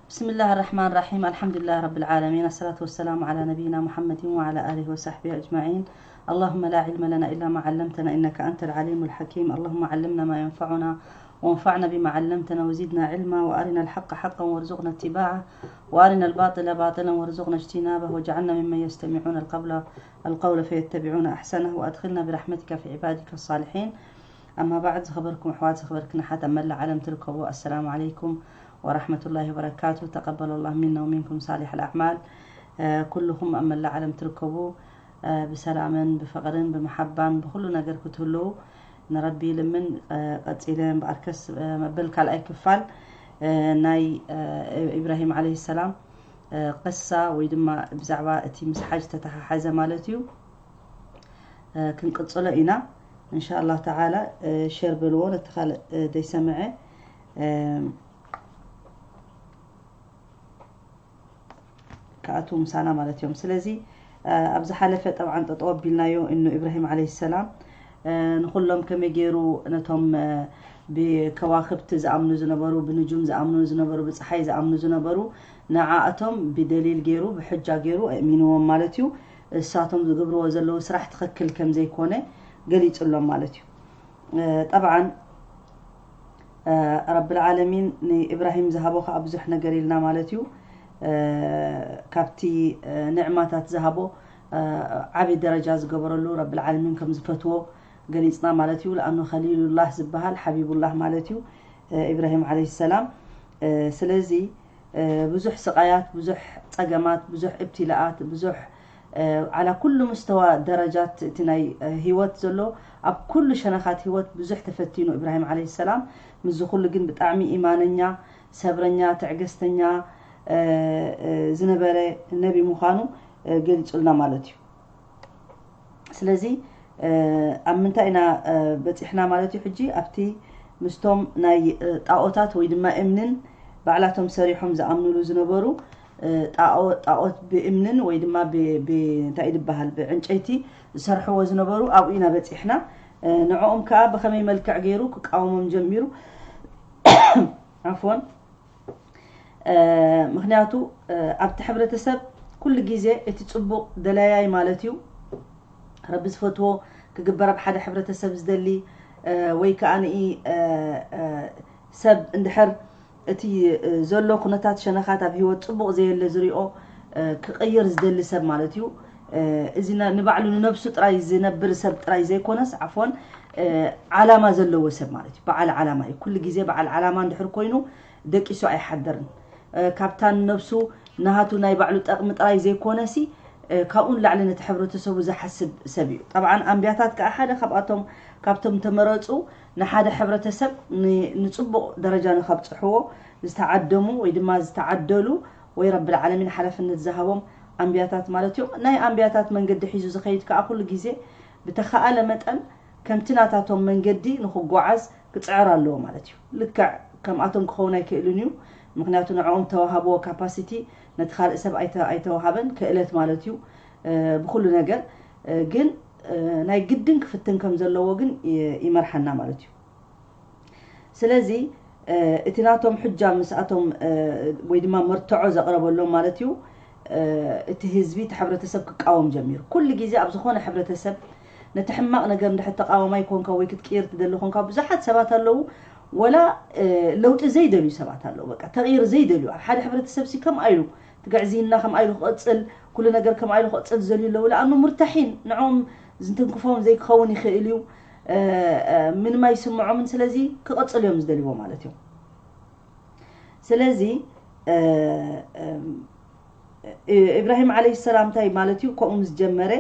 بسم الله الرحمن الرحيم. الحمد لله رب العالمين. الصلاة والسلام على نبينا محمد وعلى آله وصحبه أجمعين. اللهم لا علم لنا إلا ما علمتنا إنك أنت العليم الحكيم. اللهم علمنا ما ينفعنا وانفعنا بما علمتنا وزدنا علما وأرنا الحق حقا وارزقنا اتباعه وأرنا الباطل باطلا وارزقنا اجتنابه واجعلنا ممن يستمعون القول القول فيتبعون أحسنه وأدخلنا برحمتك في عبادك الصالحين. أما بعد، ዝኸበርኩም ኣሕዋት፣ ዝኸበርክን ኣሓት ኣብ መላእ ዓለም ትርከቡ፣ ኣሰላሙ ዓለይኩም ወራሕመቱላሂ ወበረካቱ። ተቀበለ ላህ ሚና ወሚንኩም ሳሊሕ ኣልኣዕማል። ኩልኹም ኣብ መላእ ዓለም ትርከቡ ብሰላምን ብፍቕርን ብመሓባን ብኹሉ ነገር ክትህልዉ ንረቢ ልምን። ቀፂለ እምበኣርከስ መበል ካልኣይ ክፋል ናይ ኢብራሂም ዓለይሂ ሰላም ቅሳ ወይ ድማ ብዛዕባ እቲ ምስ ሓጅ ተተሓሓዘ ማለት እዩ ክንቅፅሎ ኢና። እንሻ ኣላህ ተዓላ ሸር በልዎ ነቲ ካልእ ደይሰምዐ ክኣትዉ ምሳና ማለት እዮም። ስለዚ ኣብ ዝሓለፈ ጠብዓን ጠጠው ኣቢልናዮ እኖ ኢብራሂም ዓለይሂ ሰላም ንኹሎም ከመይ ገይሩ ነቶም ብከዋክብቲ ዝኣምኑ ዝነበሩ፣ ብንጁም ዝኣምኑ ዝነበሩ፣ ብፀሓይ ዝኣምኑ ዝነበሩ ንዓኣቶም ብደሊል ገይሩ ብሕጃ ገይሩ ኣእሚንዎም ማለት እዩ። እሳቶም ዝገብርዎ ዘለዉ ስራሕ ትኽክል ከም ዘይኮነ ገሊፅሎም ማለት እዩ። ጠብዓን ረብል ዓለሚን ንኢብራሂም ዝሃቦ ከዓ ብዙሕ ነገር ኢልና ማለት እዩ። ካብቲ ንዕማታት ዝሃቦ ዓብዪ ደረጃ ዝገበረሉ ረብል ዓለሚን ከም ዝፈትዎ ገሊፅና ማለት እዩ። ለኣኑ ከሊሉላህ ዝበሃል ሓቢቡላህ ማለት እዩ ኢብራሂም ዓለይሂ ሰላም። ስለዚ ብዙሕ ስቓያት፣ ብዙሕ ፀገማት፣ ብዙሕ እብትላኣት፣ ብዙሕ ዓላ ኩሉ ምስተዋ ደረጃት እቲ ናይ ህይወት ዘሎ ኣብ ኩሉ ሸነኻት ህይወት ብዙሕ ተፈቲኑ ኢብራሂም ዓለይሂ ሰላም። ምስዚ ኩሉ ግን ብጣዕሚ ኢማነኛ፣ ሰብረኛ፣ ትዕግስተኛ ዝነበረ ነቢ ምዃኑ ገሊፁልና ማለት እዩ። ስለዚ ኣብ ምንታይ ኢና በፂሕና ማለት እዩ? ሕጂ ኣብቲ ምስቶም ናይ ጣኦታት ወይ ድማ እምንን ባዕላቶም ሰሪሖም ዝኣምኑሉ ዝነበሩ ጣኦት ብእምንን ወይ ድማ እንታይ ዝበሃል ብዕንጨይቲ ዝሰርሕዎ ዝነበሩ ኣብኡ ኢና በፂሕና። ንዕኦም ከዓ ብኸመይ መልክዕ ገይሩ ክቃወሞም ጀሚሩ? ዓፎን ምክንያቱ ኣብቲ ሕብረተሰብ ኩሉ ግዜ እቲ ፅቡቕ ደላያይ ማለት እዩ። ረቢ ዝፈትዎ ክግበር ኣብ ሓደ ሕብረተሰብ ዝደሊ ወይ ከዓ ንኢ ሰብ እንድሕር እቲ ዘሎ ኩነታት ሸነኻት ኣብ ህይወት ፅቡቕ ዘየለ ዝሪኦ ክቕይር ዝደሊ ሰብ ማለት እዩ። እዚ ንባዕሉ ንነብሱ ጥራይ ዝነብር ሰብ ጥራይ ዘይኮነስ ዓፎን ዓላማ ዘለዎ ሰብ ማለት እዩ። በዓል ዓላማ እዩ። ኩሉ ግዜ በዓል ዓላማ እንድሕር ኮይኑ ደቂሱ ኣይሓድርን። ካብታ ንነብሱ ናሃቱ ናይ ባዕሉ ጠቕሚ ጥራይ ዘይኮነሲ ካብኡ ንላዕሊ ነቲ ሕብረተሰቡ ዝሓስብ ሰብ እዩ። ጠብዓን ኣንብያታት ከዓ ሓደ ካብኣቶም ካብቶም ተመረፁ ንሓደ ሕብረተሰብ ንፅቡቕ ደረጃ ንከብፅሕዎ ዝተዓደሙ ወይ ድማ ዝተዓደሉ ወይ ረብል ዓለሚን ሓላፍነት ዝሃቦም ኣንብያታት ማለት እዮም። ናይ ኣንብያታት መንገዲ ሒዙ ዝኸይድ ከዓ ኩሉ ግዜ ብተኸኣለ መጠን ከምቲ ናታቶም መንገዲ ንክጓዓዝ ክፅዕር ኣለዎ ማለት እዩ። ልክዕ ከምኣቶም ክኸውን ኣይክእልን እዩ። ምክንያቱ ንዕኦም ተዋሃብዎ ካፓሲቲ ነቲ ካልእ ሰብ ኣይተዋሃበን፣ ክእለት ማለት እዩ። ብኩሉ ነገር ግን ናይ ግድን ክፍትን ከም ዘለዎ ግን ይመርሓና ማለት እዩ። ስለዚ እቲ ናቶም ሕጃ ምስኣቶም ወይ ድማ መርትዖ ዘቕረበሎም ማለት እዩ እቲ ህዝቢ እቲ ሕብረተሰብ ክቃወም ጀሚሩ። ኩሉ ግዜ ኣብ ዝኾነ ሕብረተሰብ ነቲ ሕማቕ ነገር እንድሕር ተቃዋማይ ኮንካ ወይ ክትቅይር ትደሊ ኮንካ ብዙሓት ሰባት ኣለዉ። ወላ ለውጢ ዘይደልዩ ሰባት ኣለዉ። በቃ ተቕይር ዘይደልዩ ኣብ ሓደ ሕብረተሰብ ሲ ከምኣ ኢሉ ትግዕዝይና ከምኣ ኢሉ ክቕፅል ኩሉ ነገር ከምኣ ኢሉ ክቕፅል ዝደልዩ ኣለዉ። ለኣኑ ሙርታሒን ንዕኦም ዝንትንክፎም ዘይክኸውን ይኽእል እዩ። ምንም ኣይስምዖምን። ስለዚ ክቕፅሉ እዮም ዝደልይዎ ማለት እዮም። ስለዚ ኢብራሂም ዓለይሂ ሰላም እንታይ ማለት እዩ? ከምኡ ምስ ጀመረ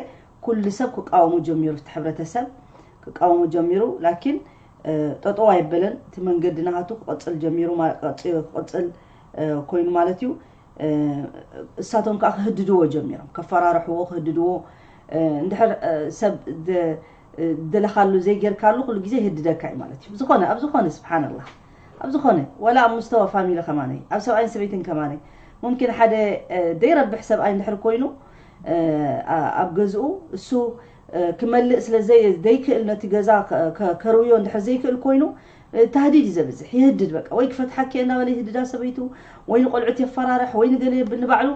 ኩሉ ሰብ ክቃወሙ ጀሚሩ፣ እቲ ሕብረተሰብ ክቃወሙ ጀሚሩ። ላኪን ጠጠው ኣይበለን። እቲ መንገዲ ናሃቱ ክቕፅል ጀሚሩ፣ ክቕፅል ኮይኑ ማለት እዩ። እሳቶም ከዓ ክህድድዎ ጀሚሮም፣ ከፈራርሕዎ፣ ክህድድዎ። እንድሕር ሰብ ደለኻሉ ዘይጌርካሉ ኩሉ ግዜ ይህድደካ እዩ ማለት እዩ። ዝኾነ ኣብ ዝኾነ ስብሓንላህ ኣብ ዝኾነ ዋላ ኣብ ሙስተዋ ፋሚሊ ከማነይ ኣብ ሰብኣይን ሰበይትን ከማነይ ሙምኪን ሓደ ደይረብሕ ሰብኣይ እንድሕር ኮይኑ ኣብ ገዝኡ እሱ ክመልእ ስለ ዘይክእል ነቲ ገዛ ከርውዮ እንድሕር ዘይክእል ኮይኑ ታህዲድ እዩ ዘብዝሕ፣ ይህድድ በቃ። ወይ ክፈትሓኪ እየ እናበለ ይህድዳ ሰበይቱ፣ ወይ ንቆልዑት የፈራርሕ፣ ወይ ንገለ የብል። ንባዕሉ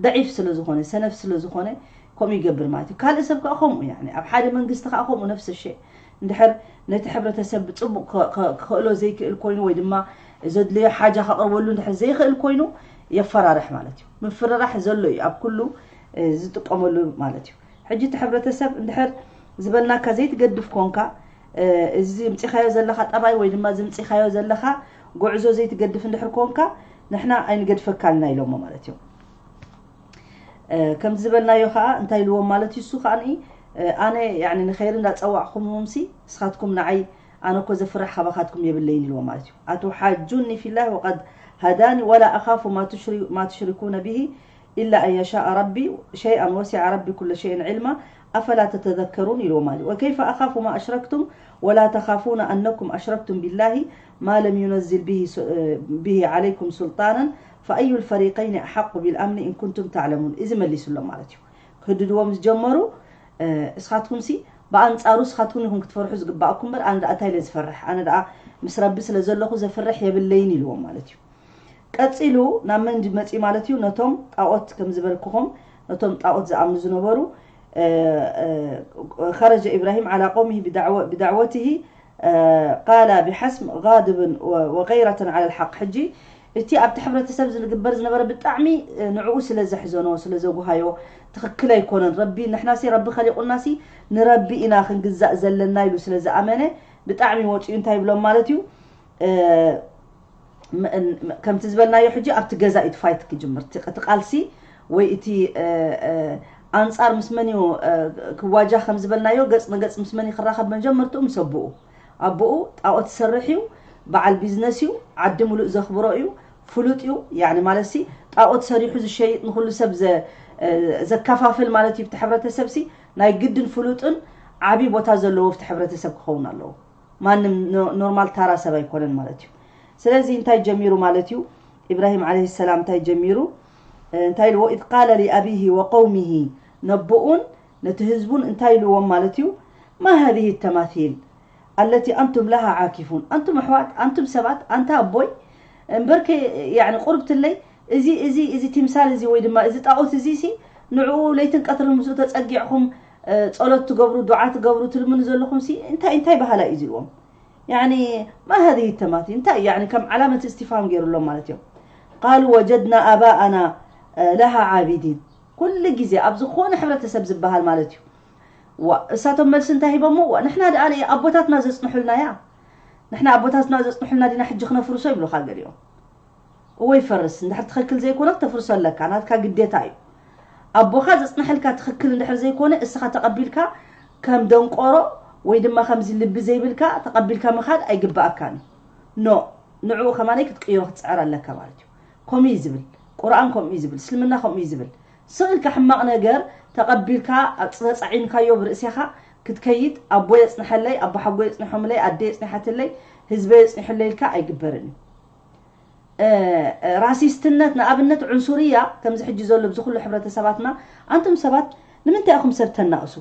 ደዒፍ ስለ ዝኾነ፣ ሰነፍ ስለ ዝኾነ ከምኡ ይገብር ማለት እዩ። ካልእ ሰብ ከዓ ከምኡ፣ ያኒ ኣብ ሓደ መንግስቲ ከዓ ከምኡ ነፍሲ ሸ እንድሕር ነቲ ሕብረተሰብ ብፅቡቕ ከ- ከ- ክኽእሎ ዘይክእል ኮይኑ፣ ወይ ድማ ዘድልዮ ሓጃ ከቕርበሉ እንድሕር ዘይኽእል ኮይኑ የፈራርሕ ማለት እዩ። ምፍርራሕ ዘሎ እዩ ኣብ ኩሉ ዝጥቀመሉ ማለት እዩ። ሕጂ እቲ ሕብረተሰብ እንድሕር ዝበልናካ ዘይትገድፍ ኮንካ፣ እዚ ምፂኻዮ ዘለኻ ጠባይ ወይ ድማ ዝምፂኻዮ ዘለኻ ጉዕዞ ዘይትገድፍ እንድሕር ኮንካ፣ ንሕና ኣይንገድፈካልና ኢሎሞ ማለት እዩ። ከምዚ ዝበልናዮ ከዓ እንታይ ኢልዎም ማለት እዩ? እሱ ከዓ ኣነ ንኸይሪ እንዳፀዋዕኹምዎም ሲ ንስኻትኩም ንዓይ ኣነ እኮ ዘፍርሕ ካባኻትኩም የብለይን ኢልዎም ማለት እዩ። ኣትሓጁኒ ፊላህ ወቀድ ሃዳኒ ወላ ኣኻፉ ማ ትሽሪኩነ ብሂ إلا أن يشاء ربي شيئا وسع ربي كل شيء علما أفلا تتذكرون ኢልዎም ማለት እዩ። وكيف أخاف ما أشركتم ولا تخافون أنكم أشركتم بالله ما لم ينزل به به عليكم سلطانا فأي الفريقين أحق بالأمن إن كنتم تعلمون እዚ መሊስሎም ማለት እዩ። ክህድድዎም ዝጀመሩ እስኻትኩም ሲ ብኣንፃሩ እስኻትኩም ኢኹም ክትፈርሑ ዝግባእኩም እምበር ኣነ ደኣ እንታይ ኢለ ዝፈርሕ? ኣነ ደኣ ምስ ረቢ ስለ ዘለኹ ዘፍርሕ የብለይን ኢልዎም ማለት እዩ። ቀፂሉ ናብ መን መፂ ማለት እዩ? ነቶም ጣዖት ከም ዝበልኩኹም ነቶም ጣዖት ዝኣምኑ ዝነበሩ خرج إبراهيم على قومه بدعوته قال بحسم غاضب وغيرة على الحق ሕጂ እቲ ኣብቲ ሕብረተሰብ ዝግበር ዝነበረ ብጣዕሚ ንዕኡ ስለ ዘሕዘኖ ስለ ዘጉሃዮ ትኽክል ኣይኮነን ረቢ ንሕናሲ ረቢ ከሊቑናሲ ንረቢ ኢና ክንግዛእ ዘለና ኢሉ ስለ ዝኣመነ ብጣዕሚ ወፂኡ እንታይ ይብሎም ማለት እዩ ከምቲ ዝበልናዮ ሕጂ ኣብቲ ገዛ እዩ ፋይት ክጅምር እቲ ቃልሲ ወይ እቲ ኣንፃር ምስ መን እዩ ክዋጃ ከም ዝበልናዮ ገፅ ንገፅ ምስ መን ክራኸብ መጀመርትኡ ምስ ኣቦኡ ኣቦኡ ጣዖት ዝሰርሕ እዩ በዓል ቢዝነስ እዩ ዓዲ ሙሉእ ዘኽብሮ እዩ ፍሉጥ እዩ ያኒ ማለት ሲ ጣዖት ሰሪሑ ዝሸይጥ ንኩሉ ሰብ ዘካፋፍል ማለት እዩ እቲ ሕብረተሰብ ሲ ናይ ግድን ፍሉጥን ዓብይ ቦታ ዘለዎ ኣብቲ ሕብረተሰብ ክኸውን ኣለዎ ማንም ኖርማል ታራ ሰብ ኣይኮነን ማለት እዩ ስለዚ እንታይ ጀሚሩ ማለት እዩ ኢብራሂም ዓለይሂ ሰላም እንታይ ጀሚሩ እንታይ ኢልዎ إذ قال لأبيه وقومه ነቦኡን ነቲ ህዝቡን እንታይ ኢልዎም ማለት እዩ ما هذه التماثيل التي أنتم لها عاكفون ኣንቱም ኣሕዋት ኣንቱም ሰባት ኣንታ ኣቦይ እምበርከ ያኒ ቁርብትለይ እዚ እዚ እዚ ቲምሳል እዚ ወይ ድማ እዚ ጣኦት እዚ ሲ ንዕኡ ለይትን ቀትርን ምስኡ ተጸጊዕኹም ጸሎት ትገብሩ ዱዓ ትገብሩ ትልምኑ ዘለኹም ሲ እንታይ እንታይ በሃላ እዩ ዝብዎም ያኒ ما هذه التماثيل እንታይ ያኒ ከም ዓላመት እስቲፋም ገይሩሎም ማለት እዮም قالوا وجدنا آباءنا لها عابدين ኩሉ ግዜ ኣብ ዝኾነ ሕብረተሰብ ዝበሃል ማለት እዩ ዋ እሳቶም መልሲ እንታይ ሂቦሞ ዋ ንሕና ደኣ ኣቦታትና ዘጽንሑልና እያ ንሕና ኣቦታትና ዘጽንሑልና ዲና ሕጂ ክነፍርሶ ይብሉኻ ገሊኦም እወ ይፈርስ እንድሕር ትኽክል ዘይኮነ ክተፍርሶ ኣለካ ናትካ ግዴታ እዩ ኣቦኻ ዘጽንሐልካ ትኽክል እንድሕር ዘይኮነ እስኻ ተቐቢልካ ከም ደንቆሮ ወይ ድማ ከምዚ ልቢ ዘይብልካ ተቐቢልካ ምኻድ ኣይግባኣካን እዩ ኖ ንዕኡ ከማነይ ክትቅይሮ ክትጽዕር ኣለካ ማለት እዩ ከምኡ እዩ ዝብል ቁርኣን ከምኡ እዩ ዝብል እስልምና ከምኡ እዩ ዝብል ስቕ ኢልካ ሕማቕ ነገር ተቐቢልካ ተጻዒንካዮ ብርእስኻ ክትከይድ ኣቦ የጽንሐለይ ኣቦ ሓጎ የጽንሖምለይ ኣደ የጽንሓትለይ ህዝበ የጽንሐለይ ኢልካ ኣይግበርን እዩ ራሲስትነት ንኣብነት ዑንሱርያ ከምዚ ሕጂ ዘሎ ኣብዚ ኩሉ ሕብረተሰባትና ኣንቱም ሰባት ንምንታይ ኢኹም ሰብ ተናእሱ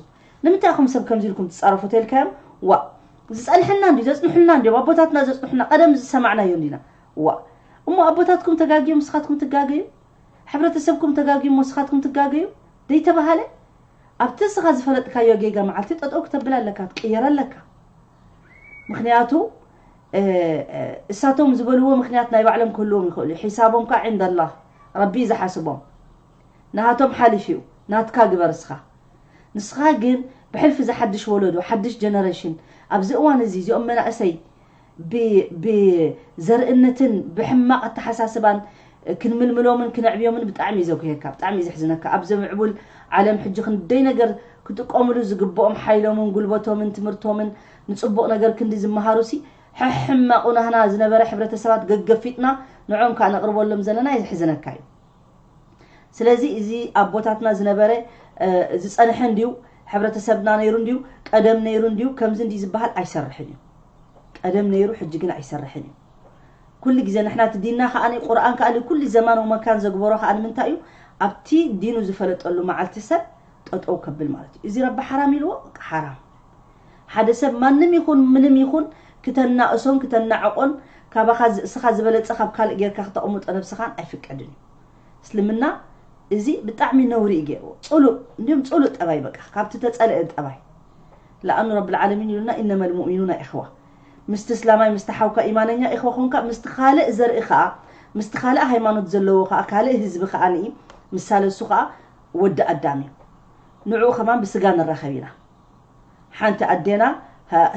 ንምንታይ ኢኹም ሰብ ከምዚ ኢልኩም ትጻረፉ ተልካዮም ዋ ዝጸንሐና እንዲ ዘጽንሑልና እንዲዮም ኣቦታትና ዘጽንሑና ቀደም ዝሰማዕናዮ እንዲና ዋ እሞ ኣቦታትኩም ተጋግዮም ንስኻትኩም ትጋገዩ ሕብረተሰብኩም ተጋግዩ እሞ ንስኻትኩም ትጋገዩ ደይተባሃለ ኣብቲ እስኻ ዝፈለጥካዮ ጌጋ መዓልቲ ጠጠው ክተብል ኣለካ ትቅየር ኣለካ ምክንያቱ እሳቶም ዝበልዎ ምክንያት ናይ ባዕሎም ክህልዎም ይኽእሉ ሒሳቦም ከዓ ዕንደላ ረቢ ዝሓስቦም ናሃቶም ሓሊፍ እዩ ናትካ ግበር እስኻ ንስኻ ግን ብሕልፊ ዝሓድሽ ወለዶ ሓድሽ ጀነሬሽን ኣብዚ እዋን እዚ እዚኦም መናእሰይ ብዘርእነትን ብሕማቕ ኣተሓሳስባን ክንምልምሎምን ክነዕብዮምን ብጣዕሚ እዩ ዘጉሄካ ብጣዕሚ እዩ ዘሕዝነካ ኣብ ዘምዕቡል ዓለም ሕጂ ክንደይ ነገር ክጥቀምሉ ዝግብኦም ሓይሎምን ጉልበቶምን ትምህርቶምን ንፅቡቕ ነገር ክንዲ ዝመሃሩ ሲ ሕሕማቑ ናህና ዝነበረ ሕብረተሰባት ገገፊጥና ንዖም ከዓ ነቕርበሎም ዘለና የሕዝነካ እዩ ስለዚ እዚ ኣቦታትና ዝነበረ ዝፀንሐ እንድዩ ሕብረተሰብና ነይሩ እንድዩ ቀደም ነይሩ እንድዩ ከምዚ እንድዩ ዝበሃል ኣይሰርሕን እዩ ቀደም ነይሩ ሕጂ ግን ኣይሰርሕን እዩ ኩሉ ግዜ ንሕና እቲ ዲንና ከዓ ቁርኣን ከዓ ኩሉ ዘማን ወመካን ዘግበሮ ከዓ ንምንታይ እዩ ኣብቲ ዲኑ ዝፈለጠሉ መዓልቲ ሰብ ጠጠው ከብል ማለት እዩ እዚ ረቢ ሓራም ኢልዎ ሓራም ሓደ ሰብ ማንም ይኹን ምንም ይኹን ክተናእሶን ክተናዕቆን፣ ካባኻ ዝ- እስኻ ዝበለጸ ካብ ካልእ ጌርካ ክተቕምጦ ነብስኻን ኣይፍቀድን እዩ። እስልምና እዚ ብጣዕሚ ነውሪ እዩ ገይርዎ። ጽሉእ፣ እንዲሁም ጽሉእ ጠባይ፣ በቃ ካብቲ ተጸልአ ጠባይ። ለኣኑ ረብል ዓለሚን ይብሉና፣ "ኢነመል ሙእሚኑና ኢኽዋ።" ምስቲ እስላማይ፣ ምስቲ ሓውካ ኢማነኛ ኢኽዋ ኾንካ፣ ምስቲ ካልእ ዘርኢ ኸኣ፣ ምስቲ ካልእ ሃይማኖት ዘለዎ ኸኣ፣ ካልእ ህዝቢ ኸኣ ንኢ፣ ምሳለ እሱ ኸኣ ወዲ ኣዳም እዩ። ንዕኡ ከማን ብስጋ ንራኸብ ኢና። ሓንቲ ኣዴና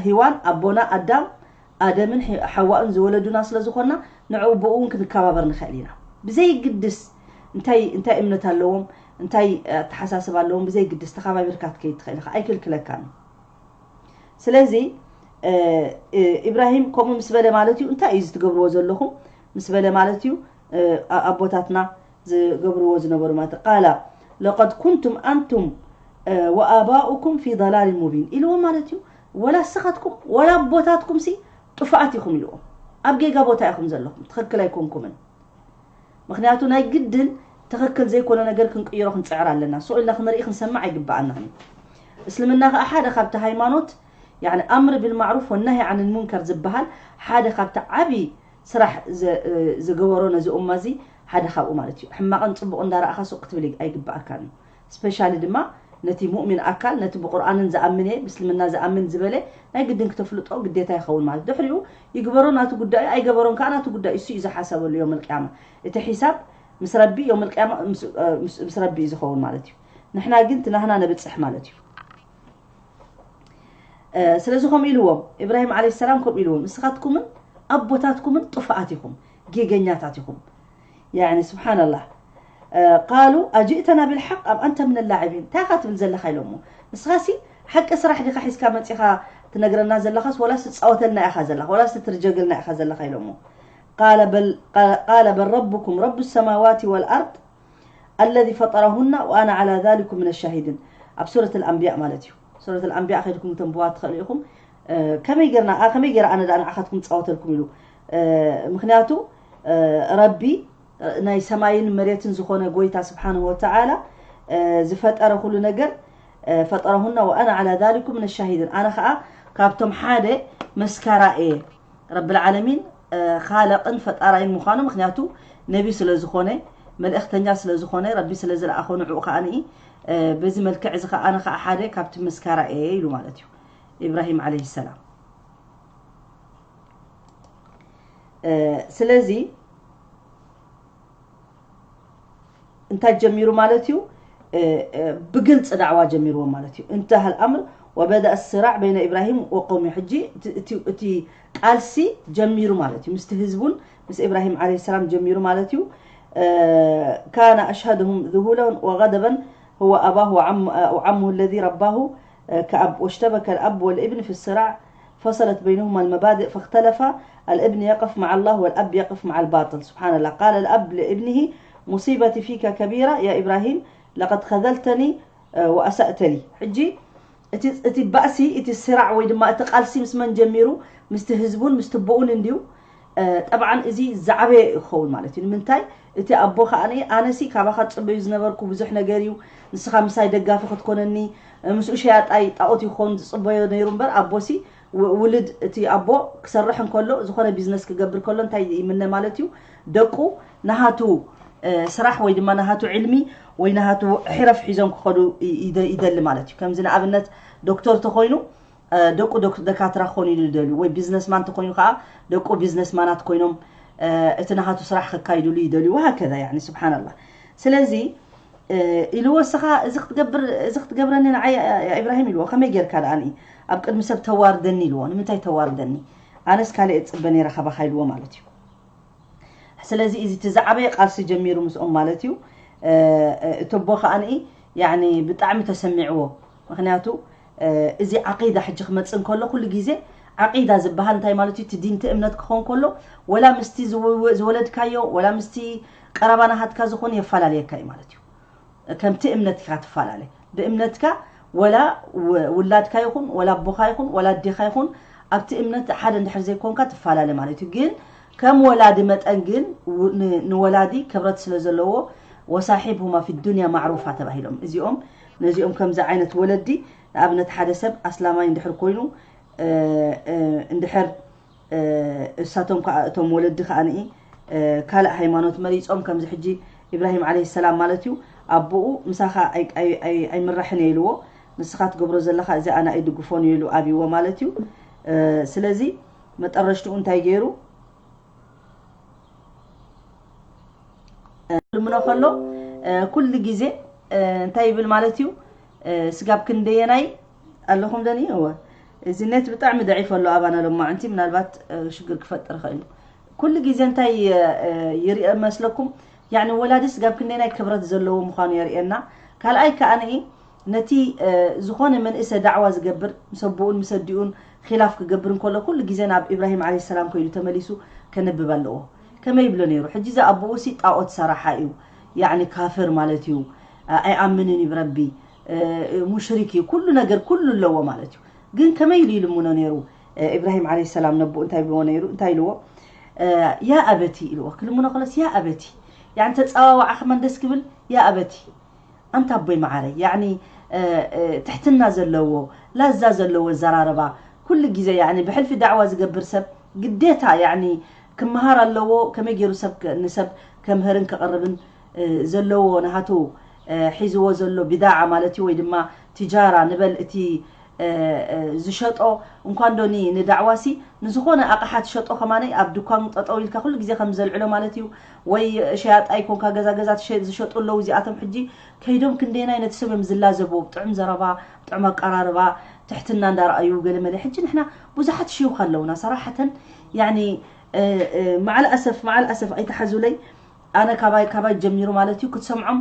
ሂዋን፣ ኣቦና ኣዳም፣ ኣደምን ሓዋእን ዝወለዱና ስለ ዝኾንና፣ ንዕኡ ብኡ እውን ክንከባበር ንኽእል ኢና። ብዘይግድስ እንታይ እንታይ እምነት ኣለዎም፣ እንታይ ኣተሓሳስብ ኣለዎም ብዘይግድስ ተኸባቢርካ ክትከይድ ትኽእል ኢኻ፣ ኣይክልክለካን። ስለዚ ኢብራሂም ከምኡ ምስ በለ ማለት እዩ፣ እንታይ እዩ እዚ ትገብርዎ ዘለኹም ምስ በለ ማለት እዩ፣ ኣቦታትና ዝገብርዎ ዝነበሩ ማለት ቃላ ለቀድ ኩንቱም ኣንቱም ወኣባኡኩም ፊ ضላል ሙቢን ኢልዎም ማለት እዩ። ወላ እስኻትኩም ወላ ኣቦታትኩም ሲ ጥፉኣት ኢኹም ኢልዎም። ኣብ ጌጋ ቦታ ኢኹም ዘለኹም፣ ትኽክል ኣይኮንኩምን። ምኽንያቱ ናይ ግድን ትኽክል ዘይኮነ ነገር ክንቅይሮ ክንፅዕር ኣለና። ስቕ ኢልና ክንርኢ ክንሰምዕ ኣይግበኣናን እዩ። እስልምና ከዓ ሓደ ካብቲ ሃይማኖት፣ ያኒ ኣምር ቢልማዕሩፍ ወናሂ ዓን ሙንከር ዝበሃል ሓደ ካብቲ ዓብዪ ስራሕ ዝገበሮ ነዚ ኡማ እዚ ሓደ ካብኡ ማለት እዩ። ሕማቕን ፅቡቕ እንዳረኣኻ ሱቕ ክትብል ኣይግበኣካን እዩ። ስፔሻሊ ድማ ነቲ ሙእሚን ኣካል፣ ነቲ ብቁርኣንን ዝኣምን እየ ብእስልምና ዝኣምን ዝበለ ናይ ግድን ክተፍልጦ ግዴታ ይኸውን ማለት። ድሕሪኡ ይግበሮ ናቱ ጉዳይ ኣይገበሮን ከዓ ናቱ ጉዳይ፣ እሱ እዩ ዝሓሰበሉ ዮም ልቅያማ። እቲ ሒሳብ ምስ ረቢ ዮም ልቅያማ ምስ ረቢ እዩ ዝኸውን ማለት እዩ። ንሕና ግን ትናህና ነብፅሕ ማለት እዩ። ስለዚ ከምኡ ኢልዎም፣ ኢብራሂም ዓለይሂ ሰላም ከምኡ ኢልዎም፣ ንስኻትኩምን ኣቦታትኩምን ጥፉኣት ኢኹም፣ ጌገኛታት ኢኹም። ያኒ ስብሓንላህ። ቃሉ ኣጅእተና ቢልሓቅ ኣም ኣንተ ምን ላዕቢን፣ እንታይ ኢኻ ትብል ዘለኻ ኢሎሞ። ንስኻሲ ሓቂ ስራሕ ዲኻ ሒዝካ መፂኻ ትነግረና ዘለኻስ፣ ወላስ ትፃወተልና ኢኻ ዘለኻ፣ ወላስ ትትርጀገልና ኢኻ ዘለኻ ኢሎሞ። ቃለ በል ረቡኩም ረቡ ሰማዋት ወልኣርድ ኣለዚ ፈጠረሁና ወኣና ዓላ ዛሊኩም ምን ሻሂድን። ኣብ ሱረት ኣልኣንብያ ማለት እዩ። ሱረት ኣልኣንብያ ከይድኩም ተንብዋ ትኽእሉ ኢኹም። ከመይ ጌርና ከመይ ጌረ ኣነ ደኣ ንዓኻትኩም ፃወተልኩም ኢሉ። ምክንያቱ ረቢ ናይ ሰማይን መሬትን ዝኾነ ጎይታ ስብሓንሁ ወተዓላ ዝፈጠረ ኩሉ ነገር ፈጠረሁና ወኣና ዓላ ዛሊኩም ምን ሻሂድን፣ ኣነ ከዓ ካብቶም ሓደ መስካራ እየ። ረብል ዓለሚን ኻለቕን ፈጣራይን ምዃኑ፣ ምክንያቱ ነቢ ስለ ዝኾነ፣ መልእኽተኛ ስለ ዝኾነ፣ ረቢ ስለ ዝለኣኾ ንዕኡ ከዓ ንኢ በዚ መልክዕ እዚ ከዓ ኣነ ከዓ ሓደ ካብቲ መስካራ እየ ኢሉ ማለት እዩ ኢብራሂም ዓለይሂ ሰላም። ስለዚ እንታይ ጀሚሩ ማለት እዩ? ብግልፂ ዳዕዋ ጀሚርዎም ማለት እዩ። እንተሃ ልኣምር ወበደእ ስራዕ በይነ ኢብራሂም ወቀውሚ። ሕጂ እቲ ቃልሲ ጀሚሩ ማለት እዩ። ምስቲ ህዝቡን ምስ ኢብራሂም ዓለይሂ ሰላም ጀሚሩ ማለት እዩ። ካነ ኣሽሀድሁም ذهولا وغضبا هو أباه وعمه الذي رباه كأب، واشتبك الأب والابن في الصراع فصلت بينهما المبادئ فاختلفا، الابن يقف مع الله والأب يقف مع الباطل. سبحان الله. قال الأب لابنه: مصيبتي فيك كبيرة يا إبراهيم، لقد خذلتني وأسأت لي. ሕጂ እቲ ባእሲ፣ እቲ ስራዕ ወይ ድማ እቲ ቃልሲ ምስ መን ጀሚሩ? ምስቲ ህዝቡን ምስቲ ኣቦኡን እንድዩ። ጠብዓን እዚ ዝዓበየ ክኸውን ማለት እዩ። ንምንታይ? እቲ ኣቦ ከዓ ኣነሲ ካባኻ ዝፅበዩ ዝነበርኩ ብዙሕ ነገር እዩ። ንስኻ ምሳይ ደጋፊ ክትኮነኒ፣ ምስኡ ሸያጣይ ጣኦት ይኾን ዝፅበዮ ነይሩ እምበር ኣቦሲ ውልድ እቲ ኣቦ ክሰርሕ እንከሎ፣ ዝኾነ ቢዝነስ ክገብር ከሎ እንታይ ይምነ ማለት እዩ? ደቁ ናሃቱ ስራሕ ወይ ድማ ናሃቱ ዕልሚ ወይ ናሃቱ ሕረፍ ሒዞም ክኸዱ ይደሊ ማለት እዩ። ከምዚ ንኣብነት ዶክተር ተኾይኑ ደቁ ደካትራ ክኾኑ ኢሉ ይደልዩ ወይ ቢዝነስማን ተኾይኑ ከዓ ደቁ ቢዝነስማናት ኮይኖም እቲ ናሃቱ ስራሕ ከካይድሉ ይደልዩ። ወሃከዛ ያኒ ስብሓንላህ። ስለዚ ኢልዎ እስኻ እዚ ክትገብር እዚ ክትገብረኒ ንዓይ ኢብራሂም ኢልዎ። ከመይ ጌርካ ደኣ ኣብ ቅድሚ ሰብ ተዋርደኒ ኢልዎ። ንምንታይ ተዋርደኒ? ኣነስ ካልእ እፅበ ነይረ ካባኻ ኢልዎ ማለት እዩ። ስለዚ እዚ እቲ ዝዓበየ ቃልሲ ጀሚሩ ምስኦም ማለት እዩ። እቲ ኣቦ ከዓ ያኒ ብጣዕሚ ተሰሚዕዎ። ምክንያቱ እዚ ዓቂዳ ሕጂ ክመፅእ እንከሎ ኩሉ ግዜ ዓቂዳ ዝበሃል እንታይ ማለት እዩ? እቲ ዲን እቲ እምነት ክኾን ከሎ ወላ ምስቲ ዝወለድካዮ ወላ ምስቲ ቀረባ ናሃትካ ዝኾነ የፈላለየካ እዩ ማለት እዩ። ከምቲ እምነትካ ትፈላለ። ብእምነትካ ወላ ውላድካ ይኹን ወላ ኣቦኻ ይኹን ወላ ኣዴኻ ይኹን ኣብቲ እምነት ሓደ እንድሕር ዘይኮንካ ትፈላለ ማለት እዩ። ግን ከም ወላዲ መጠን ግን ንወላዲ ክብረት ስለ ዘለዎ ወሳሒብሁማ ፊ ዱንያ ማዕሩፋ ተባሂሎም። እዚኦም ነዚኦም ከምዚ ዓይነት ወለዲ ንኣብነት ሓደ ሰብ ኣስላማይ እንድሕር ኮይኑ እንድሕር እሳቶም ከዓ እቶም ወለዲ ከዓ ንኢ ካልእ ሃይማኖት መሪፆም፣ ከምዚ ሕጂ ኢብራሂም ዓለይሂ ሰላም ማለት እዩ፣ ኣቦኡ ምሳኻ ኣይ- ኣይ- ኣይ- ኣይምራሕን እየ ኢልዎ። ንስኻ ትገብሮ ዘለኻ እዚ ኣነ ኣይድግፎን እዩ ኢሉ ኣብይዎ ማለት እዩ። ስለዚ መጠረሽትኡ እንታይ ገይሩ? ልምኖ ከሎ ኩሉ ግዜ እንታይ ይብል ማለት እዩ? ስጋብ ክንደየናይ ኣለኹም ደኒ? እወ፣ እዚ ኔት ብጣዕሚ ደዒፍ ኣሎ ኣባና ሎማዕንቲ፣ ምናልባት ሽግር ክፈጥር ይኽእል እዩ። ኩሉ ግዜ እንታይ ይርኢ መስለኩም? ያኒ ወላዲ ስጋብ ክንደየናይ ክብረት ዘለዎ ምዃኑ የርእየና። ካልኣይ ከኣ ነቲ ዝኾነ መንእሰ ዳዕዋ ዝገብር ምስ ኣቦኡን ምስ ኣዲኡን ኺላፍ ክገብር እንከሎ ኩሉ ግዜ ናብ ኢብራሂም ዓለይሂ ሰላም ከይዱ ተመሊሱ ከንብብ ኣለዎ። ከመይ ይብሎ ነይሩ? ሕጂ እዚ ኣቦኡ ሲ ጣዖት ሰራሓ እዩ፣ ያኒ ካፍር ማለት እዩ፣ ኣይኣምንን እዩ ብረቢ፣ ሙሽሪክ እዩ፣ ኩሉ ነገር ኩሉ ኣለዎ ማለት እዩ። ግን ከመይ ኢሉ ይልምኖ ነይሩ? ኢብራሂም ዓለይሂ ሰላም ነቦኡ እንታይ ብልዎ ነይሩ? እንታይ ኢልዎ? ያ ኣበቲ ኢልዎ። ክልምኖ ከሎስ ያ ኣበቲ፣ ያኒ ተጸዋዋዓ ከማን ደስ ክብል፣ ያ ኣበቲ ኣንታ ኣቦይ መዓረይ፣ ያኒ ትሕትና ዘለዎ፣ ላዛ ዘለዎ ኣዘራርባ። ኩሉ ግዜ ያኒ ብሕልፊ ዳዕዋ ዝገብር ሰብ ግዴታ ያኒ ክመሃር ኣለዎ፣ ከመይ ገይሩ ሰብ ከ- ንሰብ ከምህርን ከቕርብን ዘለዎ ናሃቱ ሒዝዎ ዘሎ ቢዳዓ ማለት እዩ፣ ወይ ድማ ትጃራ ንበል። እቲ ዝሸጦ እንኳን ዶ ኒ- ንዳዕዋሲ ንዝኾነ ኣቕሓ ትሸጦ ከማነይ ኣብ ድኳን ጠጠው ኢልካ ኩሉ ግዜ ከም ዘልዕሎ ማለት እዩ። ወይ ሸያጣ ይኮንካ፣ ገዛ ገዛ ትሸ- ዝሸጡ ኣለዉ። እዚኣቶም ሕጂ ከይዶም ክንደየናይ ነቲ ሰብ እዮም ዝላዘብዎ፣ ብጥዑም ዘረባ፣ ብጥዑም ኣቀራርባ፣ ትሕትና እንዳረኣዩ ገለ መለ። ሕጂ ንሕና ብዙሓት ሽዩኽ ኣለውና ሰራሓተን፣ ያኒ መዓል ኣሰፍ መዓል ኣሰፍ ኣይተሓዙለይ። ኣነ ካባይ ካባይ ጀሚሩ ማለት እዩ ክትሰምዖም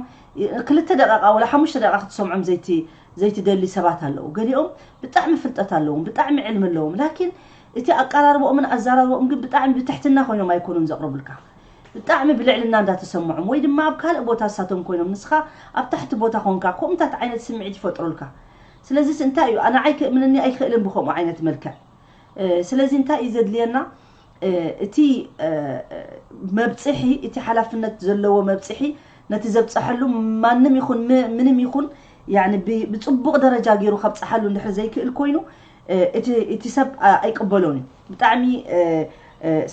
ክልተ ደቂቃ ወላ ሓሙሽተ ደቂቃ ክትሰምዖም ዘይቲ ዘይትደሊ ሰባት ኣለዉ። ገሊኦም ብጣዕሚ ፍልጠት ኣለዎም፣ ብጣዕሚ ዕልሚ ኣለዎም፣ ላኪን እቲ ኣቀራርቦኦምን ኣዘራርቦኦም ግን ብጣዕሚ ብትሕትና ኮይኖም ኣይኮኑን ዘቕርቡልካ። ብጣዕሚ ብልዕልና እንዳተሰምዖም ወይ ድማ ኣብ ካልእ ቦታ እሳቶም ኮይኖም ንስኻ ኣብ ታሕቲ ቦታ ኮንካ ከምኡታት ዓይነት ስምዒት ይፈጥሩልካ። ስለዚስ እንታይ እዩ ኣነ ኣይክእምንኒ ኣይክእልን ብከምኡ ዓይነት መልክዕ። ስለዚ እንታይ እዩ ዘድልየና? እቲ መብፅሒ እቲ ሓላፍነት ዘለዎ መብፅሒ ነቲ ዘብፀሐሉ ማንም ይኹን ምንም ይኹን ብፅቡቕ ደረጃ ገይሩ ከብፅሓሉ እንድሕር ዘይክእል ኮይኑ እቲ ሰብ ኣይቅበሎን እዩ። ብጣዕሚ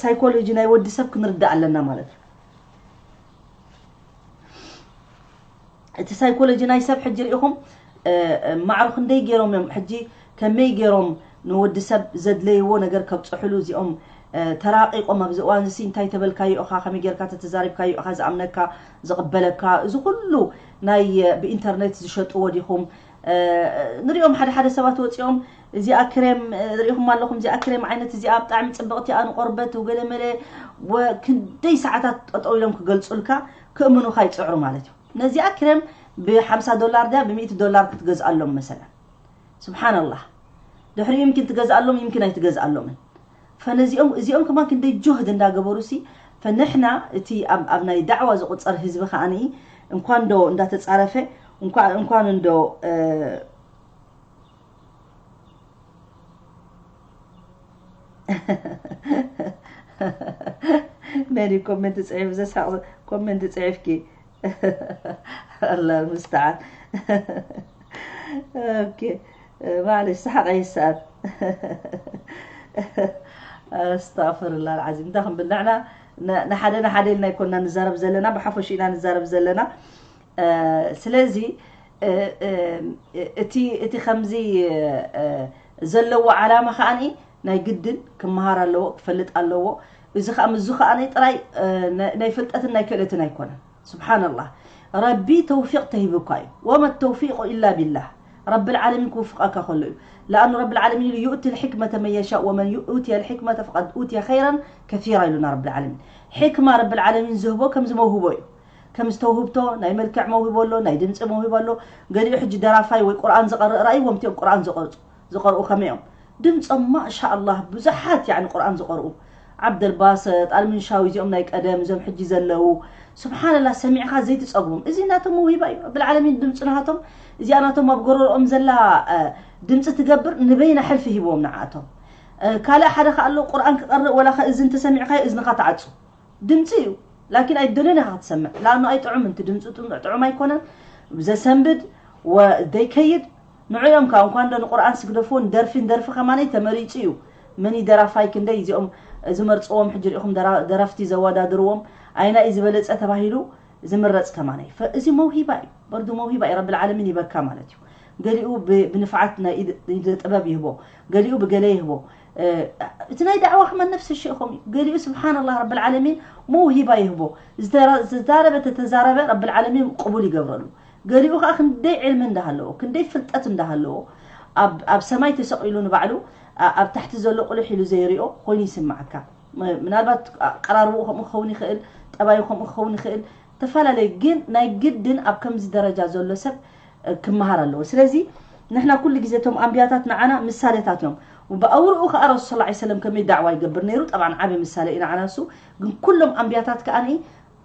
ሳይኮሎጂ ናይ ወዲ ሰብ ክንርዳእ ኣለና ማለት እዩ። እቲ ሳይኮሎጂ ናይ ሰብ ሕጂ ርኢኹም ማዕሩ ክንደይ ገይሮም እዮም ሕጂ ከመይ ገይሮም ንወዲ ሰብ ዘድለይዎ ነገር ከብፅሕሉ እዚኦም ተራቂቆም ኣብዚ እዋን እዚ እንታይ ተበልካዮ ኢኻ ከመይ ጌርካ ተተዛሪብካዮ ኢኻ ዝኣምነካ ዝቕበለካ እዚ ኩሉ ናይ ብኢንተርኔት ዝሸጥዎ ዲኹም ንሪኦም ሓደ ሓደ ሰባት ወፂኦም እዚኣ ክሬም ርኢኹም ኣለኹም እዚኣ ክሬም ዓይነት እዚኣ ብጣዕሚ ፅብቕቲ እያ ንቆርበት ገለ መለ ክንደይ ሰዓታት ጠጠው ኢሎም ክገልፁልካ ክእምኑኻ ይፅዕሩ ማለት እዩ ነዚኣ ክሬም ብሓምሳ ዶላር ድያ ብሚእቲ ዶላር ክትገዝኣሎም መሰለን ስብሓንላህ ድሕሪ ይምኪን ትገዝኣሎም ይምኪን ኣይትገዝኣሎምን ፈነዚኦም እዚኦም ከማን ክንደይ ጆህድ እንዳገበሩ ሲ ፈንሕና እቲ ኣብ ናይ ዳዕዋ ዝቁፀር ህዝቢ ከዓኒ እንኳን ዶ እንዳተፃረፈ እንኳን እንዶ መን ኮመንት ፅሒፍ ዘስሓቕ ኮመንት ፅሒፍኪ ኣላ ምስተዓን ኦኬ ማለሽ ሰሓቕ ኣይሰኣን ኣስተغፍር ላ ዓዚም እንታይ ክንብል ንሕና ንሓደ ንሓደ ኢልና ኣይኮንና ንዛረብ ዘለና ብሓፈሹ ኢና ንዛረብ ዘለና ስለዚ እቲ እቲ ከምዚ ዘለዎ ዓላማ ከዓኒ ናይ ግድን ክመሃር ኣለዎ ክፈልጥ ኣለዎ እዚ ከዓ ምዙ ከዓኒ ጥራይ ናይ ፍልጠትን ናይ ክእለትን ኣይኮነን ስብሓንላህ ረቢ ተውፊቅ ተሂቡካ እዩ ወመ ተውፊቁ ኢላ ቢላህ ረቢ ልዓለሚን ክውፍቀካ ከሎ እዩ ለኣኑ ረቢ ልዓለሚን ኢሉ ዩእቲ ልሕክመተ መን የሻእ ወመን ኡትየ ልሕክመተ ፈቀድ ኡትየ ኸይራን ከሲራ ኢሉና ረቢ ልዓለሚን ሕክማ ረቢ ልዓለሚን ዝህቦ ከምዚ መውህቦ እዩ ከም ዝተውህብቶ ናይ መልክዕ መውሂቦ ኣሎ ናይ ድምፂ መውሂቦ ኣሎ ገሊኡ ሕጂ ደራፋይ ወይ ቁርኣን ዝቐርእ ራእይዎም እቲኦም ቁርኣን ዝቐርፁ ዝቐርኡ ከመይ እዮም ድምፆም ማሻ ኣላህ ብዙሓት ያኒ ቁርኣን ዝቐርኡ ዓብደልባሰጥ ኣልምንሻዊ እዚኦም ናይ ቀደም እዞም ሕጂ ዘለዉ ስብሓንላ ሰሚዕኻ ዘይትፀግቦም እዚ ናቶም መውሂባ እዩ ረብልዓለሚን ድምፂ ናሃቶም እዚኣ ናቶም ኣብ ጎረርኦም ዘላ ድምፂ ትገብር ንበይና ሕልፊ ሂብዎም ንዓኣቶም ካልእ ሓደ ከኣሎ ቁርኣን ክቐርእ ወላ እዚ እንተሰሚዕካዮ እዝንኻ ትዓፁ ድምፂ እዩ ላኪን ኣይደልዮን ኢኻ ክትሰምዕ ለኣኑ ኣይጥዑም እንቲ ድምፂ ጥዑም ኣይኮነን ዘሰንብድ ዘይከይድ ንዕኦም ከዓ እንኳን ዶ ንቁርኣን ስግደፍዎ ንደርፊ ንደርፊ ከማነይ ተመሪፁ እዩ መን እዩ ደራፋይ? ክንደይ እዚኦም ዝመርፅዎም ሕጂ ሪኢኹም ደራ- ደረፍቲ ዘወዳድርዎም፣ ኣይና እዩ ዝበለፀ ተባሂሉ ዝምረፅ ከማን እዩ። ፈ- እዚ መውሂባ እዩ፣ በርዱ መውሂባ እዩ፣ ረብል ዓለሚን ይበካ ማለት እዩ። ገሊኡ ብ- ብንፍዓት ናይ ኢድ- ኢደ ጥበብ ይህቦ፣ ገሊኡ ብገለ ይህቦ። እ፣ እቲ ናይ ዳዕዋ ከማን ነፍሲ ሽእኹም እዩ። ገሊኡ ስብሓንላህ ረብል ዓለሚን መውሂባ ይህቦ። ዝተራ- ዝተዛረበ ተተዛረበ ረብል ዓለሚን ቅቡል ይገብረሉ። ገሊኡ ከዓ ክንደይ ዕልሚ እንዳሃለዎ፣ ክንደይ ፍልጠት እንዳሃለዎ፣ ኣብ ኣብ ሰማይ ተሰቒሉ ንባዕሉ ኣ- ኣብ ታሕቲ ዘሎ ቁልሕ ኢሉ ዘይሪኦ ኮይኑ ይስማዓካ። ም- ምናልባት ኣቀራርብኡ ከምኡ ክኸውን ይኽእል፣ ጠባዩ ከምኡ ክኸውን ይኽእል፣ ተፈላለየ። ግን ናይ ግድን ኣብ ከምዚ ደረጃ ዘሎ ሰብ እ፣ ክመሃር ኣለዎ። ስለዚ ንሕና ኩሉ ግዜ እቶም ኣንብያታት ንዓና ምሳሌታት እዮም። ብኣውርኡ ከዓ ረሱል ሰለላሁ ዐለይሂ ወሰለም ከመይ ዳዕዋ ይገብር ነይሩ፣ ጠብዓን ዓቢ ምሳሌ እዩ ንዓና እሱ። ግን ኩሎም ኣንብያታት ከዓ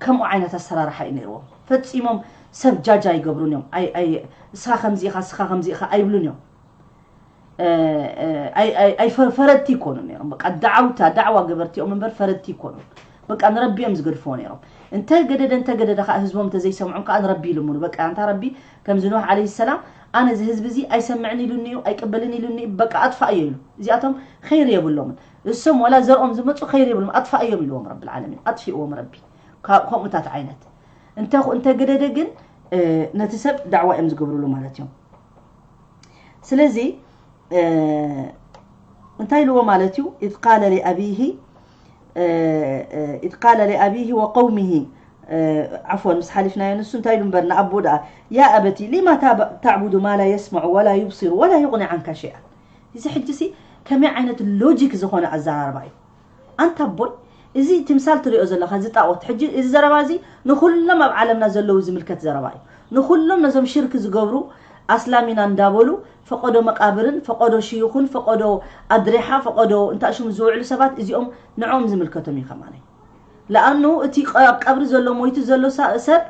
ከምኡ ዓይነት ኣሰራርሓ እዩ ነይርዎም። ፈጺሞም ሰብ ጃጅ ኣይገብሩን እዮም። ኣይ ኣይ እስኻ ከምዚ ኢኻ፣ እስኻ ከምዚ ኢኻ ኣይብሉን እዮም። እ፣ እ፣ ኣይ ኣይ ኣይ ፈ- ፈረድቲ ይኮኑ ነይሮም። በቃ ዳዕውታ ዳዕዋ ገበርቲ እዮም እምበር ፈረድቲ ይኮኑ። በቃ ንረቢ እዮም ዝገድፍዎ ነይሮም። እንተ ገደደ እንተ ገደደ ከዓ ህዝቦም እንተ ዘይሰምዖም ከዓ ንረቢ ይልምኑ። በቃ ኣንታ ረቢ ከምዚ ኖህ ዓለይሂ ሰላም ኣነ እዚ ህዝቢ እዚ ኣይሰምዕን ኢሉኒ እዩ ኣይቅበልን ኢሉኒ እዩ በቃ ኣጥፋእዮ ኢሉ። እዚኣቶም ኸይር የብሎምን። እሶም ወላ ዘርኦም ዝመፁ ኸይር የብሎም ኣጥፋእዮም ኢልዎም ረብል ዓለሚን ኣጥፊእዎም ረቢ። ካብ ከምኡታት ዓይነት እንተ እንተ ገደደ ግን እ፣ ነቲ ሰብ ዳዕዋ እዮም ዝገብርሉ ማለት እዮም። ስለዚ እ፣ እንታይ ኢልዎ ማለት እዩ? إذ قال لأبيه إذ قال لأبيه وقومه عفوا ምስ ሓሊፍናዮ ንሱ እንታይ ኢሉ እምበር ንኣቦ ደኣ يا أبت لم تعبد ما لا يسمع ولا يبصر ولا يغني عنك شيئا እዚ ሕጂ ሲ ከመይ ዓይነት ሎጂክ ዝኾነ ኣዘራርባ እዩ ኣንታ ኣቦይ እዚ ትምሳል ትሪኦ ዘለኻ እዚ ጣዖት ሕጂ እዚ ዘረባ እዚ ንኹሎም ኣብ ዓለምና ዘለዉ ዝምልከት ዘረባ እዩ ንኹሎም ነዞም ሽርክ ዝገብሩ ኣስላም ኢና እንዳበሉ ፈቐዶ መቃብርን ፈቐዶ ሽይኹን ፈቐዶ ኣድሪሓ ፈቐዶ እንታይ ሽሙ ዝውዕሉ ሰባት እዚኦም ንዕኦም ዝምልከቶም እዩ ከማነይ ለኣኑ እቲ ኣብ ቀብሪ ዘሎ ሞይቱ ዘሎ ሰብ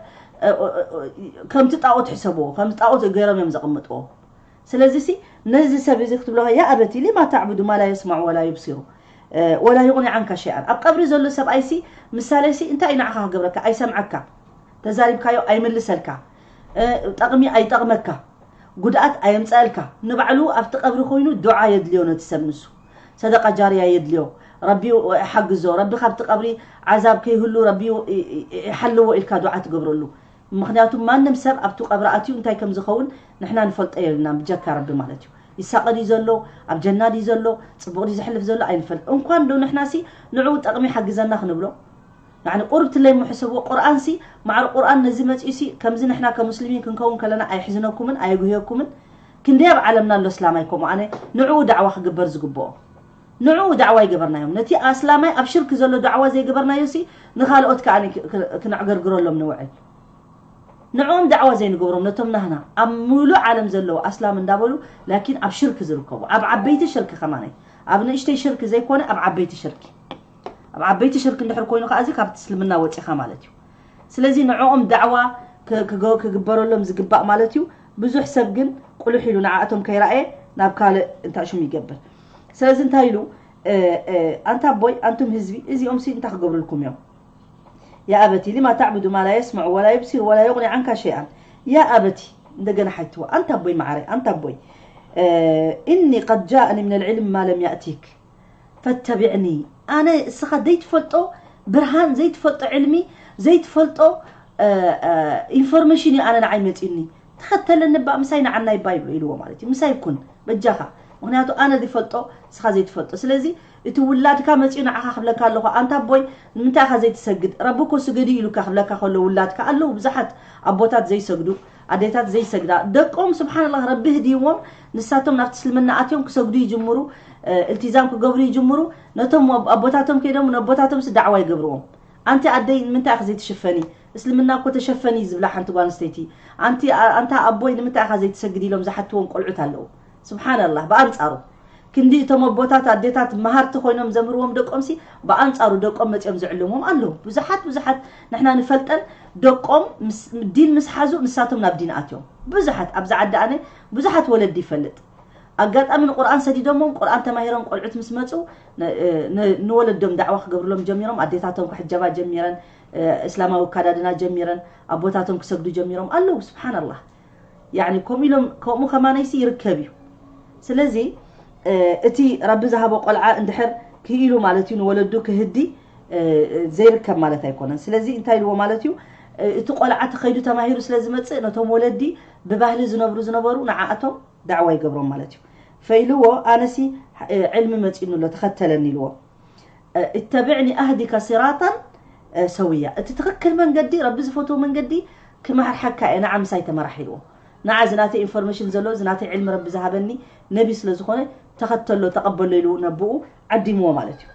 ከምቲ ጣዖት ሕሰብዎ ከምቲ ጣዖት ገይሮም እዮም ዘቕምጥዎ ስለዚ ሲ ነዚ ሰብ እዚ ክትብሎ يا أبت لم تعبد ما لا يسمع ولا يبصر ولا يغني عنك شيئا ኣብ ቀብሪ ዘሎ ሰብኣይ ሲ ምሳሌ ሲ እንታይ እዩ ንዓኻ ክገብረካ ኣይሰምዐካ ተዛሪብካዮ ኣይምልሰልካ ጠቕሚ ኣይጠቕመካ ጉድኣት ኣየምፀእልካ ንባዕሉ ኣብቲ ቀብሪ ኮይኑ ዱዓ የድልዮ ነቲ ሰብ ንሱ ሰደቃ ጃርያ የድልዮ ረቢ ይሓግዞ ረቢ ካብቲ ቀብሪ ዓዛብ ከይህሉ ረቢ ይሓልዎ ኢልካ ዱዓ ትገብረሉ ምኽንያቱ ማንም ሰብ ኣብቲ ቀብሪ ኣትዩ እንታይ ከም ዝኸውን ንሕና ንፈልጦ የብልና ብጀካ ረቢ ማለት እዩ ይሳቐ ድዩ ዘሎ ኣብ ጀና ድዩ ዘሎ ፅቡቕ ድዩ ዘሕልፍ ዘሎ ኣይንፈልጥ እንኳን ዶ ንሕና ሲ ንዕኡ ጠቕሚ ሓግዘና ክንብሎ ያኒ ቁርብ ትለይ ምሕሰብዎ ቁርኣን ሲ ማዕረ ቁርኣን ነዚ መፂኡ ሲ ከምዚ ንሕና ከሙስሊሚን ክንከውን ከለና ኣይሕዝነኩምን ኣየጉህየኩምን ክንደይ ኣብ ዓለምና ኣሎ እስላማይ ከምኡ ኣነ ንዕኡ ዳዕዋ ክግበር ዝግብኦ ንዕኡ ዳዕዋ ይገበርናዮም ነቲ ኣስላማይ ኣብ ሽርክ ዘሎ ዳዕዋ ዘይገበርናዮ ሲ ንኻልኦት ከዓ ክነዕገርግረሎም ንውዕል ንዕኦም ዳዕዋ ዘይንገብሮም ነቶም ናህና ኣብ ሙሉእ ዓለም ዘለዉ ኣስላም እንዳበሉ ላኪን ኣብ ሽርክ ዝርከቡ ኣብ ዓበይቲ ሽርክ ከማነይ ኣብ ንእሽተይ ሽርክ ዘይኮነ ኣብ ዓበይቲ ሽርክ ኣብ ዓበይቲ ሽርክ እንድሕር ኮይኑ ከዓ እዚ ካብቲ እስልምና ወፂኻ ማለት እዩ ስለዚ ንዕኦም ዳዕዋ ክግበረሎም ዝግባእ ማለት እዩ ብዙሕ ሰብ ግን ቁልሕ ኢሉ ንዓእቶም ከይረኣየ ናብ ካልእ እንታይ ሽም ይገብር ስለዚ እንታይ ኢሉ ኣንታ ኣቦይ ኣንቱም ህዝቢ እዚኦም ሲ እንታይ ክገብሩልኩም እዮም يا أبت لم تعبد ما لا يسمع ولا يبصر ولا يغني عنك شيئا يا أبت እንደገና ሓይትዋ ኣንታ ኣቦይ ማዓረይ ኣንታ ኣቦይ إني قد جاءني من العلم ما لم يأتك فاتبعني ኣነ እስኻ ዘይትፈልጦ ብርሃን ዘይትፈልጦ ዕልሚ ዘይትፈልጦ ኢንፎርሜሽን እዩ ኣነ ንዓይ መፂኒ ተኸተለኒ ባ ምሳይ ንዓናይ ባ ይብሎ ኢልዎ ማለት እዩ ምሳይ ኩን በጃኻ ምክንያቱ ኣነ ዝፈልጦ እስኻ ዘይትፈልጦ ስለዚ እቲ ውላድካ መፂኡ ንዓኻ ክብለካ ኣለኹ ኣንታ ኣቦይ ንምንታይ ኢኻ ዘይትሰግድ ረቢ እኮ ስገዲ ኢሉካ ክብለካ ከሎ ውላድካ ኣለዉ ብዙሓት ኣቦታት ዘይሰግዱ ኣዴታት ዘይሰግዳ ደቆም ስብሓንላህ ረቢ ህድይዎም ንሳቶም ናብቲ እስልምና ኣትዮም ክሰግዱ ይጅምሩ እልቲዛም ክገብሩ ይጅምሩ ነቶም ኣቦታቶም ከይዶም ነቦታቶምስ ዳዕዋ ይገብርዎም ኣንቲ ኣደይ ንምንታይ ኢኺ ዘይትሽፈኒ እስልምና እኮ ተሸፈኒ ዝብላ ሓንቲ ጓል ኣንስተይቲ ኣንቲ ኣንታ ኣቦይ ንምንታይ ኢኻ ዘይትሰግድ ኢሎም ዝሓትዎም ቆልዑት ኣለዉ ስብሓንላህ ብኣንፃሩ ክንዲ እቶም ኣቦታት ኣዴታት መሃርቲ ኮይኖም ዘምህርዎም ደቆምሲ ብኣንፃሩ ደቆም መፂኦም ዝዕልምዎም ኣለዉ ብዙሓት ብዙሓት ንሕና ንፈልጠን ደቆም ዲን ምስ ሓዙ ንሳቶም ናብ ዲን ኣትዮም ብዙሓት ኣብዚ ዓዲ ኣነ ብዙሓት ወለዲ ይፈልጥ ኣጋጣሚ ንቁርኣን ሰዲዶሞም ቁርኣን ተማሂሮም ቆልዑት ምስ መፁ ንወለዶም ዳዕዋ ክገብርሎም ጀሚሮም ኣዴታቶም ክሕጀባ ጀሚረን እስላማዊ ኣካዳድና ጀሚረን ኣቦታቶም ክሰግዱ ጀሚሮም ኣለዉ ስብሓንላህ ያኒ ከምኡ ኢሎም ከምኡ ከማነይሲ ይርከብ እዩ ስለዚ እቲ ረቢ ዝሃቦ ቆልዓ እንድሕር ክኢሉ ማለት እዩ፣ ንወለዱ ክህዲ ዘይርከብ ማለት ኣይኮነን። ስለዚ እንታይ ኢልዎ ማለት እዩ? እቲ ቆልዓ ተኸይዱ ተማሂሩ ስለ ዝመፅእ፣ ነቶም ወለዲ ብባህሊ ዝነብሩ ዝነበሩ ንዓኣቶም ዳዕዋ ይገብሮም ማለት እዩ። ፈኢልዎ፣ ኣነሲ ዕልሚ መፂኡኒ ኣሎ፣ ተኸተለኒ ኢልዎ። اتبعني أهدك صراطا سويا، እቲ ትኽክል መንገዲ፣ ረቢ ዝፈትዎ መንገዲ ክመርሓካ እየ፣ ንዓ ምሳይ ተመራሕ ኢልዎ። ንዓ እዚ ናተይ ኢንፎርሜሽን ዘሎ፣ እዚ ናተይ ዕልሚ ረቢ ዝሃበኒ ነቢ ስለ ዝኾነ፣ ተኸተሎ፣ ተቐበሎ ኢሉ ነብኡ ዓዲምዎ ማለት እዩ።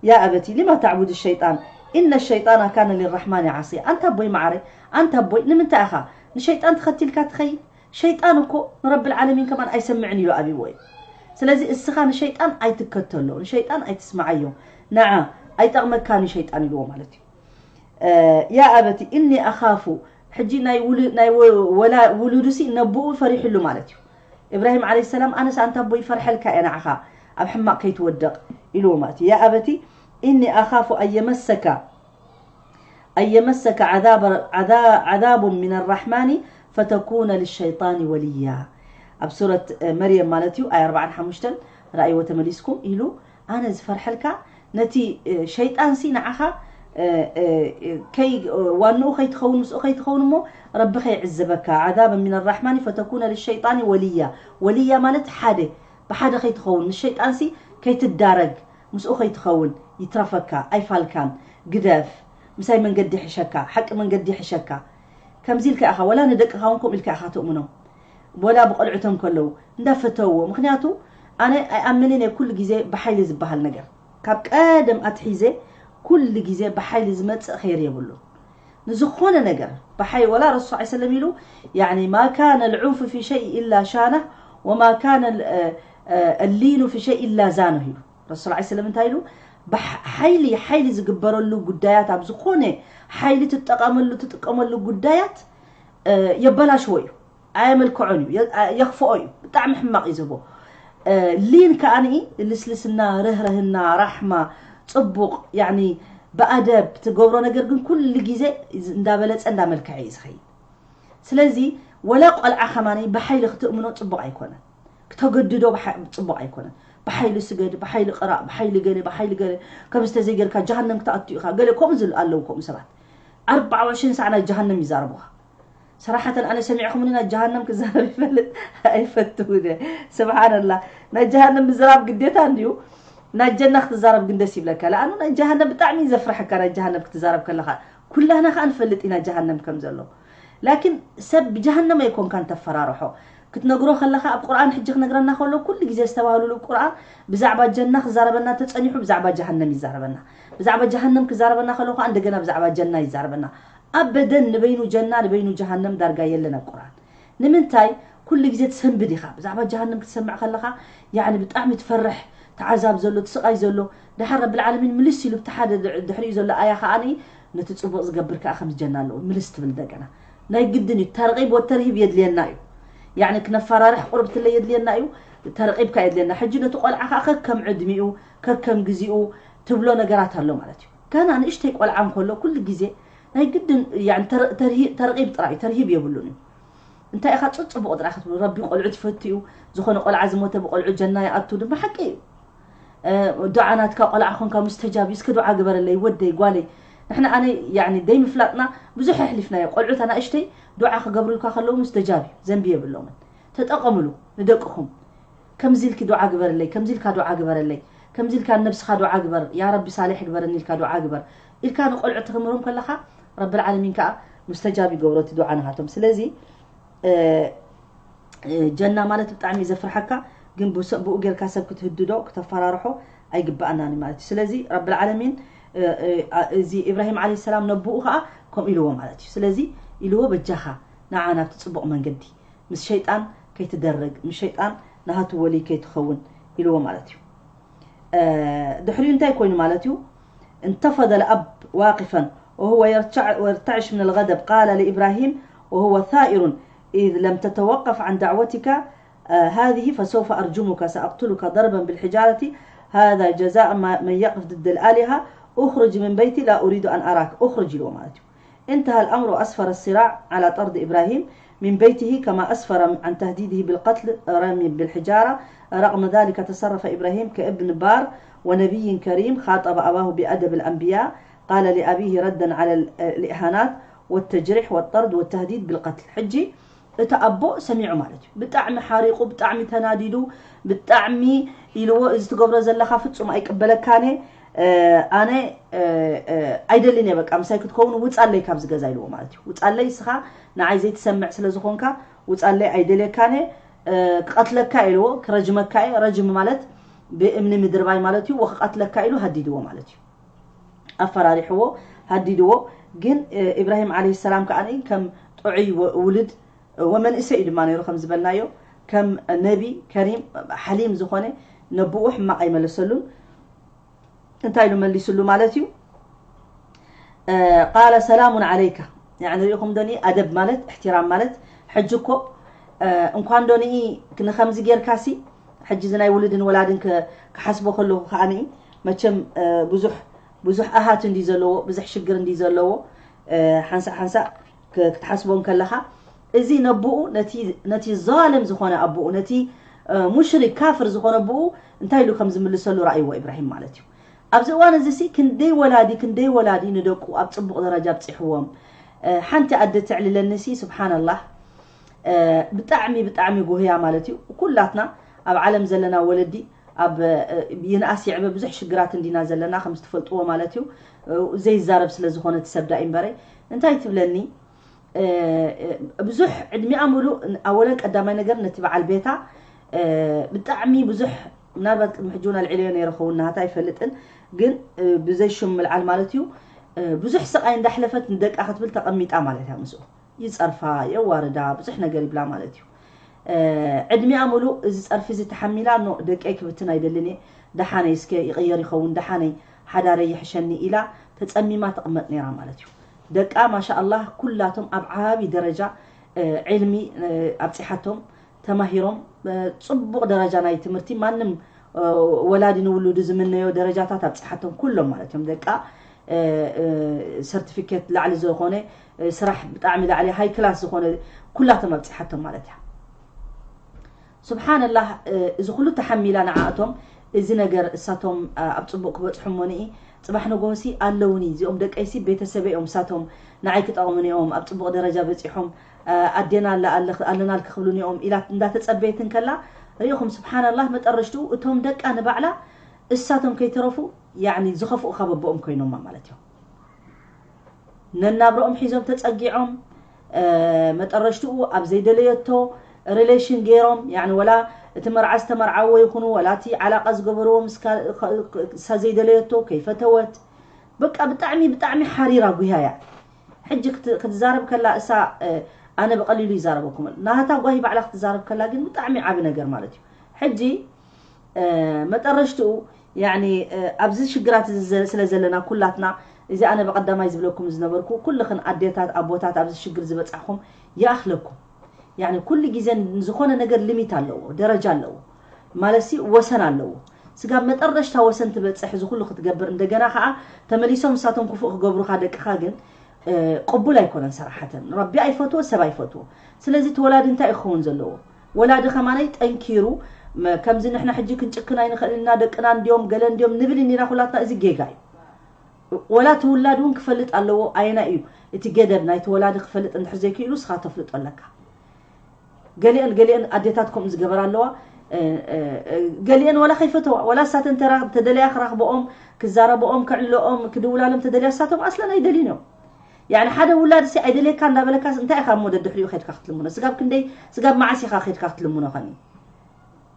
يا أبت لم تعبد الشيطان إن الشيطان كان للرحمن عصيا። ኣንታ ኣቦይ መዓረይ፣ ኣንታ ኣቦይ፣ ንምንታይ ኢኻ ንሸይጣን ተኸቲልካ ትኸይድ? ሸይጣን እኮ ንረብል ዓለሚን ከማን ኣይሰምዕን ኢሉ ኣብይዎ እዩ። ስለዚ እስኻ ንሸይጣን ኣይትከተሎ፣ ንሸይጣን ኣይትስማዓዮ። ንዓ ኣይጠቕመካን እዩ ሸይጣን ኢልዎ ማለት እዩ። ያ ኣበቲ እኒ ኣኻፉ፣ ሕጂ ናይ ውሉ- ናይ ወ- ወላ ውሉዱሲ ነብኡ ፈሪሕሉ ማለት እዩ። ኢብራሂም ዓለይሂ ሰላም፣ ኣነስ ኣንታ ኣቦ ይፈርሐልካ እየ ንዓኻ ኣብ ሕማቕ ከይትወደቕ ኢልዎ ማለት እዩ። ያ ኣበቲ እኒ ኣኻፉ ኣየመሰካ ኣየመሰካ ዓዛብ ዓዛ- ዓዛቡ ሚን ኣራሕማኒ ፈተኩነ ልሸይጣኒ ወልያ። ኣብ ሱረት መርየም ማለት እዩ፣ ኣያ ኣርባዓን ሓሙሽተን፣ ረኣይዎ ተመሊስኩም ኢሉ፣ ኣነ ዝፈርሐልካ ነቲ ሸይጣንሲ ንዓኻ ከይ ዋንኡ ከይትኸውን ምስኡ ከይትኸውን እሞ ረቢ ከይዕዘበካ። ዓዛበ ሚን ኣራሕማኒ ፈተኩነ ልሸይጣኒ ወልያ። ወልያ ማለት ሓደ ብሓደ ከይትኸውን፣ ንሸይጣንሲ ከይትዳረግ፣ ምስኡ ከይትኸውን፣ ይትረፈካ፣ ኣይፋልካን፣ ግደፍ፣ ምሳይ መንገዲ ይሕሸካ፣ ሓቂ መንገዲ ይሕሸካ። ከምዚ ኢልካ ኢኻ፣ ወላ ንደቅኻ እውን ከምኡ ኢልካ ኢኻ ትእምኖም። ወላ ብቆልዑቶም ከለዉ እንዳፈተውዎ። ምኽንያቱ ኣነ ኣይኣምንን እየ ኩሉ ግዜ ብሓይሊ ዝበሃል ነገር። ካብ ቀደም ኣትሒዘ ኩሉ ግዜ ብሓይሊ ዝመጽእ ኸይር የብሉን። ንዝኾነ ነገር ብሓይ- ወላ ረሱል ሰለላሁ ዐለይሂ ወሰለም ኢሉ፣ ያኒ፣ ማ ካነ ልዑንፍ ፊ ሸይ ኢላ ሻነህ ወማ ካነ ል- እ- እ- ሊኑ ፊ ሸይ ኢላ ዛነህ ኢሉ። ረሱል ሰለላሁ ዐለይሂ ወሰለም እንታይ ኢሉ? ብሓ- ሓይሊ ሓይሊ ዝግበረሉ ጉዳያት፣ ኣብ ዝኾነ ሓይሊ ትጠቐመሉ ትጥቀመሉ ጉዳያት የበላሽዎ እዩ፣ ኣየመልክዖን እዩ፣ የኽፍኦ እዩ። ብጣዕሚ ሕማቕ እዩ ዝህቦ። ሊን ከኣ ልስልስና፣ ርህርህና፣ ራሕማ፣ ጽቡቕ፣ ያኒ ብኣደብ ትገብሮ ነገር ግን ኩሉ ግዜ እንዳበለጸ እንዳመልክዐ እዩ ዝኸይድ። ስለዚ ወላ ቆልዓ ከማኒ ብሓይሊ ክትእምኖ ጽቡቕ ኣይኮነን። ክተገድዶ ጽቡቕ ኣይኮነን። ብሓይሊ ስገድ፣ ብሓይሊ ቅራእ፣ ብሓይሊ ገለ፣ ብሓይሊ ገለ፣ ከምዚ ተዘይገርካ ጀሃነም ክትኣቱ ኢኻ፣ ገለ ከምኡ ዝብሉ ኣለዉ። ከምኡ ሰባት ኣርባዓ ወዕሽን ሳዕ ናይ ጀሃነም ይዛረቡኻ። ሰራሓተን ኣነ ሰሚዕኹምኒ ናይ ጀሃነም ክዛረብ ይፈልጥ ኣይፈትውን እየ። ስብሓንላ፣ ናይ ጀሃነም ምዝራብ ግዴታ እንድዩ። ናይ ጀና ክትዛረብ ግን ደስ ይብለካ። ለኣኑ ናይ ጀሃነም ብጣዕሚ እዩ ዘፍርሐካ፣ ናይ ጀሃነም ክትዛረብ ከለኻ። ኩላና ከኣ ንፈልጥ ኢና ጀሃነም ከም ዘሎ። ላኪን ሰብ ብጀሃነም ኣይኮንካን ተፈራርሖ። ክትነግሮ ከለኻ ኣብ ቁርኣን ሕጂ ክነግረና ከሎ ኩሉ ግዜ ዝተባህሉሉ ቁርኣን ብዛዕባ ጀና ክዛረበና ተጸኒሑ ብዛዕባ ጀሃነም ይዛረበና። ብዛዕባ ጀሃነም ክዛረበና ከሎ ከኣ እንደገና ብዛዕባ ጀና ይዛረበና። ኣበደን ንበይኑ ጀና ንበይኑ ጀሃነም ዳርጋ የለን ኣብ ቁርኣን። ንምንታይ ኩሉ ግዜ ትሰንብድ ኢኻ? ብዛዕባ ጀሃነም ክትሰምዕ ከለኻ ያኒ ብጣዕሚ ትፈርሕ፣ ተዓዛብ ዘሎ፣ ትስቓይ ዘሎ። ደሓር ረብል ዓለሚን ምልስ ኢሉ ብቲ ሓደ ድሕሪኡ ዘሎ ኣያ ከኣ ነቲ ጽቡቕ ዝገብር ከኣ ከምዚ ጀና ኣለዎ ምልስ ትብል እንደገና። ናይ ግድን እዩ። ተርቒብ ወተርሂብ የድልየና እዩ። ያኒ ክነፈራርሕ ቁርብትለ የድልየና እዩ። ተርቒብካ የድልየና። ሕጂ ነቲ ቆልዓ ከኣ ከከም ዕድሚኡ ከከም ግዜኡ ትብሎ ነገራት ኣሎ ማለት እዩ። ገና ንእሽተይ ቆልዓ እንከሎ ኩሉ ግዜ ናይ ግድን ያኒ ተር- ተርሂ- ተርቒብ ጥራይ እዩ፣ ተርሂብ የብሉን እዩ። እንታይ ኢኻ ጽ- ጽቡቕ ጥራይ ክትብሉ፣ ረቢ ቆልዑት ይፈቱ እዩ። ዝኾነ ቆልዓ ዝሞተ ብቆልዑ ጀና ይኣቱ ድማ ሓቂ እዩ። እ፣ ዱዓ ናትካ ቆልዓ ኾንካ ሙስተጃብ እዩ። እስከ ዱዓ ግበረለይ ወደይ ጓለይ። ንሕና ኣነ ያኒ ደይ ምፍላጥና ብዙሕ ኣሕሊፍናዮ። ቆልዑት ኣናእሽተይ ዱዓ ክገብሩልካ ከለዉ ሙስተጃብ እዩ፣ ዘንቢ የብሎምን። ተጠቐምሉ ንደቅኹም። ከምዚ ኢልኪ ዱዓ ግበረለይ፣ ከምዚ ኢልካ ዱዓ ግበረለይ፣ ከምዚ ኢልካ ነብስኻ ዱዓ ግበር፣ ያ ረቢ ሳሌሕ ግበረኒ ኢልካ ዱዓ ግበር ኢልካ ንቆልዑ ትኽምሮም ከለኻ ረብል ዓለሚን ከኣ ሙስተጃብ ይገብሮ እቲ ዱዓ ናሃቶም። ስለዚ እ፣ እ፣ ጀና ማለት ብጣዕሚ ዘፍርሓካ፣ ግን ብሰ- ብኡ ጌርካ ሰብ ክትህድዶ ክተፈራርሖ ኣይግባኣናን ማለት እዩ። ስለዚ ረብል ዓለሚን እ፣ እ፣ ኣ- እዚ ኢብራሂም ዓለይሂ ሰላም ነብኡ ከኣ ከምኡ ኢልዎ ማለት እዩ። ስለዚ ኢልዎ በጃኻ ንዓ ናብቲ ጽቡቕ መንገዲ ምስ ሸይጣን ከይትደረግ፣ ምስ ሸይጣን ናሃቱ ወልይ ከይትኸውን ኢልዎ ማለት እዩ። እ፣ ድሕሪኡ እንታይ ኮይኑ ማለት እዩ? انتفض الأب واقفا وهو يرتع- يرتعش من الغضب، قال لإبراهيم وهو ثائر: إذ لم تتوقف عن دعوتك، آه، هذه فسوف أرجمك، سأقتلك ضربا بالحجارة، هذا جزاء ما- من يقف ضد الآلهة، اخرج من بيتي لا أريد أن أراك، اخرج ኢልዎ ማለት እዩ። انتهى الأمر وأسفر الصراع على طرد إبراهيم من بيته، كما أسفر عن تهديده بالقتل رمي بالحجارة رغم ذلك تصرف إبراهيم كابن بار ونبي كريم، خاطب أباه بأدب الأنبياء، قال لأبيه ردا على ال- الإهانات والتجريح والطرد والتهديد بالقتل. ሕጂ እቲ ኣቦ ሰሚዑ ማለት እዩ። ብጣዕሚ ሓሪቑ፣ ብጣዕሚ ተናዲዱ፣ ብጣዕሚ ኢልዎ፣ እዚ ትገብሮ ዘለኻ ፍጹም ኣይቅበለካን እየ፣ እ፣ ኣነ እ፣ እ፣ ኣይደልን እየ፣ በቃ ምሳይ ክትከውን ውጻለይ ካብዚ ገዛ ኢልዎ ማለት እዩ። ውጻለይ፣ እስኻ ንዓይ ዘይትሰምዕ ስለ ዝኾንካ ውጻለይ፣ ኣይደልየካን እየ፣ እ፣ ክቐትለካ ኢልዎ፣ ክረጅመካ እየ። ረጅም ማለት ብእምኒ ምድርባይ ማለት እዩ። ወክቐትለካ ኢሉ ሃዲድዎ ማለት እዩ። ኣፈራሪሕዎ፣ ሃዲድዎ። ግን እ፣ ኢብራሂም ዓለይሂ ሰላም ከኣ ከም ጥዑይ ወ- ውልድ ወመንእሰይ እዩ ድማ ነይሩ ከም ዝበልናዮ፣ ከም ነቢ ከሪም ሓሊም ዝኾነ ነብኡ ሕማቕ ኣይመለሰሉን። እንታይ ኢሉ መሊስሉ ማለት እዩ? እ፣ ቃለ ሰላሙን ዓለይካ። ያዕኒ ሪኢኹም ዶኒ ኣደብ ማለት እሕትራም ማለት። ሕጂ እኮ እ፣ እንኳን ዶኒ ንኸምዚ ጌርካሲ፣ ሕጂ እዚ ናይ ውሉድን ወላድን ከ- ክሓስቦ ከለኹ ከኣኒ መቸም እ፣ ብዙሕ ብዙሕ ኣሃት እንዲ ዘለዎ፣ ብዙሕ ሽግር እንዲ ዘለዎ እ፣ ሓንሳእ ሓንሳእ ክ- ክትሓስቦ እንከለኻ፣ እዚ ነብኡ ነቲ ነቲ ዛልም ዝኾነ ኣቦኡ፣ ነቲ እ፣ ሙሽሪክ ካፍር ዝኾነ ኣቦኡ እንታይ ኢሉ ከም ዝምልሰሉ ረኣይዎ ኢብራሂም ማለት እዩ። ኣብዚ እዋን እዚ ሲ ክንደይ ወላዲ ክንደይ ወላዲ ንደቁ ኣብ ጽቡቕ ደረጃ ኣብጺሕዎም። እ፣ ሓንቲ ኣደ ትዕልለኒ ሲ ስብሓንላህ እ፣ ብጣዕሚ ብጣዕሚ ጉህያ ማለት እዩ። ኩላትና ኣብ ዓለም ዘለና ወለዲ ኣብ እ፣ ይንኣስ ይዕበ ብዙሕ ሽግራት እንዲና ዘለና ከም ዝትፈልጥዎ ማለት እዩ። እ፣ ዘይዛረብ ስለ ዝኾነ እቲ ሰብ ዳኢ እምበረይ እንታይ ትብለኒ እ፣ እ፣ ብዙሕ ዕድሚኣ ሙሉእ ኣወለን ቀዳማይ ነገር ነቲ በዓል ቤታ እ፣ ብጣዕሚ ብዙሕ ምናልባት ቅድሚ ሕጂ እውን ኣልዒለዮ ነይረ ኸውን ናሃታ ኣይፈልጥን ግን እ፣ ብዘይ ሽም ምልዓል ማለት እዩ እ፣ ብዙሕ ስቓይ እንዳሕለፈት ንደቃ ክትብል ተቐሚጣ ማለት እያ ምስኡ ይጸርፋ የዋርዳ ብዙሕ ነገር ይብላ ማለት እዩ እ፣ ዕድሚኣ ሙሉእ እዚ ጸርፊ እዚ ተሓሚላ ኖ ደቀይ ክብትን ኣይደልን እየ ደሓነይ እስከ ይቕየር ይኸውን ደሓነይ ሓዳረይ ይሕሸኒ ኢላ ተጸሚማ ትቕመጥ ነይራ ማለት እዩ ደቃ ማሻ ኣላህ ኩላቶም ኣብ ዓቢ ደረጃ እ፣ ዕልሚ እ፣ ኣብጺሓቶም ተማሂሮም እ፣ ጽቡቕ ደረጃ ናይ ትምህርቲ ማንም እ፣ ወላዲ ንውሉዱ ዝምነዮ ደረጃታት ኣብጺሓቶም ኩሎም ማለት እዮም ደቃ እ፣ እ፣ ሰርቲፊኬት ላዕሊ ዝኾነ እ፣ ስራሕ ብጣዕሚ ላዕሊ ሃይ ክላስ ዝኾነ ኩላቶም ኣብጺሓቶም ማለት እያ ስብሓንላህ እ፣ እዚ ኩሉ ተሓሚላ ንዓእቶም እዚ ነገር እሳቶም እ፣ ኣብ ጽቡቕ ክበጽሑ እሞንኢ ጽባሕ ንጎሆሲ ኣለውኒ እዚኦም ደቀይሲ ቤተሰበ እዮም እሳቶም ንዓይ ክጠቕሙኒ እዮም ኣብ ጽቡቕ ደረጃ በጺሖም እ፣ ኣዴና ኣለ- ኣለ- ኣለናልኪ ክብሉኒ እዮም ኢላ እንዳተጸበየት እንከላ ርኢኹም ስብሓንላህ መጠረሽትኡ እቶም ደቃ ንባዕላ እሳቶም ከይተረፉ ያኒ ዝኸፍኡ ካብ ኣቦኦም ኮይኖማ ማለት እዮም ነናብረኦም ሒዞም ተጸጊዖም እ፣ መጠረሽትኡ ኣብ ዘይደለየቶ ሪሌሽን ገይሮም ያኒ ወላ እቲ መርዓ ዝተመርዓዎ ይኹኑ ወላ እቲ ዓላቃ ዝገበርዎ ምስካ ሳ ዘይደለየቶ ከይፈተወት በቃ ብጣዕሚ ብጣዕሚ ሓሪራ ጉህያ እያ ሕጂ ክት- ክትዛረብ ከላ እሳ እ፣ ኣነ ብቐሊሉ ይዛረበኩም ናሃታ ጓሂ ባዕላ ክትዛረብ ከላ ግን ብጣዕሚ ዓቢ ነገር ማለት እዩ ሕጂ እ፣ መጠረሽትኡ ያኒ እ፣ ኣብዚ ሽግራት እዚ ዘ- ስለ ዘለና ኩላትና እዚ ኣነ ብቐዳማይ ዝብለኩም ዝነበርኩ ኩልኽን ኣዴታት ኣቦታት ኣብዚ ሽግር ዝበጻሕኹም ይኣኽለኩም ያኒ ኩሉ ግዜ ዝኾነ ነገር ሊሚት ኣለዎ ደረጃ ኣለዎ ማለትሲ ወሰን ኣለዎ ስጋብ መጠረሽታ ወሰን ትበጽሕ እዚ ኩሉ ክትገብር እንደገና ከዓ ተመሊሶም ንሳቶም ክፉእ ክገብሩካ ደቅኻ ግን እ፣ ቅቡል ኣይኮነን ሰራሓተን ረቢ ኣይፈትዎ ሰብ ኣይፈትዎ ስለዚ እቲ ወላዲ እንታይ እዩ ክኸውን ዘለዎ ወላዲ ከማነይ ጠንኪሩ መ- ከምዚ ንሕና ሕጂ ክንጭክን ኣይንኽእል ኢና ደቅና እንዲዮም ገለ እንዲዮም ንብል እንዲና ኩላትና እዚ ጌጋ እዩ ወላ እቲ ውላድ እውን ክፈልጥ ኣለዎ ኣየና እዩ እቲ ገደብ ናይቲ ወላዲ ክፈልጥ እንድሕር ዘይክእሉ ስኻ ተፍልጦ ኣለካ ገሊአን ገሊአን ኣዴታት ከምኡ ዝገበራ ኣለዋ እ፣ እ፣ እ፣ ገሊአን ወላ ከይፈተዋ ወላ እሳተን ተራ- ተደለያ ክራኽበኦም ክዛረበኦም ክዕልለኦም ክድውላሎም ተደልያ እሳቶም ኣስለን ኣይደልዩን እዮም ያኒ ሓደ ውላድ ሲ ኣይደልየካ እንዳበለካስ እንታይ ኢኻ እሞ ደድሕሪኡ ከድካ ክትልምኖ ስጋብ ክንደይ ስጋብ መዓስ ኢኻ ከድካ ክትልምኖ ኸኒ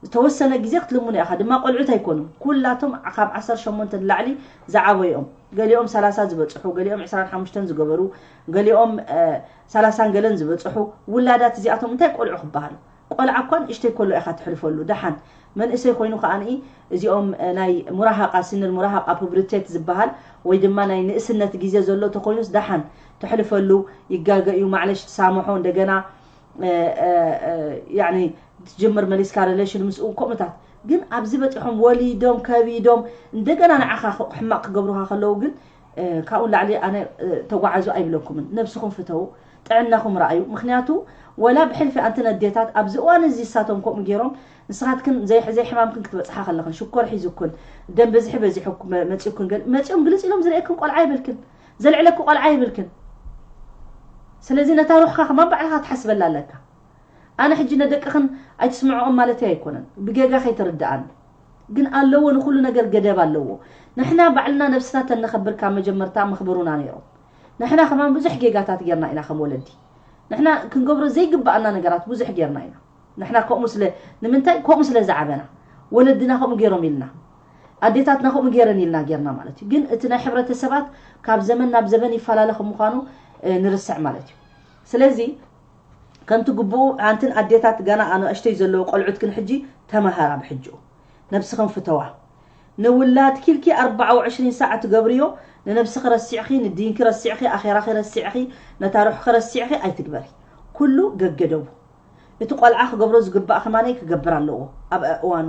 ዝተወሰነ ግዜ ክትልምኖ ኢኻ ድማ ቆልዑት ኣይኮኑን ኩላቶም ካብ ዓሰርተ ሸሞንተ ንላዕሊ ዝዓበዮም ገሊኦም ሰላሳ ዝበፅሑ ገሊኦም ዕስራን ሓሙሽተን ዝገበሩ ገሊኦም እ፣ ሰላሳን ገለን ዝበፅሑ ውላዳት እዚኣቶም እንታይ ቆልዑ ክበሃሉ ቆልዓ እኳ ንእሽተይ ከሎ ኢኻ ትሕልፈሉ ደሓን መንእሰይ ኮይኑ ከኣ ንኢ እዚኦም እ፣ ናይ ሙራሃቃ ስንል ሙራሃቃ ፕብሪቴት ዝበሃል ወይ ድማ ናይ ንእስነት ግዜ ዘሎ ተኮይኑስ ደሓን ትሕልፈሉ ይጋገ እዩ ማዕለሽ ትሳምሖ እንደገና እ፣ እ፣ እ፣ ያኒ ትጅምር መሊስካ ሪሌሽን ምስኡ ከምኡታት ግን ኣብዚ በፂሖም ወሊዶም ከቢዶም እንደገና ንዓኻ ክ- ሕማቕ ክገብሩካ ከለዉ ግን እ፣ ካብኡ ላዕሊ ኣነ እ፣ ተጓዓዙ ኣይብለኩምን ነብስኹም ፍተዉ ጥዕናኹም ረኣዩ። ምኽንያቱ ወላ ብሕልፊ ኣንተን ኣዴታት ኣብዚ እዋን እዚ እሳቶም ከምኡ ገይሮም ንስኻትክን ዘይ-፣ ዘይሕማምክን ክትበጽሓ ከለኽን ሽኮር ሒዙክን ደም ብዝሒ በዚሑ መጺኡክን ገል-፣ መጺኦም ግልጽ ኢሎም ዝርእየክን ቆልዓ ይብልክን፣ ዘልዕለኪ ቆልዓ ይብልክን። ስለዚ ነታ ሩሕካ ከማን ባዕልኻ ክትሓስበላ ኣለካ። ኣነ ሕጂ ነደቅኽን ኣይትስምዖም ማለት ኣይኮነን፣ ብጌጋ ከይትርድኣኒ። ግን ኣለዎ፣ ንኹሉ ነገር ገደብ ኣለዎ። ንሕና ባዕልና ነብስና ተነኸብር ካብ መጀመርታ መኽብሩና ነይሮም። ንሕና ከማን ብዙሕ ጌጋታት ጌርና ኢና ከም ወለዲ። ንሕና ክንገብሮ ዘይግባኣና ነገራት ብዙሕ ጌርና ኢና። ንሕና ከምኡ ስለ፣ ንምንታይ ከምኡ ስለ ዝዓበና፣ ወለድና ከምኡ ገይሮም ኢልና፣ ኣዴታትና ከምኡ ገይረን ኢልና ጌርና ማለት እዩ። ግን እቲ ናይ ሕብረተሰባት ካብ ዘመን ናብ ዘመን ይፈላለ ከም ምዃኑ፣ እ፣ ንርስዕ ማለት እዩ። ስለዚ ከምቲ ግቡኡ ሓንትን ኣዴታት ገና ኣናእሽተይ ዘለዉ ቆልዑትክን ሕጂ ተማሃራ ብሕጂኡ። ነብስኽን ፍተዋ። ንውላድኪ ኢልኪ ኣርባዓ ወዕሽሪን ሰዓት ትገብርዮ፣ ንነብስኺ ረሲዕኺ፣ ንዲንኪ ረሲዕኺ፣ ኣኼራኺ ረሲዕኺ፣ ነታ ሩሕኺ ረሲዕኺ ኣይትግበሪ። ኩሉ ገገደቡ። እቲ ቆልዓ ክገብሮ ዝግባእ ከማነይ ክገብር ኣለዎ፣ ኣብ እዋኑ፣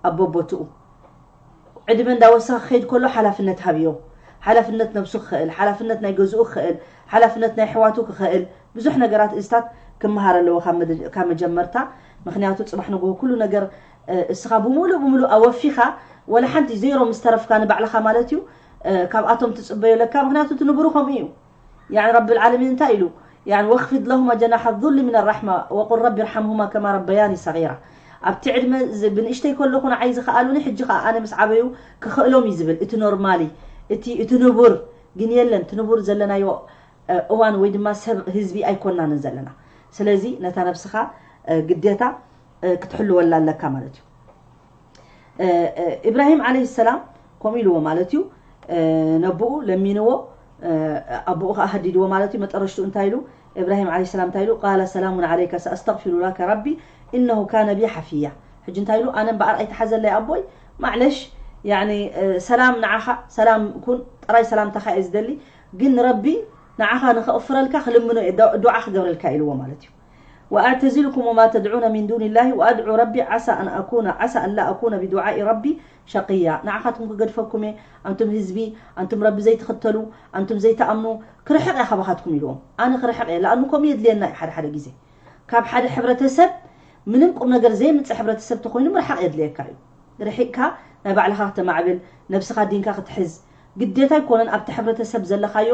ኣብ በቦትኡ። ዕድመ እንዳወሰኸ ክኸይድ ከሎ ሓላፍነት ሃብዮ። ሓላፍነት ነብሱ ክኽእል፣ ሓላፍነት ናይ ገዝኡ ክኽእል፣ ሓላፍነት ናይ ኣሕዋቱ ክኽእል፣ ብዙሕ ነገራት እዝታት ክመሃር ኣለዎ ካብ መደ-፣ ካብ መጀመርታ። ምኽንያቱ ጽባሕ ንግሆ ኩሉ ነገር፣ እ፣ እስኻ ብምሉእ ብምሉእ ኣወፊኻ፣ ወላ ሓንቲ ዜሮ ምስ ተረፍካ ንባዕልኻ ማለት እዩ፣ እ፣ ካብኣቶም ትጽበዮ ኣለካ። ምኽንያቱ እቲ ንቡሩ ከምኡ እዩ። ያኒ ረብል ዓለሚን እንታይ ኢሉ? ያኒ ወኽፊድ ለሁማ ጀናሐ ዙሊ ሚነ ራሕማ ወቁል ረቢ ርሓምሁማ ከማ ረበያኒ ሰጊራ። ኣብቲ ዕድመ ዝ-፣ ብንእሽተይ ከለኹ ንዓይ ዝኸኣሉኒ፣ ሕጂ ኸኣ ኣነ ምስ ዓበዩ ክኽእሎም እዩ ዝብል። እቲ ኖርማሊ፣ እቲ፣ እቲ ንቡር ግን የለን። እቲ ንቡር ዘለናዮ፣ እ፣ እዋን ወይ ድማ ሰብ ህዝቢ ኣይኮናንን ዘለና። ስለዚ ነታ ነብስኻ፣ እ፣ ግዴታ፣ እ፣ ክትሕልወላ ኣለካ ማለት እዩ። እ፣ እ፣ ኢብራሂም ዓለይሂ ሰላም ከምኡ ኢልዎ ማለት እዩ። እ፣ ነቦኡ ለሚንዎ፣ እ፣ ኣቦኡ ኸኣ ሃዲድዎ ማለት እዩ። መጠረሽትኡ እንታይ ኢሉ? ኢብራሂም ዓለይሂ ሰላም እንታይ ኢሉ? ቃለ ሰላሙን ዓለይከ ሰኣስተግፊሩ ለከ ረቢ ኢነሁ ካነ ቢ ሓፊያ። ሕጂ እንታይ ኢሉ? ኣነ እምበኣር ኣይትሓዘለይ ኣቦይ፣ ማዕለሽ፣ ያኒ፣ እ፣ ሰላም ንዓኻ፣ ሰላም ኩን፣ ጥራይ ሰላምታኻ እየ ዝደሊ፣ ግን ንረቢ ንዓኻ ንኸቕፍረልካ ክልምኖ እየ፣ ዶ-፣ ዱዓ ክገብረልካ ኢልዎ ማለት እዩ። وأعتزلكم وما تدعون من دون الله وأدعو ربي عسى أن أكون، عسى أن لا أكون بدعاء ربي شقيا። ንዓኻትኩም ክገድፈኩም እየ፣ ኣንቱም ህዝቢ፣ ኣንቱም ረቢ ዘይትኽተሉ፣ ኣንቱም ዘይትኣምኑ፣ ክርሕቕ እየ ካባኻትኩም ኢልዎም። ኣነ ክርሕቕ እየ፣ ለኣኑ ከምኡ የድልየና እዩ ሓደ ሓደ ግዜ። ካብ ሓደ ሕብረተሰብ ምንም ቁም ነገር ዘይምጽእ ሕብረተሰብ ተኾይኑ ምርሓቕ የድልየካ እዩ። ርሒቕካ ናይ ባዕልኻ ክተማዕብል፣ ነብስኻ ዲንካ ክትሕዝ፣ ግዴታ ኣይኮነን ኣብቲ ሕብረተሰብ ዘለኻዮ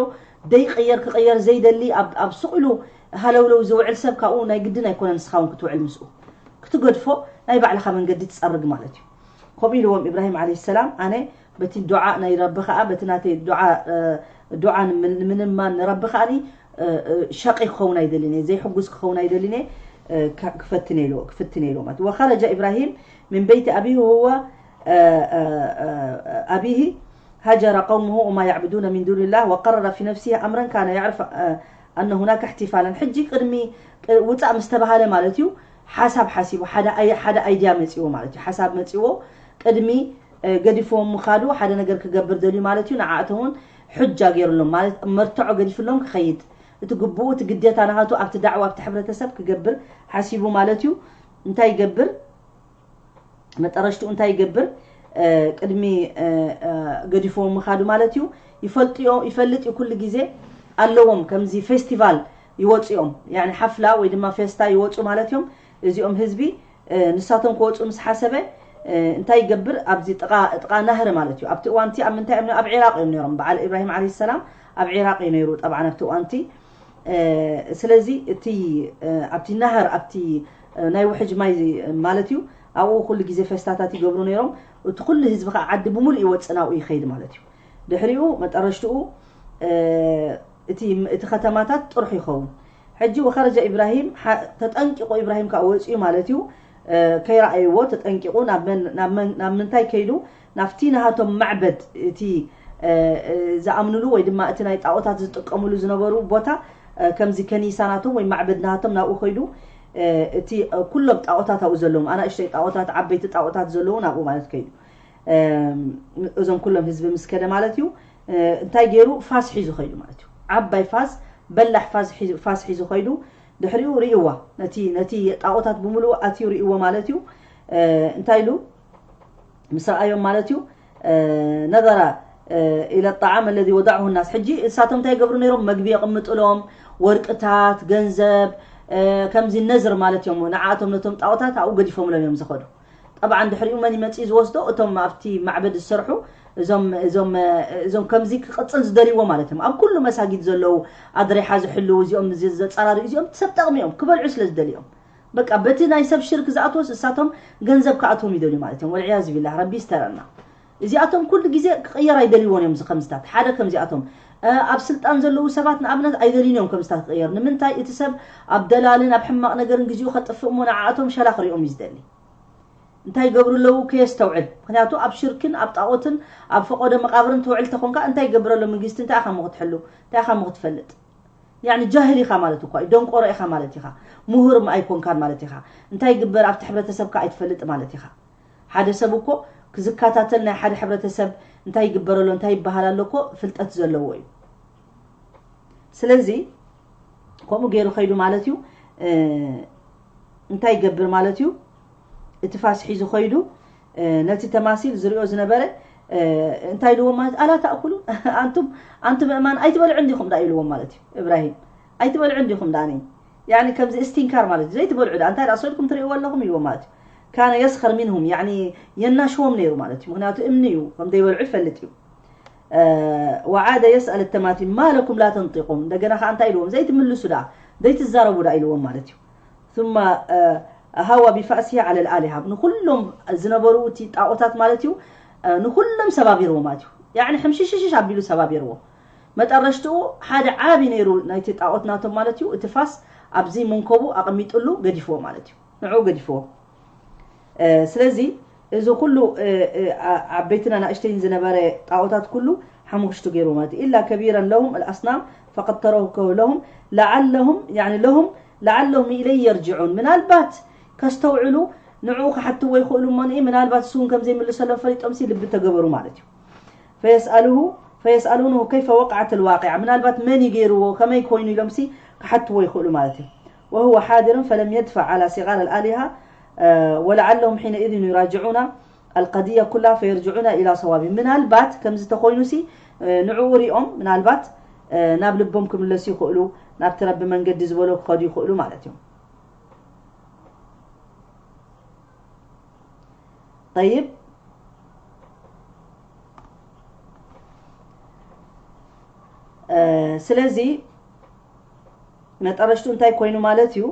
ደይቅየር ክቕየር ዘይደሊ ኣብ፣ ኣብ ሱቕ ኢሉ ሃለውለው ዝውዕል ሰብ ካብኡ ናይ ግድን ኣይኮነን ንስኻ እውን ክትውዕል ምስኡ። ክትገድፎ ናይ ባዕልኻ መንገዲ ትጸርግ ማለት እዩ። ከምኡ ኢልዎም ኢብራሂም ዓለይሂ ሰላም፣ ኣነ በቲ ዱዓ ናይ ረቢ ኸኣ፣ በቲ ናተይ ዱዓ፣ እ፣ ዱዓ ንምን-፣ ንምልማን ንረቢ ኸኣኒ፣ እ፣ እ፣ ሸቂ ክኸውን ኣይደልን እየ፣ ዘይሕጉስ ክኸውን ኣይደልን እየ፣ እ፣ ካ-፣ ክፈትን እየ ኢልዎ፣ ክፍትን እየ ኢልዎ ማለት እዩ። وخرج إبراهيم من بيت أبيه وهو، እ፣ እ፣ እ፣ أبيه هجر قومه وما يعبدون من دون الله وقرر في نفسه أمرا كان يعرف، እ፣ أن هناك احتفالا። ሕጂ ቅድሚ፣ ቅ-፣ ውጻእ ምስ ተባሃለ ማለት እዩ፣ ሓሳብ ሓሲቡ፣ ሓደ ኣይ-፣ ሓደ ኣይድያ መጺዎ ማለት እዩ። ሓሳብ መጺዎ፣ ቅድሚ፣ እ፣ ገዲፍዎም ምኻዱ ሓደ ነገር ክገብር ደልዩ ማለት እዩ። ንዓኣቶም እውን ሑጃ ገይሩሎም ማለት መርትዖ ገዲፍሎም ክኸይድ፣ እቲ ግቡኡ፣ እቲ ግዴታ ናቱ ኣብቲ ዳዕዋ፣ ኣብቲ ሕብረተሰብ ክገብር ሓሲቡ ማለት እዩ። እንታይ ይገብር? መጠረሽትኡ እንታይ ይገብር? እ፣ ቅድሚ፣ እ፣ እ፣ ገዲፍዎም ምኻዱ ማለት እዩ። ይፈልጥዮ-፣ ይፈልጥ እዩ፣ ኩሉ ግዜ ኣለዎም። ከምዚ ፌስቲቫል ይወጹ እዮም፣ ያኒ ሓፍላ ወይ ድማ ፌስታ ይወጹ ማለት እዮም። እዚኦም ህዝቢ፣ እ፣ ንሳቶም ክወጹ ምስ ሓሰበ፣ እ፣ እንታይ ይገብር? ኣብዚ ጥቓ፣ ጥቓ ናህሪ ማለት እዩ። ኣብቲ እዋንቲ ኣብ ምንታይ እዮም? ኣብ ዒራቕ እዮም ነይሮም። በዓል ኢብራሂም ዓለይሂ ሰላም ኣብ ዒራቕ እዩ ነይሩ፣ ጠብዓን ኣብቲ እዋንቲ። እ፣ ስለዚ እቲ፣ እ፣ ኣብቲ ናህር፣ ኣብቲ፣ እ፣ ናይ ውሕጅ ማይ ማለት እዩ፣ ኣብኡ ኩሉ ግዜ ፌስታታት ይገብሩ ነይሮም። እቲ ኩሉ ህዝቢ ከዓ ዓዲ ብምሉእ ይወጽእ፣ ናብኡ ይኸይድ ማለት እዩ። ድሕሪኡ መጠረሽትኡ፣ እ፣ እቲ፣ እቲ ከተማታት ጥርሑ ይኸውን። ሕጂ ወኸረጀ ኢብራሂም፣ ሓ-፣ ተጠንቂቑ ኢብራሂም ከዓ ወፂኡ ማለት እዩ። እ፣ ከይረኣይዎ ተጠንቂቑ ናብ መን-፣ ናብ መን-፣ ናብ ምንታይ ከይዱ? ናብቲ ናሃቶም ማዕበድ፣ እቲ፣ እ፣ እ፣ ዝኣምኑሉ ወይ ድማ እቲ ናይ ጣዖታት ዝጥቀሙሉ ዝነበሩ ቦታ፣ እ፣ ከምዚ ከኒሳ ናቶም ወይ ማዕበድ ናሃቶም ናብኡ ከይዱ። እ፣ እቲ፣ እ፣ ኩሎም ጣዖታት ኣብኡ ዘለዎም፣ ኣናእሽተይ ጣዖታት፣ ዓበይቲ ጣዖታት ዘለዉ ናብኡ ማለት ከይዱ። እም፣ እዞም ኩሎም ህዝቢ ምስ ከደ ማለት እዩ፣ እ፣ እንታይ ገይሩ? ፋስ ሒዙ ከይዱ ማለት እዩ። ዓባይ ፋስ፣ በላሕ ፋስ ሒዙ፣ ፋስ ሒዙ ከይዱ። ድሕሪኡ ርእይዋ፣ ነቲ፣ ነቲ ጣዖታት ብምሉኡ ኣትዩ ርእይዎ ማለት እዩ። እ፣ እንታይ ኢሉ? ምስ ረኣዮም ማለት እዩ፣ እ፣ ነዘረ፣ እ፣ ኢለ ጣዓም ኣለዚ ወዳዕሁ ናስ። ሕጂ እሳቶም እንታይ ይገብሩ ነይሮም? መግቢ የቕምጡሎም፣ ወርቅታት፣ ገንዘብ፣ ከምዚ ነዝር ማለት እዮም። ንዓኣቶም ነቶም ጣዖታት ኣብኡ ገዲፎምሎም እዮም ዝኸዱ። ጠብዓ ድሕሪኡ መን ይመፅእ ዝወስዶ? እቶም ኣብቲ ማዕበድ ዝሰርሑ፣ እዞም እዞም እዞም ከምዚ ክቕፅል ዝደልይዎ ማለት እዮም። ኣብ ኩሉ መሳጊድ ዘለዉ፣ ኣድሬሓ ዝሕልዉ፣ እዚኦም ዘፃራሪ፣ እዚኦም ሰብ ጠቕሚ እዮም፣ ክበልዑ ስለ ዝደልዮም። በቃ በቲ ናይ ሰብ ሽርክ ዝኣትወስ እሳቶም ገንዘብ ክኣትዎም ይደልዩ ማለት እዮም። ወልዕያዝ ቢላህ፣ ረቢ ይስተረና። እዚኣቶም ኩሉ ግዜ ክቕየር ኣይደልይዎን እዮም። እዚ ከምዝታት ሓደ ከምዚኣቶም ኣብ ስልጣን ዘለዉ ሰባት ንኣብነት ኣይደልዩን እዮም ከምዝታት ክቕየር። ንምንታይ? እቲ ሰብ ኣብ ደላልን ኣብ ሕማቕ ነገርን ግዜኡ ከጥፍእ እሞ ንዓኣቶም ሸላ ክሪኦም እዩ ዝደሊ። እንታይ ይገብሩ ኣለዉ? ከየስተውዕል። ምክንያቱ ኣብ ሽርክን ኣብ ጣዖትን ኣብ ፈቆዶ መቃብርን ተውዕል ተኾንካ እንታይ ይገብር ኣሎ መንግስቲ? እንታይ ኢኻ እሞ ክትሕሉ? እንታይ ኢኻ እሞ ክትፈልጥ? ያኒ ጃህል ኢኻ ማለት እኳ እዩ፣ ደንቆሮ ኢኻ ማለት ኢኻ፣ ምሁር ኣይኮንካን ማለት ኢኻ። እንታይ ይግበር ኣብቲ ሕብረተሰብካ ኣይትፈልጥ ማለት ኢኻ። ሓደ ሰብ እኮ ክዝከታተል ናይ ሓደ ሕብረተሰብ እንታይ ይግበር ኣሎ እንታይ ይበሃል ኣሎ እኮ ፍልጠት ዘለዎ እዩ። ስለዚ ከምኡ ገይሩ ኸይዱ ማለት እዩ። እንታይ ይገብር ማለት እዩ? እቲ ፋስ ሒዙ ኸይዱ ነቲ ተማሲል ዝሪኦ ዝነበረ እንታይ ኢልዎም ማለት ኣላ ታእኩሉ ኣንቱም ኣንቱም እማን ኣይትበልዑ እንዲኹም ዳ ኢልዎም ማለት እዩ። እብራሂም ኣይትበልዑ እንዲኹም ዳ ነይ ያኒ ከምዚ እስቲንካር ማለት እዩ። ዘይትበልዑ ዳ እንታይ ዳ ሰድኩም ትሪእዎ ኣለኹም ኢልዎም ማለት እዩ። ካነ የስኸር ሚንሁም ያኒ የናሽዎም ነይሩ ማለት እዩ። ምክንያቱ እምኒ እዩ ከም ዘይበልዑ ይፈልጥ እዩ። ወዓደ የስኣል ተማቲል ማ ለኩም ላ ተንጢቁን እንደገና ከዓ እንታይ ኢልዎም ዘይትምልሱ ዳ ዘይትዛረቡ ዳ ኢልዎም ማለት እዩ። ثم هوى بفأسه على الآلهة ንኩሎም ዝነበሩ እቲ ጣዖታት ማለት እዩ። ንኩሎም ሰባቢርዎ ማለት እዩ። ያኒ ሕምሽሽሽሽ ኣቢሉ ሰባቢርዎ። መጠረሽትኡ ሓደ ዓቢ ነይሩ ናይቲ ጣዖት ናቶም ማለት እዩ። እቲ ፋስ ኣብዚ መንከቡ ኣቐሚጥሉ ገዲፍዎ ማለት እዩ። ንዕኡ ገዲፍዎ። ስለዚ እዚ ኩሉ ዓበይትን ኣናእሽተይን ዝነበረ ጣዖታት ኩሉ ሓሙኽሽቱ ገይርዎ ማለት እዩ። إلا كبيرا لهم الأصنام فقد تركه لهم لعلهم يعني لهم لعلهم إليه يرجعون ምናልባት ከስተውዕሉ ንዕኡ ክሓትዎ ይኽእሉ እሞ ንኢ ምናልባት እሱ እውን ከም ዘይምልሰሎም ፈሊጦም ሲ ልቢ ተገበሩ ማለት እዩ። فيسأله فيسألونه كيف وقعت الواقعة ምናልባት መን እዩ ገይርዎ ከመይ ኮይኑ ኢሎም ሲ ክሓትዎ ይኽእሉ ማለት እዩ። وهو حاضر فلم يدفع على صغار الآلهة ولعلهم حينئذ يراجعون القضية كلها فيرجعون إلى صواب ምናልባት ከምዚ ተኾይኑ ሲ ንዕኡ ሪኦም ምናልባት ናብ ልቦም ክምለሱ ይኽእሉ ናብቲ ረቢ መንገዲ ዝበሎ ክኸዱ ይኽእሉ ማለት እዮም። طيب ስለዚ መጠረሽቱ እንታይ ኮይኑ ማለት እዩ?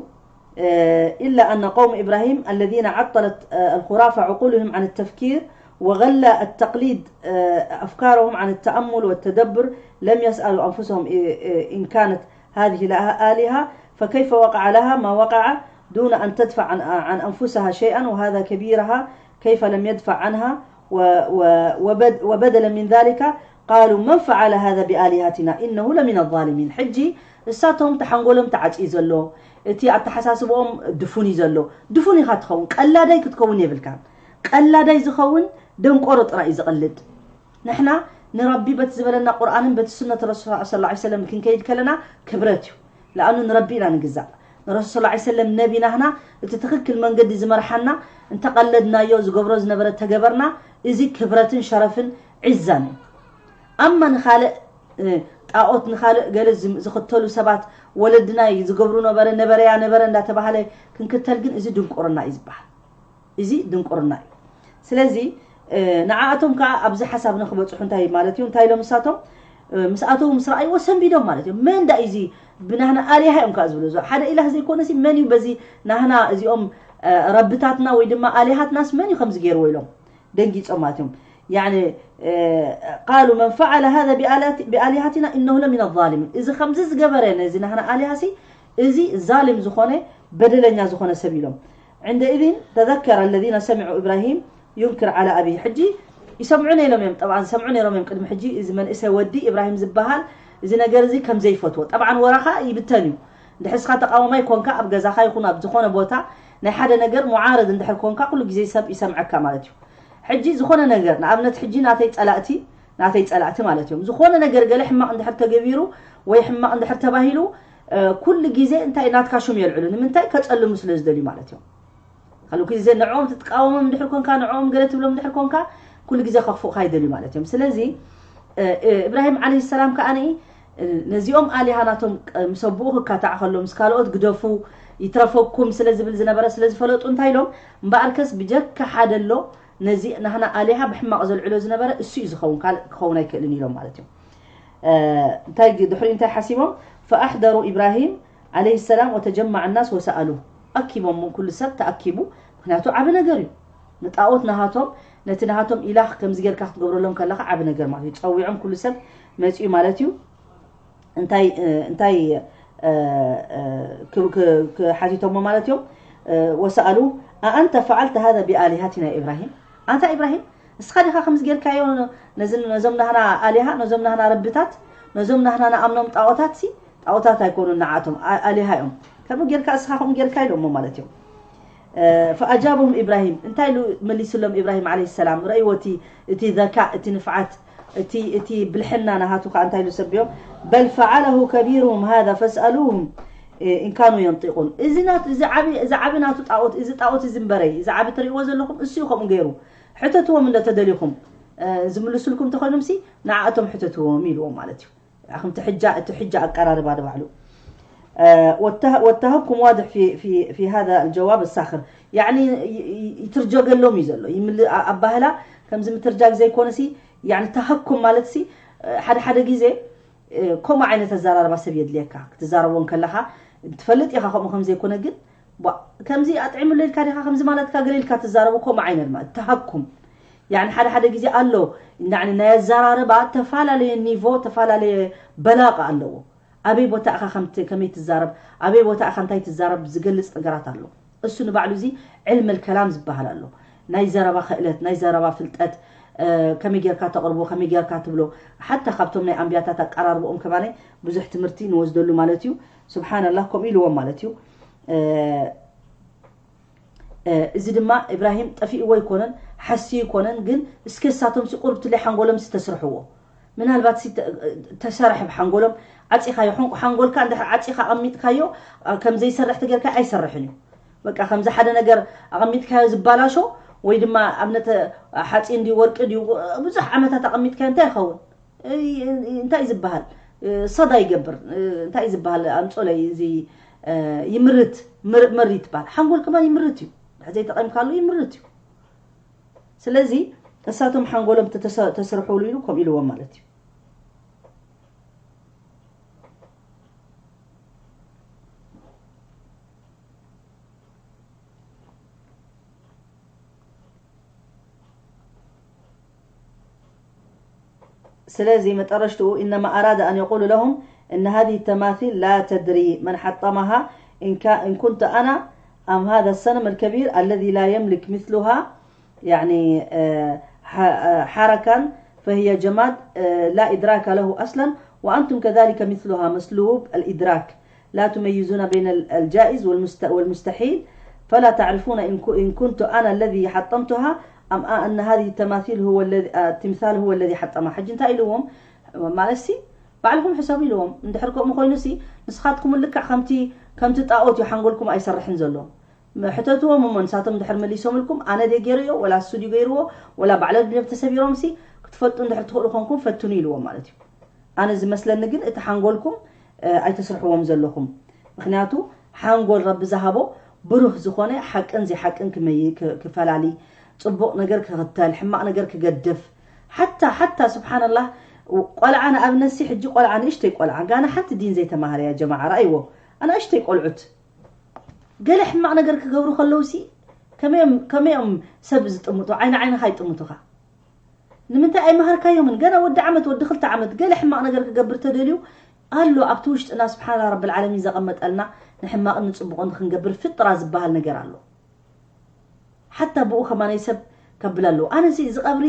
إلا أن قوم إبراهيم الذين عطلت الخرافة عقولهم عن التفكير وغلى التقليد أفكارهم عن التأمل والتدبر لم يسألوا أنفسهم إن كانت هذه لها آلهة فكيف وقع لها ما وقع دون أن تدفع عن, عن أنفسها شيئا وهذا كبيرها كيف لم يدفع عنها و و وبد وبدلا من ذلك قالوا من فعل هذا بآلهتنا إنه لمن الظالمين ሕጂ እሳቶም ተሓንጎሎም ተዓፅዩ ዘሎ እቲ ኣተሓሳስብኦም ድፉን እዩ ዘሎ ድፉን ኢኻ ትኸውን ቀላዳይ ክትከውን የብልካን ቀላዳይ ዝኸውን ደንቆሮ ጥራይ እዩ ዝቐልድ ንሕና ንረቢ በቲ ዝበለና ቁርኣንን በቲ ሱነት ረሱል ስ ላ ሰለም ክንከይድ ከለና ክብረት እዩ ለኣኑ ንረቢ ኢና ንግዛእ ንረሱል ስ ሰለም ነቢ ናህና እቲ ትኽክል መንገዲ ዝመርሓና እንተቐለድናዮ ዝገብሮ ዝነበረ ተገበርና እዚ ክብረትን ሸረፍን ዒዛን እዩ ኣማ ንኻልእ ጣዖት ንኻልእ ገለ ዝኽተሉ ሰባት ወለድናይ ዝገብሩ ነበረ ነበረያ ነበረ እንዳተባሃለ ክንክተል ግን እዚ ድንቁርና እዩ ዝበሃል እዚ ድንቁርና እዩ ስለዚ ንዓኣቶም ከዓ ኣብዚ ሓሳብ ንክበፅሑ እንታይ ማለት እዩ እንታይ ኢሎም ንሳቶም ምስ ኣተዉ ምስ ረኣይዎ ሰንቢዶም ማለት እዮም መን ዳ እዚ ብናህና ኣሊሃ እዮም ከዓ ዝብሉ ሓደ ኢላህ ዘይኮነሲ መን እዩ በዚ ናህና እዚኦም ረብታትና ወይ ድማ ኣሊሃትናስ መን እዩ ከምዚ ገይርዎ ኢሎም ደንጊፆም ማለት እዮም يعني قالوا من فعل هذا بآلهتنا إنه لمن الظالمين እዚ ከምዚ ዝገበረ ነዚ ናህና ኣሊሃሲ እዚ ዛሊም ዝኾነ በደለኛ ዝኾነ ሰብ ኢሎም عندئذ تذكر الذين سمعوا إبراهيم ينكر على أبيه ሕጂ ይሰምዑ ነይሮም እዮም ጠብዓን ዝሰምዑ ነይሮም እዮም ቅድሚ ሕጂ እዚ መንእሰይ ወዲ ኢብራሂም ዝበሃል እዚ ነገር እዚ ከም ዘይፈትዎ ጠብዓን ወረኻ ይብተን እዩ እንድሕር ስኻ ተቃዋማይ ኮንካ ኣብ ገዛኻ ይኹን ኣብ ዝኾነ ቦታ ናይ ሓደ ነገር ሙዓረድ እንድሕር ኮንካ ኩሉ ግዜ ሰብ ይሰምዐካ ማለት እዩ ሕጂ ዝኾነ ነገር ንኣብነት ሕጂ ናተይ ጸላእቲ ናተይ ጸላእቲ ማለት እዮም ዝኾነ ነገር ገለ ሕማቕ እንድሕር ተገቢሩ ወይ ሕማቕ እንድሕር ተባሂሉ ኩሉ ግዜ እንታይ ናትካ ሹም የልዕሉ ንምንታይ ከጸልሙ ስለ ዝደልዩ ማለት እዮም ኩሉ ግዜ ንዕኦም ትቃወሞም እንድሕር ኮንካ ንዕኦም ገለ ትብሎም እንድሕር ኮንካ ኩሉ ግዜ ከኽፉእካ ይደልዩ ማለት እዮም ስለዚ እብራሂም ዓለይሂ ሰላም ከኣ ነዚኦም ኣሊሃ ናቶም ምስ ኣቦኡ ክካታዕ ከሎ ምስ ካልኦት ግደፉ ይትረፈኩም ስለ ዝብል ዝነበረ ስለ ዝፈለጡ እንታይ ኢሎም? እምበኣርከስ ብጀካ ሓደ ኣሎ ነዚ ናህና ኣሊሃ ብሕማቕ ዘልዕሎ ዝነበረ እሱ እዩ ዝኸውን፣ ካልእ ክኸውን ኣይክእልን ኢሎም ማለት እዩ። እንታይ ድሕሪኡ እንታይ ሓሲቦም? فأحضروا إبراهيم عليه السلام وتجمع الناس وسألوه። ኣኪቦም ኩሉ ሰብ ተኣኪቡ። ምክንያቱ ዓቢ ነገር እዩ። ንጣዖት ናሃቶም ነቲ ናሃቶም ኢላኽ ከምዚ ጌርካ ክትገብረሎም ከለኻ ዓቢ ነገር ማለት እዩ። ጸዊዖም ኩሉ ሰብ መጺኡ ማለት እዩ። እንታይ እንታይ ክሓቲቶሞ ማለት እዮም? وسألوه أأنت فعلت هذا بآلهتنا يا إبراهيم؟ ኣንታ ኢብራሂም፣ እስኻ ዲኻ ከምዚ ጌርካዮ ነዞም ናህና ኣሊሃ፣ ነዞም ናህና ረብታት፣ ነዞም ናህና ንኣምኖም ጣዖታት ሲ ጣዖታት ኣይኮኑን ንዓቶም ኣሊሃ እዮም። ከምኡ ጌርካ እስኻ ከምኡ ጌርካ ኢሎሞ ማለት እዮም። فأجابهم إبراهيم، እንታይ ኢሉ መሊስሎም ኢብራሂም عليه السلام? ረእይዎ እቲ እቲ ذكاء፣ እቲ ንፍዓት፣ እቲ እቲ ብልሕና ናሃቱ ከኣ እንታይ ኢሉ ሰብዮም? بل فعله كبيرهم هذا فاسألوهم إن كانوا ينطقون። እዚ ናቱ እዚ ዓቢ እዚ ዓቢ ናቱ ጣዖት፣ እዚ ጣዖት እዚ እምበረይ፣ እዚ ዓቢ ትርእይዎ ዘለኹም እሱ እዩ ከምኡ ገይሩ። ሕተትዎም እንደ ተደሊኹም ዝምልሱልኩም ተኾይኖም ሲ ንዓኣቶም ሕተትዎም ኢልዎም ማለት እዩ። ኣኹም ትሕጃ እቲ ሕጃ ኣቀራርባ ንባዕሉ والتهكم واضح في في في هذا الجواب الساخر. يعني ይትርጀገሎም እዩ ዘሎ ይምል ኣባህላ ከምዚ ምትርጃግ ዘይኮነ ሲ يعني ተሃኩም ማለት ሲ ሓደ ሓደ ግዜ ከምኡ ዓይነት ኣዘራርባ ሰብ የድልየካ ክትዛረቦ ከለኻ ትፈልጥ ኢኻ ከምኡ ከም ዘይኮነ ግን ከምዚ ኣጥዒሙሉ ኢልካ ዲኻ ከምዚ ማለትካ ገለ ኢልካ ትዛረቡ ከምኡ ዓይነት ማለት ተሃኩም يعني ሓደ ሓደ ግዜ ኣሎ يعني ናይ ኣዘራርባ ተፈላለየ ኒቮ ተፈላለየ በላቃ ኣለዎ ኣበይ ቦታ ኢኻ ከምቲ ከመይ ትዛረብ ኣበይ ቦታ ኢኻ እንታይ ትዛረብ ዝገልጽ ነገራት ኣሎ እሱ ንባዕሉ እዚ ዕልም الكلام ዝበሃል ኣሎ ናይ ዘረባ ክእለት ናይ ዘረባ ፍልጠት ከመይ ጌርካ ተቕርቦ ከመይ ጌርካ ትብሎ ሓታ ካብቶም ናይ ኣንብያታት ኣቀራርቦኦም ከማነ ብዙሕ ትምህርቲ ንወስደሉ ማለት እዩ سبحان الله ከምኡ ኢልዎም ማለት እዩ እዚ ድማ ኢብራሂም ጠፊእዎ ኣይኮነን ሓስዩ ኣይኮነን ግን እስከ እሳቶም ሲ ቁርብትለይ ሓንጎሎም ሲ ተስርሕዎ ምናልባት ሲ ተሰርሕ ብሓንጎሎም ዓፂኻዮ ሓንጎልካ እንድሕር ዓፂኻ ኣቐሚጥካዮ ከም ዘይሰርሕ ተጌርካ ኣይሰርሕን እዩ በቃ ከምዚ ሓደ ነገር ኣቐሚጥካዮ ዝበላሾ ወይ ድማ ኣብነት ሓፂን ድዩ ወርቂ ድዩ ብዙሕ ዓመታት ኣቐሚጥካዮ እንታይ ይኸውን እንታይ እዩ ዝበሃል ሰዳ ይገብር እንታይ እዩ ዝበሃል ኣምፆለይ እዚ ይምርት መሪ ትበሃል ሓንጎል ከማን ይምርት እዩ ድሕር ዘይተቐምካሉ ይምርት እዩ ስለዚ እሳቶም ሓንጎሎም ተስርሑሉ ኢሉ ከምኡ ኢልዎም ማለት እዩ ስለዚ መጠረሽትኡ إنما أراد أن يقول لهم إن هذه التماثيل لا تدري من حطمها إن, كا إن كنت أنا أم هذا الصنم الكبير الذي لا يملك مثلها يعني حركا فهي جماد لا إدراك له أصلا وأنتم كذلك مثلها مسلوب الإدراك لا تميزون بين الجائز والمستحيل فلا تعرفون إن كنت أنا الذي حطمتها أم أن هذه التماثيل هو الذي التمثال هو الذي حطمها حج انت إلوهم مالسي ባዕልኹም ሕሰቡ ኢልዎም እንድሕር ከምኡ ኮይኑ ሲ ንስኻትኩም ልክዕ ከምቲ ከምቲ ጣኦት እዩ ሓንጎልኩም ኣይሰርሕን ዘሎ ሕተትዎም እሞ ንሳቶም ድሕር መሊሶምልኩም ኣነ ደ ገይረዮ ወላ እሱ ድዩ ገይርዎ ወላ ባዕለ ድዮም ተሰቢሮም ሲ ክትፈልጡ እንድሕር ትኽእሉ ኮንኩም ፈትኑ ኢልዎም ማለት እዩ ኣነ ዝመስለኒ ግን እቲ ሓንጎልኩም ኣይተስርሕዎም ዘለኹም ምክንያቱ ሓንጎል ረቢ ዝሃቦ ብሩህ ዝኾነ ሓቅን ዘይሓቅን ክመይ ክፈላሊ ፅቡቕ ነገር ክኽተል ሕማቕ ነገር ክገድፍ ሓታ ሓታ ስብሓንላህ ቆልዓ ንኣብነት ሲ ሕጂ ቆልዓ ንእሽተይ ቆልዓ ጋና ሓንቲ ዲን ዘይተማሃረ ያ ጀማዓ ረኣይዎ ኣናእሽተይ ቆልዑት ገለ ሕማቕ ነገር ክገብሩ ከለውሲ ከመዮም ሰብ ዝጥምጡ ዓይኒ ዓይንኻ ይጥምቱኻ ንምንታይ ኣይመሃርካዮምን ገና ወዲ ዓመት ወዲ ክልተ ዓመት ገለ ሕማቕ ነገር ክገብር ተደልዩ ኣሎ ኣብቲ ውሽጥና ስብሓና ረብል ዓለሚን ዘቐመጠልና ንሕማቕን ንፅቡቕን ክንገብር ፍጥራ ዝበሃል ነገር ኣሎ ሓታ ብኡ ከማነይ ሰብ ከብል ኣለዎ ኣነሲ እዚ ቀብሪ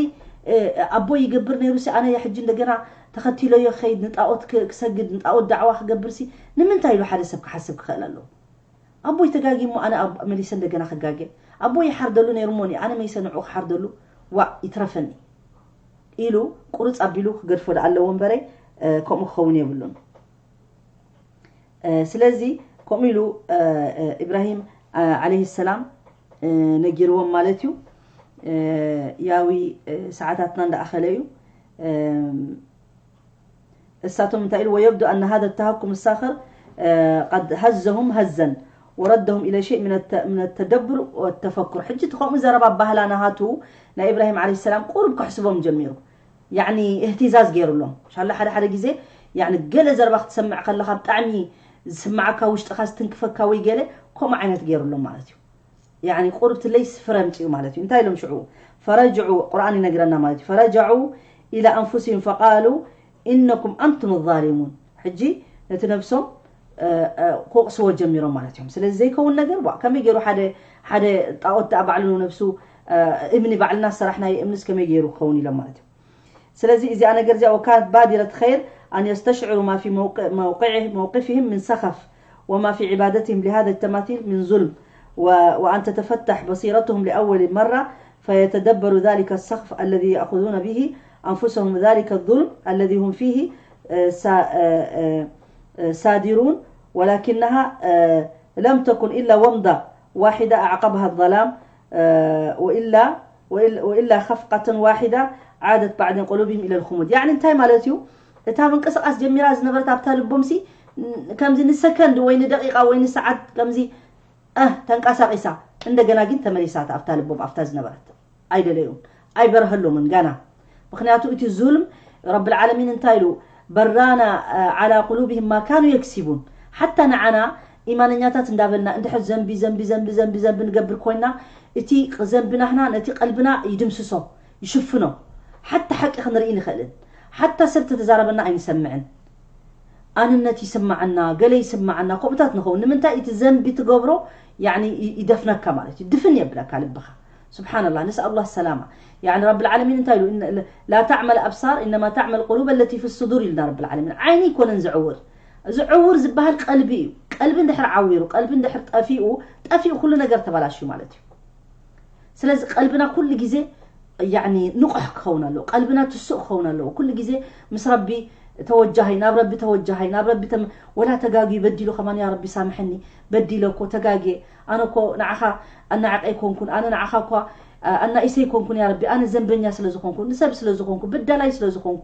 ኣቦ ይገብር ነይሩ ሲ ኣነ ሕጂ እንደገና ተኸቲሎዮ ክኸይድ ንጣኦት ክሰግድ ንጣኦት ዳዕዋ ክገብር ሲ ንምንታይ ኢሉ ሓደ ሰብ ክሓስብ ክኽእል ኣለዎ ኣቦይ ተጋጊ እሞ ኣነ መሊሰ እንደገና ክጋገ ኣቦይ ይሓርደሉ ነይሩ እሞ ኣነ መይሰ ንዑ ክሓርደሉ ዋእ ይትረፈኒ ኢሉ ቁርፅ ኣቢሉ ክገድፎ ደኣ ኣለዎ እምበረ ከምኡ ክኸውን የብሉን ስለዚ ከምኡ ኢሉ ኢብራሂም ዓለይሂ ሰላም ነጊርዎም ማለት እዩ ያዊ ሰዓታትና እንዳኣኸለ እዩ እሳቶም እንታይ ኢሉ? ويبدو أن هذا التهكم الساخر قد هزهم هزا وردهم إلى شيء من التدبر والتفكر. ሕጂ እቲ ከምኡ ዘረባ ኣባህላ ናሃቱ ናይ ኢብራሂም ዓለይሂ ሰላም ቁሩብ ከሕስቦም ጀሚሩ። ያኒ እህትዛዝ ገይሩሎም። ኢንሻላ ሓደ ሓደ ግዜ ያኒ ገለ ዘረባ ክትሰምዕ ከለኻ ብጣዕሚ ዝስምዓካ ውሽጥኻ ዝትንክፈካ ወይ ገለ ከምኡ ዓይነት ገይሩሎም ማለት እዩ። ያኒ ቁሩብ ትለይ ስፍረ ምፅኡ ማለት እዩ። እንታይ ኢሎም ሽዑ? فرجعوا ቁርኣን ይነግረና ማለት እዩ። فرجعوا إلى أنفسهم فقالوا إنكم أنتم الظالمون። ሕጂ ነቲ ነብሶም ክወቕስዎ ጀሚሮም ማለት እዮም። ስለዚ ዘይከውን ነገር ዋ ከመይ ገይሩ ሓደ ሓደ ጣዖት ደኣ ባዕሉ ነብሱ እምኒ ባዕልና ሰራሕናዮ እምንስ ከመይ ገይሩ ክኸውን ኢሎም ማለት እዮም። ስለዚ እዚኣ ነገር እዚኣ وكانت بادرة خير أن يستشعروا ما في موقع موقعه موقفهم من سخف وما في عبادتهم لهذا التماثيل من ظلم و... وأن تتفتح بصيرتهم لأول مرة فيتدبروا ذلك السخف الذي يأخذون به أنفسهم ذلك الظلم الذي هم فيه سادرون ولكنها لم تكن إلا ومضة واحدة أعقبها الظلام وإلا وإلا خفقة واحدة عادت بعد قلوبهم إلى الخمود. يعني እንታይ ማለት እዩ? እታ ምንቅስቃስ ጀሚራ ዝነበረት ኣብታ ልቦም ሲ ከምዚ ንሰከንድ ወይ ንደቂቃ ወይ ንሰዓት ከምዚ እ ተንቀሳቂሳ እንደገና ግን ተመሊሳት ኣብታ ልቦም ኣብታ ዝነበረት ኣይደለዩን ኣይበርሀሎምን ገና። ምክንያቱ እቲ ዙልም ረብል ዓለሚን እንታይ ኢሉ? በራና على قلوبهم ما كانوا يكسبون. ሓታ ንዓና ኢማነኛታት እንዳበልና እንድሕር ዘንቢ ዘንቢ ዘንቢ ዘንቢ ዘንቢ ንገብር ኮይና እቲ ዘንቢ ናህና ነቲ ቀልብና ይድምስሶ ይሽፍኖ። ሓታ ሓቂ ክንርኢ ንኽእልን ሓታ ሰብ ተተዛረበና ኣይንሰምዕን። ኣንነት ይስማዓና ገለ ይስማዓና ከምኡታት ንኸውን ንምንታይ እቲ ዘንቢ ትገብሮ ያኒ ይደፍነካ ማለት እዩ ድፍን የብለካ ልብኻ። سبحان الله نسأل الله السلامة. يعني رب العالمين እንታይ ኢሉ لا تعمى الأبصار إنما تعمى القلوب التي في الصدور ኢልና رب العالمين። ዓይኒ ይኮነን ዝዕውር ዝዕውር ዝበሃል ቀልቢ እዩ። ቀልቢ እንድሕር ዓዊሩ ቀልቢ እንድሕር ጠፊኡ ጠፊኡ ኩሉ ነገር ተበላሽዩ ማለት እዩ። ስለዚ ቀልብና ኩሉ ግዜ ያኒ ንቑሕ ክኸውን ኣለዎ። ቀልብና ትሱእ ክኸውን ኣለዎ። ኩሉ ግዜ ምስ ረቢ ተወጃሃይ ናብ ረቢ ተወጃሃይ ናብ ረቢ ተም ወላ ተጋጊ በዲሉ ከማን ያ ረቢ ሳምሐኒ በዲለ እኮ ተጋጌ ኣነ እኮ ንዓኻ ኣናዕቀ ኣይኮንኩን ኣነ ንዓኻ እኳ ኣናኢሰ ኣይኮንኩን ያ ረቢ ኣነ ዘንበኛ ስለ ዝኾንኩ ንሰብ ስለ ዝኾንኩ በዳላይ ስለ ዝኾንኩ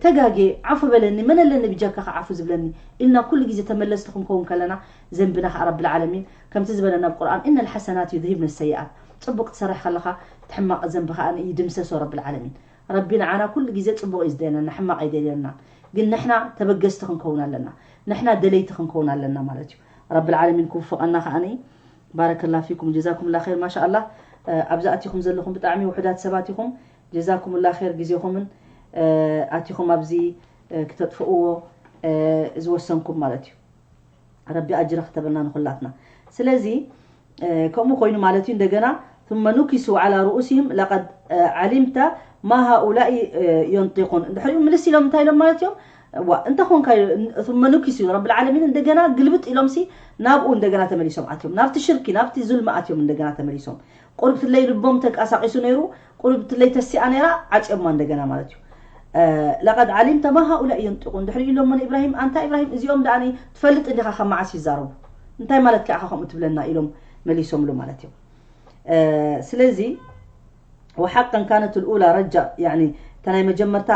ተጋጌ ዓፉ በለኒ መን ኣለኒ ብጀካኻ ዓፉ ዝብለኒ ኢልና ኩሉ ግዜ ተመለስቲ ክንከውን ከለና ዘንብና ከዓ ረብል ዓለሚን ከምቲ ዝበለና ኣብ ቁርኣን إن الحسنات يذهبن السيئات ጽቡቕ ትሰርሕ ከለኻ እቲ ሕማቕ ዘንቢ ከዓ ይድምሰሶ ረብል ዓለሚን። ረቢ ንዓና ኩሉ ግዜ ጽቡቕ እዩ ዝደልየና ሕማቕ ኣይደልየና። ግን ንሕና ተበገስቲ ክንከውን ኣለና። ንሕና ደለይቲ ክንከውን ኣለና ማለት እዩ። ረብል ዓለሚን ክውፍቐና ከዓ ባረከላ ፊኩም ጀዛኩምላ ኸይር ማሻኣላ። ኣብዚ ኣቲኹም ዘለኹም ብጣዕሚ ውሑዳት ሰባት ኢኹም። ጀዛኩምላ ኸይር ግዜኹምን ኣቲኹም ኣብዚ ክተጥፍእዎ ዝወሰንኩም ማለት እዩ። ረቢ ኣጅሪ ክተበልና ንኹላትና። ስለዚ ከምኡ ኮይኑ ማለት እዩ እንደገና ثم نكسوا على رؤوسهم لقد علمت ما هؤلاء ينطقون እንድሕሪኡ ምልስ ኢሎም እንታይ ኢሎም ማለት እዮም ዋ እንተ ኮንካ ثم نكسوا ረብል ዓለሚን እንደገና ግልብጥ ኢሎም ሲ ናብኡ እንደገና ተመሊሶም ኣትዮም ናብቲ ሽርኪ ናብቲ ዙልሚ ኣትዮም እንደገና ተመሊሶም ቁርብትለይ ልቦም ተንቀሳቂሱ ነይሩ ቁርብትለይ ተሲኣ ነይራ ዓፅዮማ እንደገና ማለት እዩ لقد علمت ما هؤلاء ينطقون ድሕሪ ኢሎሞ ንኢብራሂም ኣንታ ኢብራሂም እዚኦም ደኣ ትፈልጥ እንዲኻ ካብ መዓስ ይዛረቡ እንታይ ማለት ከኣ ከምኡ ትብለና ኢሎም መሊሶምሉ ማለት እዮም ስለዚ وحقا كانت الأولى رجع يعني እታ ናይ መጀመርታ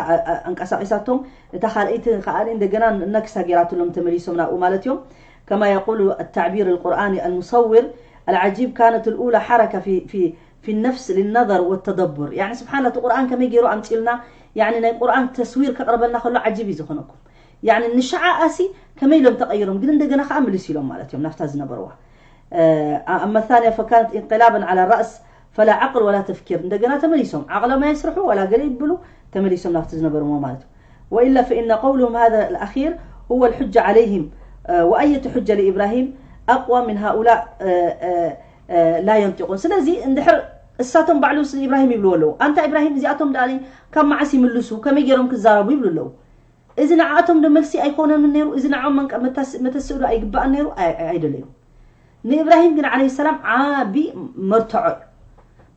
ኣንቀሳቂሳቶም እታ ካልኣይቲ ከዓ እንደገና ነክሳ ገይራትሎም ተመሊሶም ናብኡ ማለት እዮም كما يقول التعبير القرآني المصور العجيب كانت الأولى حركة في في في النفس للنظر والتدبر يعني سبحان الله ቁርኣን ከመይ ገይሩ ኣምፂልና يعني ናይ ቁርኣን ተስዊር ከቅርበልና ከሎ ዓጂብ እዩ ዝኾነኩም يعني ንሽዓ ኣሲ ከመይ ኢሎም ተቀይሮም ግን እንደገና ከዓ ምልስ ኢሎም ማለት እዮም ናብታ ዝነበርዋ أما الثانية فكانت انقلابا على الرأس فلا عقل ولا تفكير እንደገና ተመሊሶም ዓቅሎም ኣይስርሑ ولا ገለ ይብሉ ተመሊሶም ናብቲ ዝነበርዎ ማለት እዩ وإلا فإن قولهم هذا الأخير هو الحجة عليهم وأية حجة لإبراهيم أقوى من هؤلاء لا ينطقون ስለዚ እንድሕር እሳቶም ባዕሉ ኢብራሂም ይብልዎ ኣለዉ ኣንታ ኢብራሂም እዚኣቶም ደኣ ካብ መዓስ ይምልሱ ከመይ ገይሮም ክዛረቡ ይብሉ ኣለዉ እዚ ንዓኣቶም ዶ መልሲ ኣይኮነን ነይሩ እዚ ንዓኦም መተስእ ዶ ኣይግባእን ነይሩ ኣይደለዩ ንኢብራሂም ግን ዓለይሂ ሰላም ዓቢ መርትዖ እዩ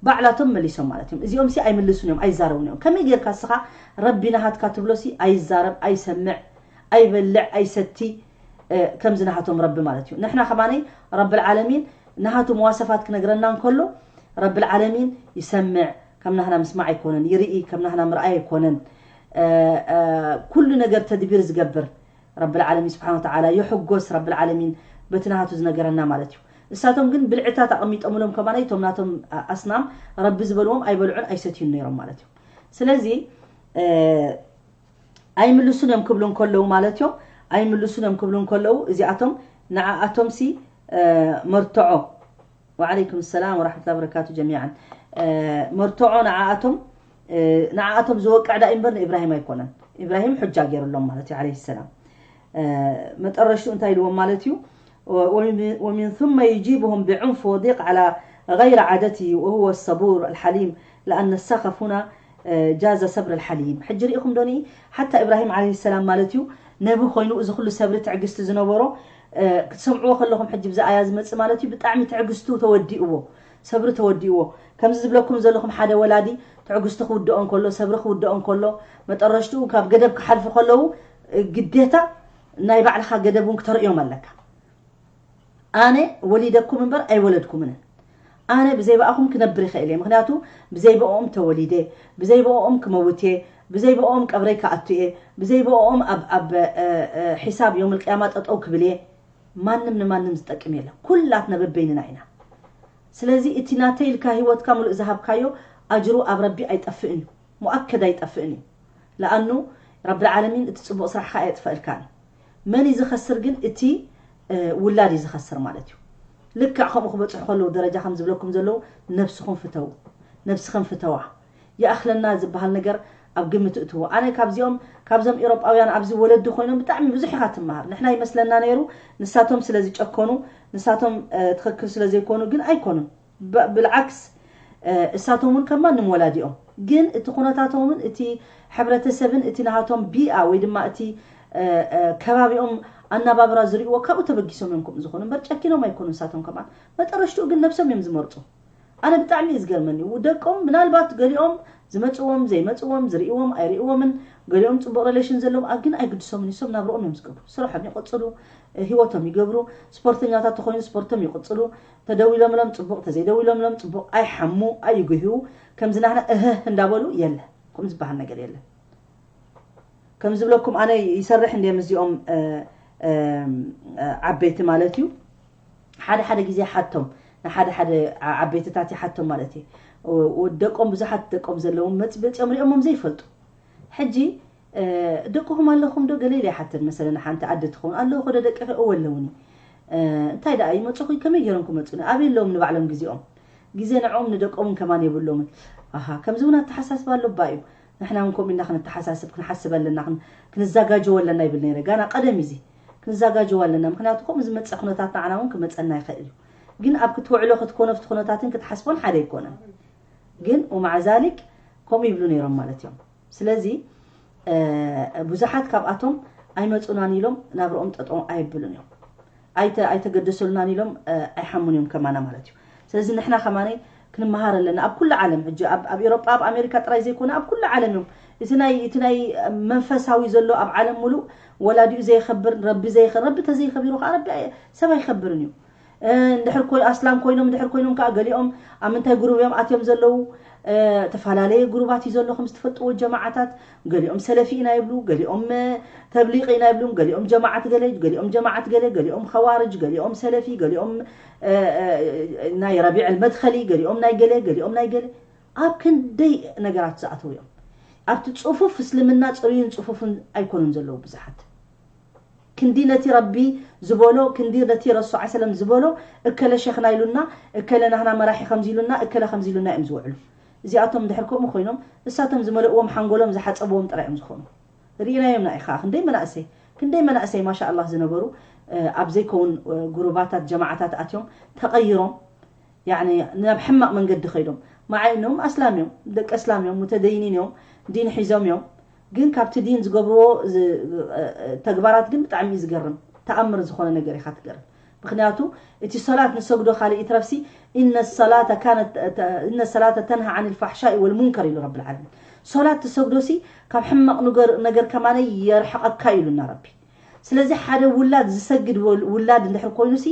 ባዕላቶም መሊሶም ማለት እዮም እዚኦም ሲ ኣይምልሱን እዮም ኣይዛረቡን እዮም ከመይ ጌርካ እስኻ ረቢ ናሃትካ ትብሎ ሲ ኣይዛረብ ኣይሰምዕ ኣይበልዕ ኣይሰቲ ከምዚ ናሃቶም ረቢ ማለት እዩ ንሕና ከማነይ ረብል ዓለሚን ናሃቱ መዋሰፋት ክነግረና እንከሎ ረብል ዓለሚን ይሰምዕ ከም ናህና ምስማዕ ኣይኮነን ይርኢ ከም ናህና ምርኣይ ኣይኮነን ኩሉ ነገር ተድቢር ዝገብር ረብል ዓለሚን ስብሓን ወተዓላ፣ የሕጎስ ረብል ዓለሚን በቲ ናሃቱ ዝነገረና ማለት እዩ። እሳቶም ግን ብልዕታት ኣቐሚጦምሎም ከማና እቶም ናቶም ኣስናም ረቢ ዝበልዎም ኣይበልዑን ኣይሰትዩን ነይሮም ማለት እዩ። ስለዚ ኣይምልሱን እዮም ክብሉ እንከለዉ ማለት እዮም። ኣይምልሱን እዮም ክብሉ እንከለዉ እዚኣቶም ንዓኣቶም ሲ መርትዖ። ወዓለይኩም ሰላም ወራሕመቱላ በረካቱ ጀሚዓን። መርትዖ ንዓኣቶም ንዓኣቶም ዝወቅዕ ዳእ እምበር ንኢብራሂም ኣይኮነን። ኢብራሂም ሑጃ ገይሩሎም ማለት እዩ ዓለይሂ ሰላም። መጠረሽቱ እንታይ ኢልዎም ማለት እዩ? ومن ثم يجيبهم بعنف وضيق على غير عادته وهو الصبور الحليم لأن السخف هنا جاز صبر الحليم. ሕጂ ርኢኹም ዶኒ ሓታ ኢብራሂም ዓለይሂ ሰላም ማለት እዩ ነቢ ኮይኑ እዚ ኩሉ ሰብሪ ትዕግስቲ ዝነበሮ ክትሰምዕዎ ከለኹም ሕጂ ብዛ ኣያ ዝመጽእ ማለት እዩ ብጣዕሚ ትዕግስቱ ተወዲእዎ፣ ሰብሪ ተወዲእዎ። ከምዚ ዝብለኩም ዘለኹም ሓደ ወላዲ ትዕግስቱ ክውድኦ እንከሎ፣ ሰብሪ ክውድኦ እንከሎ፣ መጠረሽትኡ ካብ ገደብ ክሓልፉ ከለዉ ግዴታ ናይ ባዕልኻ ገደብ እውን ክተርእዮም ኣለካ። ኣነ ወሊደኩም እምበር ኣይወለድኩምን። ኣነ ብዘይ ብኣኹም ክነብር ይኽእል እየ። ምኽንያቱ ብዘይ ብኦም ተወሊደ፣ ብዘይ ብኦም ክመውት እየ፣ ብዘይ ብኦም ቀብረይ ክኣቱ እየ፣ ብዘይ ብኦም ኣብ ኣብ ሒሳብ ዮም ልቅያማ ጠጠው ክብል እየ። ማንም ንማንም ዝጠቅም የለን። ኩላትና በበይንና ኢና። ስለዚ እቲ ናተይ ኢልካ ህይወትካ ሙሉእ ዝሃብካዮ ኣጅሩ ኣብ ረቢ ኣይጠፍእን እዩ። ሙኣከድ ኣይጠፍእን እዩ። ለኣኑ ረብል ዓለሚን እቲ ጽቡቕ ስራሕካ ኣየጥፈእልካን እዩ። መን እዩ ዝኸስር ግን? እቲ ውላድ እዩ ዝኸስር ማለት እዩ። ልክዕ ከምኡ ክበጽሑ ከለዉ ደረጃ ከም ዝብለኩም ዘለዉ ነብስኹም ፍተዉ፣ ነብስኽን ፍተዋ። ይኣኽለና ዝበሃል ነገር ኣብ ግምት እትዎ። ኣነ ካብዚኦም ካብዞም ኤሮጳውያን ኣብዚ ወለዲ ኮይኖም ብጣዕሚ ብዙሕ ኢኻ ትመሃር። ንሕና ይመስለና ነይሩ ንሳቶም ስለ ዝጨከኑ ንሳቶም ትኽክል ስለ ዘይኮኑ ግን ኣይኮኑን። ብልዓክስ እሳቶም እውን ከም ማንም ወላዲኦም ግን እቲ ኩነታቶምን እቲ ሕብረተሰብን እቲ ናሃቶም ቢኣ ወይ ድማ እቲ ከባቢኦም ኣናባብራ ዝርእዎ ካብኡ ተበጊሶም እዮም ከምኡ ዝኾኑ እምበር ጨኪኖም ኣይኮኑ። ንሳቶም ከማን መጠረሽትኡ ግን ነብሶም እዮም ዝመርፁ። ኣነ ብጣዕሚ እዩ ዝገርመኒ ደቆም ምናልባት ገሊኦም ዝመፅዎም ዘይመፅዎም ዝርእዎም ኣይርእዎምን ገሊኦም ፅቡቕ ሬሌሽን ዘለዎም ግን ኣይግድሶምን። እሶም ናብርኦም እዮም ዝገብሩ፣ ስርሖም ይቕፅሉ፣ ህይወቶም ይገብሩ። ስፖርተኛታት ተኾይኑ ስፖርቶም ይቕፅሉ። ተደዊሎምሎም ፅቡቕ ተዘይደዊሎምሎም ፅቡቕ። ኣይሓሙ ኣይጉህዩ። ከምዚ ናህና እህህ እንዳበሉ የለ፣ ከምኡ ዝበሃል ነገር የለን። ከም ዝብለኩም ኣነ ይሰርሕ እንደ ምስዚኦም ዓበይቲ ማለት እዩ። ሓደ ሓደ ግዜ ሓቶም ንሓደ ሓደ ዓበይትታት ይሓቶም ማለት እዩ። ደቆም ብዙሓት ደቆም ዘለዎም መፅኦም ሪኦሞም ዘይፈልጡ ሕጂ ደቅኹም ኣለኹም ዶ ገለ ኢለ ይሓተን መሰለኒ ሓንቲ ኣደ ትኸውን ኣለኹ ዶ ደቅኺ እወ ኣለውኒ። እንታይ ደኣ ይመፁኹ ከመይ ገይሮም ክመፁኒ ኣበይ ኣለዎም ንባዕሎም ግዜኦም ግዜ ንዕኦም ንደቆምን ከማን የብሎምን። ኣሃ ከምዚ እውን ኣተሓሳስባ ኣሎ እባ እዩ። ንሕና እውን ከምኡ ኢልና ክንተሓሳስብ ክንሓስብ ኣለና ክንዘጋጀወ ኣለና ይብል ነይረ ጋና ቀደም እዚ ክንዘጋጀወ ኣለና ምክንያቱ ከምኡ ዝመፀ ኩነታት ንዓና እውን ክመፀና ይኽእል እዩ። ግን ኣብ ክትውዕሎ ክትኮኖ ኣብቲ ኩነታትን ክትሓስቦን ሓደ ኣይኮነን። ግን ومع ذلك ከምኡ ይብሉ ነይሮም ማለት እዮም። ስለዚ ብዙሓት ካብኣቶም ኣይመፁናን ኢሎም ናብርኦም ጠጠው ኣየብሉን እዮም። ኣይተ ኣይተገደሰሉናን ኢሎም ኣይሓሙን እዮም ከማና ማለት እዩ። ስለዚ ንሕና ከማነይ ክንመሃር ኣለና ኣብ ኩሉ ዓለም ሕጂ ኣብ ኣብ ኤሮጳ ኣብ ኣሜሪካ ጥራይ ዘይኮነ ኣብ ኩሉ ዓለም እዮም። እቲ ናይ እቲ ናይ መንፈሳዊ ዘሎ ኣብ ዓለም ሙሉእ ወላዲኡ ዘየኸብር ረቢ ዘየኸ ረቢ ተዘይኸቢሩ ከዓ ረቢ ኣየ- ሰብ ኣይኸብርን እዩ። እንድሕር ኮይ ኣስላም ኮይኖም እንድሕር ኮይኖም ከዓ ገሊኦም ኣብ ምንታይ ጉሩብ እዮም ኣትዮም ዘለዉ? ተፈላለየ ጉሩባት እዩ ዘሎ ከም ዝትፈልጥዎ ጀማዓታት ገሊኦም ሰለፊ ኢና ይብሉ ገሊኦም ተብሊቂ ኢና ይብሉ ገሊኦም ጀማዓት ገለ ገሊኦም ጀማዓት ገለ ገሊኦም ኸዋርጅ ገሊኦም ሰለፊ ገሊኦም ናይ ረቢዕ መድኸሊ ገሊኦም ናይ ገለ ገሊኦም ናይ ገለ ኣብ ክንደይ ነገራት ዝኣተው እዮም። ኣብቲ ፅፉፍ እስልምና ፅሩይን ፅፉፍን ኣይኮኑን ዘለዉ ብዙሓት። ክንዲ ነቲ ረቢ ዝበሎ ክንዲ ነቲ ረሱል ዓ ሰለም ዝበሎ እከለ ሸኽና ኢሉና እከለ ናህና መራሒ ከምዚ ኢሉና እከለ ከምዚ ኢሉና እዮም ዝውዕሉ። እዚኣቶም እንድሕር ከምኡ ኮይኖም እሳቶም ዝመለእዎም ሓንጎሎም ዝሓፀብዎም ጥራይ እዮም ዝኾኑ። ርኢናዮም ኢና ኢኻ ክንደይ መናእሰይ ክንደይ መናእሰይ ማሻ ኣላህ ዝነበሩ ኣብ ዘይከውን ጉሩባታት ጀማዓታት ኣትዮም ተቐይሮም ያኒ ናብ ሕማቕ መንገዲ ከይዶም መዓይ እኖም ኣስላም እዮም ደቂ ኣስላም እዮም ሙተደይኒን እዮም ዲን ሒዞም እዮም ግን ካብቲ ዲን ዝገብርዎ ተግባራት ግን ብጣዕሚ እዩ ዝገርም ተኣምር ዝኾነ ነገር ኢኻ ትገርም ምክንያቱ እቲ ሰላት ንሰግዶ ካልእ ይትረፍሲ إن الصلاة كانت إن الصلاة تنهى عن الفحشاء والمنكر ኢሉ ረብል ዓለሚን ሶላት ትሰግዶሲ ካብ ሕማቕ ነገር ከማነ የርሕቐካ ኢሉና ረቢ ስለዚ ሓደ ውላድ ዝሰግድ ውላድ እንድሕር ኮይኑሲ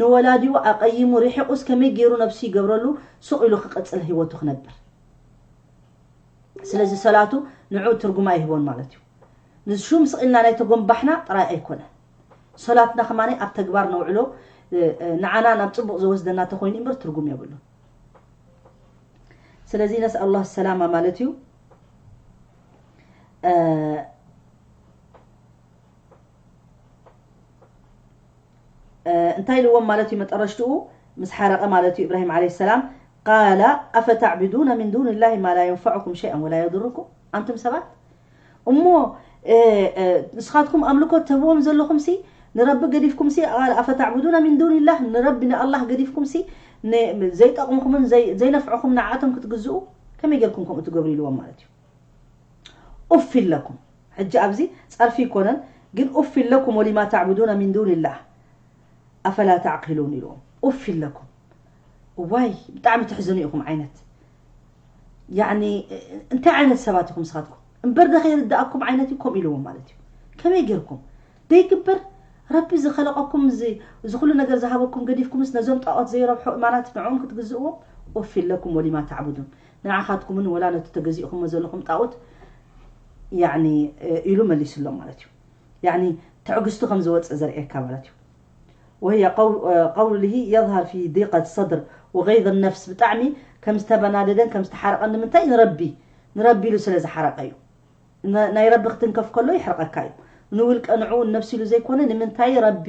ንወላዲኡ ኣቐይሙ ርሒቑስ ከመይ ገይሩ ነብሱ ይገብረሉ ሱቕ ኢሉ ክቕፅል ህይወቱ ክነብር ስለዚ ሰላቱ ንዑ ትርጉም ኣይህቦን ማለት እዩ። ንሹም ስቕ ኢልና ናይ ተጎንባሕና ጥራይ ኣይኮነ፣ ሰላትና ከማኒ ኣብ ተግባር ነውዕሎ፣ እ፣ እ፣ ንዓና ናብ ጽቡቕ ዝወስደና ተኾይኑ እምበር ትርጉም የብሉን። ስለዚ ነስኣል ኣላህ ሰላማ ማለት እዩ። እ፣ እ፣ እንታይ ኢልዎም ማለት እዩ መጠረሽትኡ? ምስ ሓረቐ ማለት እዩ ኢብራሂም ዓለይሂ ሰላም፣ ቃለ ኣፈተዕብዱነ ሚን ዱኒ ላሂ ማ ላ የንፈዑኩም ሸይኣን ወላ የድሩኩም። ኣንቱም ሰባት እሞ፣ እ፣ እ፣ ንስኻትኩም ኣምልኮት ተህብዎም ዘለኹምሲ ንረቢ ገዲፍኩምሲ፣ ቃለ ኣፈተዕብዱነ ሚን ዱኒላህ፣ ንረቢ ንኣላህ ገዲፍኩምሲ ን-፣ ዘይጠቕሙኹምን ዘይ-፣ ዘይነፍዑኹም ንዓቶም ክትግዝኡ ከመይ ጌርኩም ከምኡ ትገብሩ ኢልዎም ማለት እዩ። ኡፊን ለኩም። ሕጂ ኣብዚ ጸርፊ ይኮነን፣ ግን ኡፊን ለኩም ወሊማ ተዕቡዱነ ሚን ዱኒላህ ኣፈላ ተዕቂሉን ኢልዎም። ኡፊን ለኩም። እዋይ፣ ብጣዕሚ ትሕዝኑ ኢኹም ዓይነት። ያኒ፣ እንታይ ዓይነት ሰባት ኢኹም ንስኻትኩም? እምበር ዶ ከይርድኣኩም ዓይነት እዩ ከምኡ ኢልዎም ማለት እዩ። ከመይ ጌርኩም? ደይግበር፣ ረቢ ዝኸለቐኩም፣ እዚ፣ እዚ ኩሉ ነገር ዝሃበኩም ገዲፍኩምስ ነዞም ጣዖት ዘይረብሑ እማናት ንዕኦም ክትግዝእዎም? ኡፊን ለኩም ወሊማ ተዕቡዱን። ንዓኻትኩምን ወላ ነቲ ተገዚእኹሞ ዘለኹም ጣዖት፣ ያኒ፣ ኢሉ መሊሱሎም ማለት እዩ። ያኒ፣ ትዕግስቱ ከም ዝወጽእ ዘርእየካ ማለት እዩ። وهي قول-، قوله يظهر في ضيقة الصدر وغيظ النفس። ብጣዕሚ ከም ዝተበናደደን ከም ዝተሓረቐን ንምንታይ? ንረቢ፣ ንረቢ ኢሉ ስለ ዝሓረቐ እዩ። ን-፣ ናይ ረቢ ክትንከፍ ከሎ ይሕርቐካ እዩ። ንውልቀ ንዕኡ ነብሲ ኢሉ ዘይኮነ፣ ንምንታይ ረቢ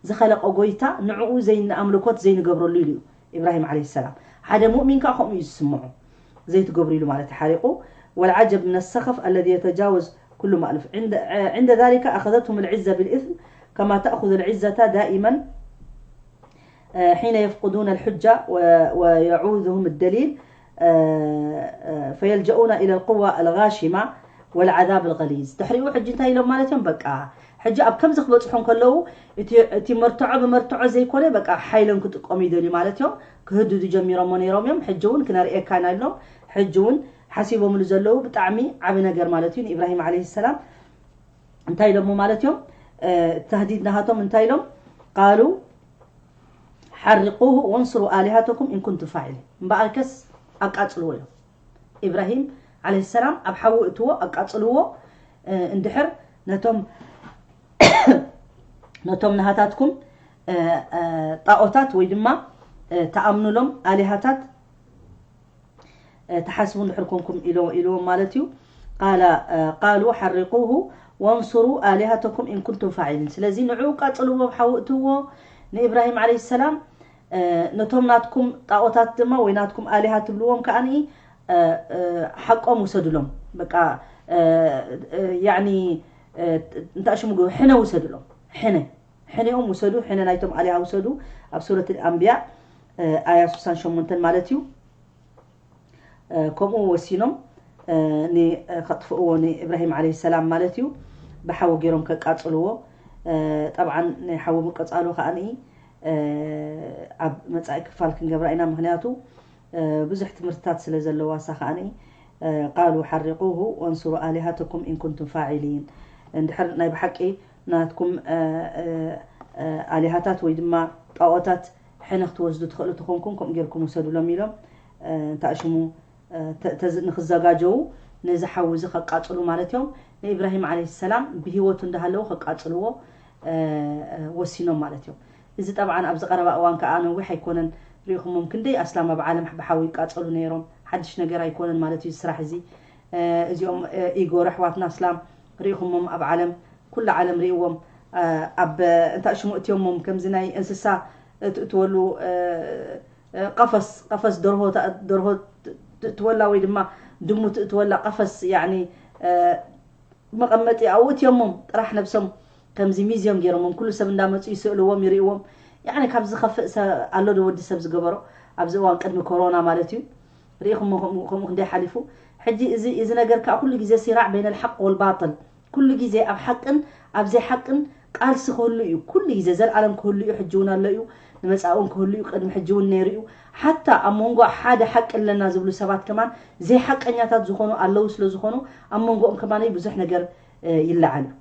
ዝኸለቐ ጎይታ ንዕኡ ዘይንኣምልኮት ዘይንገብረሉ ኢሉ እዩ ኢብራሂም ዓለይሂ ሰላም። ሓደ ሙእሚን ከኣ ከምኡ እዩ ዝስምዖ። ዘይትገብሩ ኢሉ ማለት እዩ ሓሪቑ። والعجب من السخف الذي يتجاوز كل مألوف. عند، عند ذلك أخذتهم العزة بالإثم كما تأخذ العزة دائما، آه، حين يفقدون الحجة و-، ويعوذهم الدليل، آه، آه، فيلجؤون إلى القوى الغاشمة والعذاب الغليظ. ድሕሪኡ ሕጂ እንታይ ኢሎም ማለት እዮም? በቃ ሕጂ ኣብ ከምዚ ክበጽሑ እንከለዉ እቲ፣ እቲ መርትዖ ብመርትዖ ዘይኮነ በቃ ሓይሎም ክጥቀሙ ይደልዩ ማለት እዮም። ክህድዱ ጀሚሮሞ ነይሮም እዮም። ሕጂ እውን ክነርእየካ ኢና ኢሎም። ሕጂ እውን ሓሲቦምሉ ዘለዉ ብጣዕሚ ዓቢ ነገር ማለት እዩ። ንኢብራሂም ዓለይሂ ሰላም እንታይ ኢሎሞ ማለት እዮም? እ፣ ተህዲድ ናሃቶም እንታይ ኢሎም? ቃሉ ሓሪቁሁ ወንስሩ ኣሊሃተኩም ኢን ኩንቱም ፋዒሊን። እምበኣርከስ ኣቃጽልዎ እዮም። ኢብራሂም ዓለይሂ ሰላም ኣብ ሓዊ እትዎ ኣቃጽልዎ፣ እ፣ እንድሕር ነቶም፣ ነቶም ናሃታትኩም፣ እ፣ እ፣ ጣኦታት ወይ ድማ፣ እ፣ ተኣምኑሎም ኣሊሃታት፣ እ፣ ትሓስቡ እንድሕር ኮንኩም ኢሎ-፣ ኢልዎም ማለት እዩ። ቃለ፣ እ፣ ቃሉ ሓሪቁሁ ወንሱሩ ኣሊሃተኩም ኢን ኩንቱም ፋዒሊን። ስለዚ ንዕኡ ቃጽልዎ፣ ኣብ ሓዊ እትዎ ንኢብራሂም ዓለይሂ ሰላም፣ እ፣ ነቶም ናትኩም ጣኦታት ድማ ወይ ናትኩም ኣሊሃ ትብልዎም ከኣኒ፣ እ፣ እ፣ ሓቆም ውሰዱሎም። በቃ፣ እ፣ እ፣ ያዕኒ፣ እ፣ እንታይ ሽሙ ግ-፣ ሕነ ውሰዱሎም። ሕነ። ሕነኦም ውሰዱ፣ ሕነ ናይቶም ኣሊሃ ውሰዱ። ኣብ ሱረት ኣልኣንብያ፣ እ፣ ኣያ ስሳን ሸሞንተን ማለት እዩ። እ፣ ከምኡ ወሲኖም፣ እ፣ ን-፣ እ፣ ከጥፍእዎ ንኢብራሂም ዓለይሂ ሰላም ማለት እዩ። ብሓዊ ገይሮም ከቃጽልዎ። እ፣ ጠብዓን ናይ ሓዊ ምቅጻሉ ከኣኒ፣ እ፣ ኣብ መጻኢ ክፋል ክንገብራ ኢና። ምኽንያቱ፣ እ፣ ብዙሕ ትምህርትታት ስለ ዘለዋ እሳ ከኣኒ፣ እ፣ ቃሉ ሓሪቁሁ ወንሱሩ ኣሊሃተኩም ኢን ኩንቱም ፋዒሊን። እንድሕር ናይ ብሓቂ ናትኩም፣ እ፣ እ፣ እ፣ ኣሊሃታት ወይ ድማ ጣኦታት ሕነ ክትወስዱ ትኽእሉ ተኾንኩም ከምኡ ጌርኩም ውሰዱሎም ኢሎም፣ እ፣ እንታይ ሽሙ፣ እ፣ ተ-፣ ተዝ-፣ ንኽዘጋጀዉ ነዚ ሓዊ እዚ ከቃጽሉ ማለት እዮም። ንኢብራሂም ዓለይሂ ሰላም ብህይወቱ እንዳሃለዉ ከቃጽልዎ፣ እ፣ እ፣ ወሲኖም ማለት እዮም። እዚ ጠብዓን ኣብዚ ቀረባ እዋን ከኣ ነዊሕ ኣይኮነን ርኢኹሞም ክንደይ ኣስላም ኣብ ዓለም ብሓዊ ይቃጸሉ ነይሮም። ሓድሽ ነገር ኣይኮነን ማለት እዩ እዚ ስራሕ እዚ። እ፣ እዚኦም፣ እ፣ ኢጎር ኣሕዋትና ኣስላም ርኢኹሞም ኣብ ዓለም፣ ኩሉ ዓለም ርኢዎም፣ እ፣ ኣብ እንታይ ሽሙ እትዮሞም ከምዚ ናይ እንስሳ እትእትወሉ፣ እ፣ እ፣ ቀፈስ፣ ቀፈስ ደርሆ ተ-፣ ደርሆ ት-፣ ትእትወላ ወይ ድማ ድሙ ትእትወላ ቀፈስ፣ ያዕኒ፣ እ፣ መቐመጢ ኣብኡ እትዮሞም ጥራሕ ነብሶም ከምዚ ሚዝዮም ገይሮሞም፣ ኩሉ ሰብ እንዳመጹ ይስእልዎም፣ ይርእዎም። ያዕኒ ካብ ዝኸፍእ ሰ-፣ ኣሎ ዶ ወዲ ሰብ ዝገበሮ? ኣብዚ እዋን ቅድሚ ኮሮና ማለት እዩ። ርኢኹሞ ከምኡ፣ ከምኡ ክንደይ ሓሊፉ። ሕጂ እዚ፣ እዚ ነገር ከኣ ኩሉ ግዜ ሲራዕ በይነል ሓቅ ወል ባጥል። ኩሉ ግዜ ኣብ ሓቅን ኣብ ዘይሓቅን ቃልሲ ክህሉ እዩ። ኩሉ ግዜ ዘልኣለም ክህሉ እዩ፣ ሕጂ እውን ኣሎ እዩ፣ ንመጻኢ እውን ክህሉ እዩ፣ ቅድሚ ሕጂ እውን ነይሩ እዩ። ሓታ ኣብ መንጎ ሓደ ሓቂ ኣለና ዝብሉ ሰባት ከማን ዘይሓቀኛታት ዝኾኑ ኣለዉ ስለ ዝኾኑ ኣብ መንጎኦም ከማን ብዙሕ ነገር፣ እ፣ ይለዓል እዩ።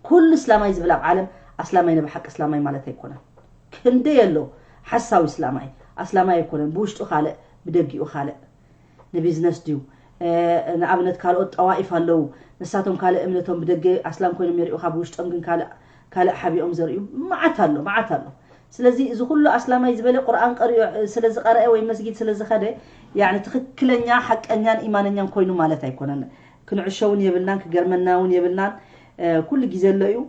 ኩሉ እስላማይ ዝብል ኣብ ዓለም ኣስላማይ፣ ናይ ብሓቂ እስላማይ ማለት ኣይኮነን። ክንደይ ኣሎ ሓሳዊ እስላማይ፣ ኣስላማይ ኣይኮነን፣ ብውሽጡ ካልእ ብደጊኡ ካልእ። ንቢዝነስ ድዩ፣ ንኣብነት ካልኦት ጠዋኢፍ ኣለዉ። ንሳቶም ካልእ እምነቶም ብደገ ኣስላም ኮይኖም የርእዩኻ፣ ብውሽጦም ግን ካልእ ካልእ ሓቢኦም ዘርእዩ መዓት ኣሎ፣ መዓት ኣሎ። ስለዚ እዚ ኩሉ ኣስላማይ ዝበለ ቁርኣን ቀሪኡ ስለ ዝቐረአ ወይ መስጊድ ስለ ዝኸደ ያኒ ትኽክለኛ ሓቀኛን ኢማነኛን ኮይኑ ማለት ኣይኮነን። ክንዕሾ እውን የብልናን ክገርመና እውን የብልናን። ኩሉ ግዜ ኣሎ እዩ።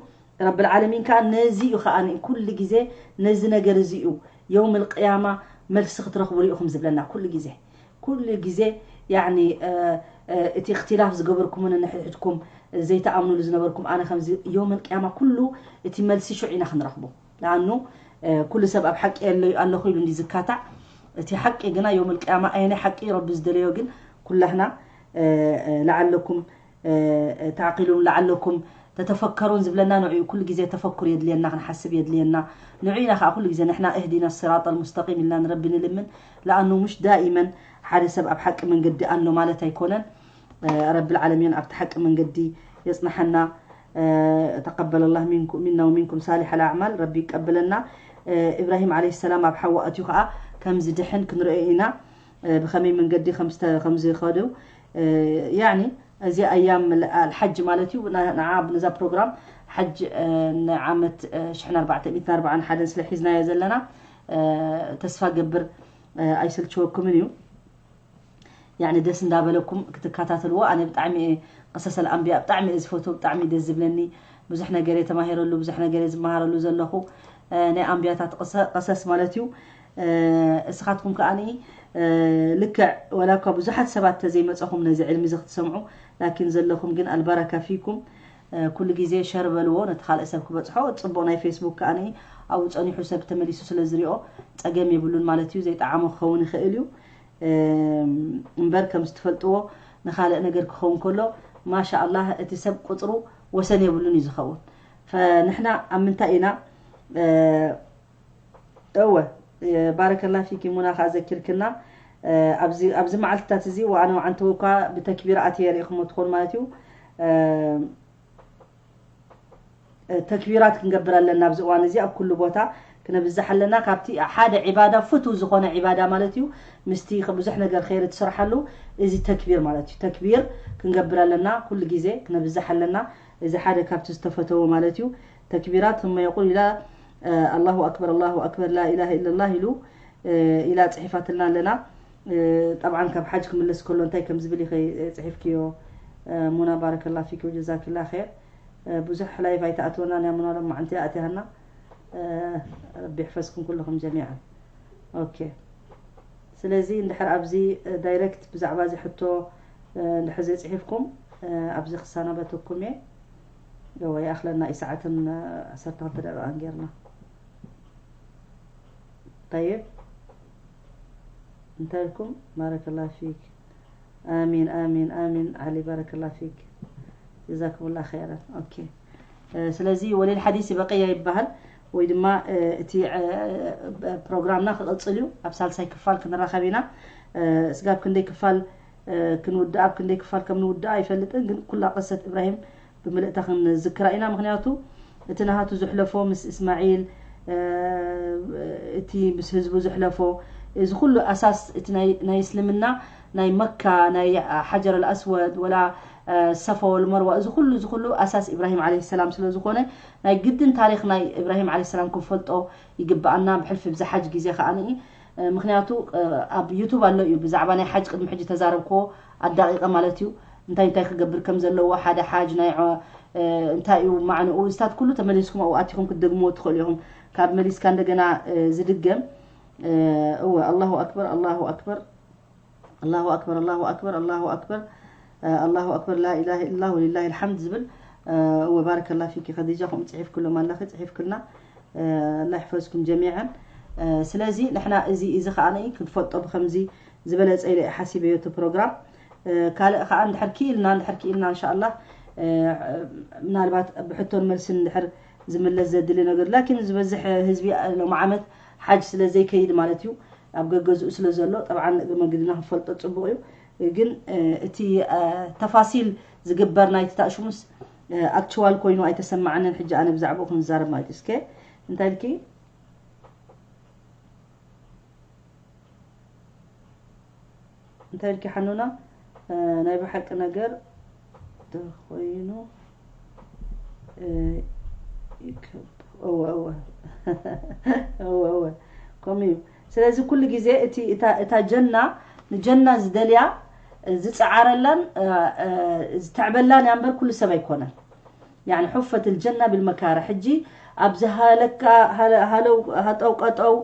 ረብል ዓለሚን ከዓ ነዚ እዩ ከዓ ኩሉ ግዜ ነዚ ነገር እዚ እዩ የውም ልቅያማ መልሲ ክትረኽብሉ ኢኹም ዝብለና ኩሉ ግዜ። ኩሉ ግዜ ያኒ እቲ እክትላፍ ዝገበርኩምን ንሕድሕድኩም ዘይተኣምኑሉ ዝነበርኩም ኣነ ከምዚ የውም ልቅያማ ኩሉ እቲ መልሲ ሽዑ ኢና ክንረኽቦ። ለኣኑ ኩሉ ሰብ ኣብ ሓቂ ኣለዩ ኣለኹ ኢሉ እንዲ ዝካታዕ እቲ ሓቂ ግና የውም ልቅያማ ኣየናይ ሓቂ ረቢ ዝደለዮ ግን ኩላህና ለዓለኩም ተዓቂሉን ለዓለኩም ተተፈከሩን ዝብለና ንዕኡ ኩሉ ግዜ ተፈኩር የድልየና፣ ክንሓስብ የድልየና። ንዕኡ ኢና ከዓ ኩሉ ግዜ ንሕና እህዲና ስራጠል ሙስተቂም ኢልና ንረቢ ንልምን። ለኣኑ ምሽ ዳኢመን ሓደ ሰብ ኣብ ሓቂ መንገዲ ኣሎ ማለት ኣይኮነን። ረብል ዓለሚን ኣብቲ ሓቂ መንገዲ የጽንሐና። ተቀበለ ላህ ሚና ወሚንኩም ሳሊሕ ኣልኣዕማል ረቢ ይቀበለና። ኢብራሂም ዓለይሂ ሰላም ኣብ ሓዋ ኣትዩ ከዓ ከም ዝድሕን ክንርእዮ ኢና። ብኸመይ መንገዲ ከም ዝኸዱ ያኒ እዚ ኣያም ኣልሓጅ ማለት እዩ። ንዓ ነዛ ፕሮግራም ሓጅ ንዓመት ሽሕን ኣርባዕተ ሚእትን ኣርባዓን ሓደን ስለ ሒዝናዮ ዘለና ተስፋ ገብር ኣይሰልችወኩምን እዩ። ያኒ ደስ እንዳበለኩም ክትከታተልዎ ኣነ ብጣዕሚ እየ ቀሰሰል ኣንቢያ ብጣዕሚ እየ ዝፈትዎ፣ ብጣዕሚ ደስ ዝብለኒ። ብዙሕ ነገር እየ ተማሂረሉ፣ ብዙሕ ነገር እየ ዝመሃረሉ ዘለኹ። ናይ ኣንቢያታት ቀሰስ ማለት እዩ። እስኻትኩም ከኣ ልክዕ ወላ እኳ ብዙሓት ሰባት ተዘይመፀኹም ነዚ ዕልሚ እዚ ክትሰምዑ ላኪን ዘለኹም ግን ኣልባረካ ፊኩም። ኩሉ ግዜ ሸር በልዎ ነቲ ካልእ ሰብ ክበፅሖ። ፅቡቕ ናይ ፌስቡክ ከኣ ኣብኡ ፀኒሑ ሰብ ተመሊሱ ስለ ዝሪኦ ፀገም የብሉን ማለት እዩ። ዘይጠዓሞ ክኸውን ይኽእል እዩ። እምበር ከም ዝትፈልጥዎ ንኻልእ ነገር ክኸውን ከሎ ማሻ ኣላህ እቲ ሰብ ቁፅሩ ወሰን የብሉን እዩ ዝኸውን። ፈንሕና ኣብ ምንታይ ኢና እወ ባረከላ ፊኪ ሙና ከዓ ዘኪርክና። ኣብዚ መዓልትታት እዚ ወኣነ ወዓንተወ እኳ ብተክቢር ኣትየ ርኢኹሞ ትኾኑ ማለት እዩ። ተክቢራት ክንገብር ኣለና ኣብዚ እዋን እዚ ኣብ ኩሉ ቦታ ክነብዝሕ ኣለና። ካብቲ ሓደ ዒባዳ ፍቱ ዝኾነ ዒባዳ ማለት እዩ ምስቲ ብዙሕ ነገር ኸይር ትስርሓሉ እዚ ተክቢር ማለት እዩ። ተክቢር ክንገብር ኣለና ኩሉ ግዜ ክነብዝሕ ኣለና። እዚ ሓደ ካብቲ ዝተፈተወ ማለት እዩ። ተክቢራት ثم يقول ኢላ ኣላሁ ኣክበር ኣላሁ ኣክበር ላ ኢላሃ ኢለላህ ኢሉ ኢላ ፅሒፋትልና ኣለና። ጠብዓን ካብ ሓጅ ክምለስ ከሎ እንታይ ከም ዝብል ኢኸ ፅሒፍክዮ? ሙና ባረከላ ፊኪ ወጀዛክላ ኸይር። ብዙሕ ላይፍ ኣይተኣትወናን እያ ሙና ሎማዓንቲ ኣእትያና። ረቢ ይሕፈዝኩም ኩልኹም ጀሚዓን። ኦኬ ስለዚ እንድሕር ኣብዚ ዳይረክት ብዛዕባ እዚ ሕቶ እንድሕር ዘይፅሒፍኩም ኣብዚ ክሰናበተኩም እየ። እወ ይኣኽለና እዩ ሰዓትን ዓሰርተ ክልተ ደቂቓን ጌርና። طيب እንታይ ኢልኩም? ባረከላ ፊክ። ኣሚን ኣሚን ኣሚን ዓሊ ባረከላ ፊክ። ጀዛኩምላ ኸይረን። ኦኬ ስለዚ ወሊል ሓዲስ በቀያ ይበሃል ወይ ድማ እቲ ፕሮግራምና ክቕፅል እዩ። ኣብ ሳልሳይ ክፋል ክንራኸብ ኢና። ስጋብ ክንደይ ክፋል ክንውድእ ኣብ ክንደይ ክፋል ከም ንውድእ ኣይፈልጥን፣ ግን ኩላ ቅሰት እብራሂም ብምልእታ ክንዝክራ ኢና። ምክንያቱ እቲ ናሃቱ ዝሕለፎ ምስ እስማዒል እቲ ምስ ህዝቡ ዝሕለፎ እዚ ኩሉ ኣሳስ እቲ ናይ እስልምና ናይ መካ ናይ ሓጀር ኣልኣስወድ ወላ ሰፋ ወልመርዋ እዚ ኩሉ እዚ ኩሉ ኣሳስ ኢብራሂም ዓለይሂ ሰላም ስለ ዝኾነ ናይ ግድን ታሪኽ ናይ ኢብራሂም ዓለይሂ ሰላም ክንፈልጦ ይግብኣና። ብሕልፊ ብዚ ሓጅ ግዜ ከኣ ምክንያቱ ኣብ ዩቱብ ኣሎ እዩ ብዛዕባ ናይ ሓጅ ቅድሚ ሕጂ ተዛረብክዎ ኣዳቂቀ ማለት እዩ። እንታይ እንታይ ክገብር ከም ዘለዎ ሓደ ሓጅ ናይ እንታይ እዩ ማዕንኡ እዚታት ኩሉ ተመሊስኩም ኣብኡ ኣቲኹም ክትደግምዎ ትኽእሉ ኢኹም። ካብ መሊስካ እንደገና ዝድገም እወ ኣላሁ ኣክበር ኣላሁ ኣክበር ኣላሁ ኣክበር ኣላሁ ኣክበር ኣላሁ ኣክበር ኣላሁ ኣክበር ላኢላሃ ኢላ ወሊላሂ ልሓምድ ዝብል እወ ባረከላ ፊኪ ከዲጃ ከምኡ ፅሒፍክሎም ኣለኺ ፅሒፍክልና ኣላ ይሕፈዝኩም ጀሚዐን። ስለዚ ንሕና እዚ እዚ ከዓ ክንፈልጦ ብከምዚ ዝበለፀ ኢለ ሓሲበዮ እቲ ፕሮግራም። ካልእ ከዓ እንድሕር ክኢልና እንድሕር ክኢልና እንሻላ ምናልባት ብሕቶን መልስን እንድሕር ዝምለስ ዘድሊ ነገር ላኪን ዝበዝሕ ህዝቢ ሎም ዓመት ሓጅ ስለ ዘይከይድ ማለት እዩ ኣብ ገገዝኡ ስለ ዘሎ ጠብዓን እግሪ መግድና ክንፈልጦ ፅቡቅ እዩ። ግን እቲ ተፋሲል ዝግበር ናይቲ ታእሽሙስ ኣክችዋል ኮይኑ ኣይተሰማዓንን ሕጂ ኣነ ብዛዕባኡ ክንዛረብ ማለት እዩ እስከ እንታይ ኢልኪ እንታይ ኢልኪ ሓኑና ናይ ብሓቂ ነገር ተኾይኑ ይከብ እወ እወ እወ እወ ከምኡ እዩ። ስለዚ ኩሉ ግዜ እቲ እታ ጀና ንጀና ዝደልያ ዝፀዓረላን ዝተዕበላን እያ እምበር ኩሉ ሰብ ኣይኮነን። يعني حفت الجنة بالمكاره ሕጂ ኣብዚ ሃለካ ሃለው ሃጠው ቀጠው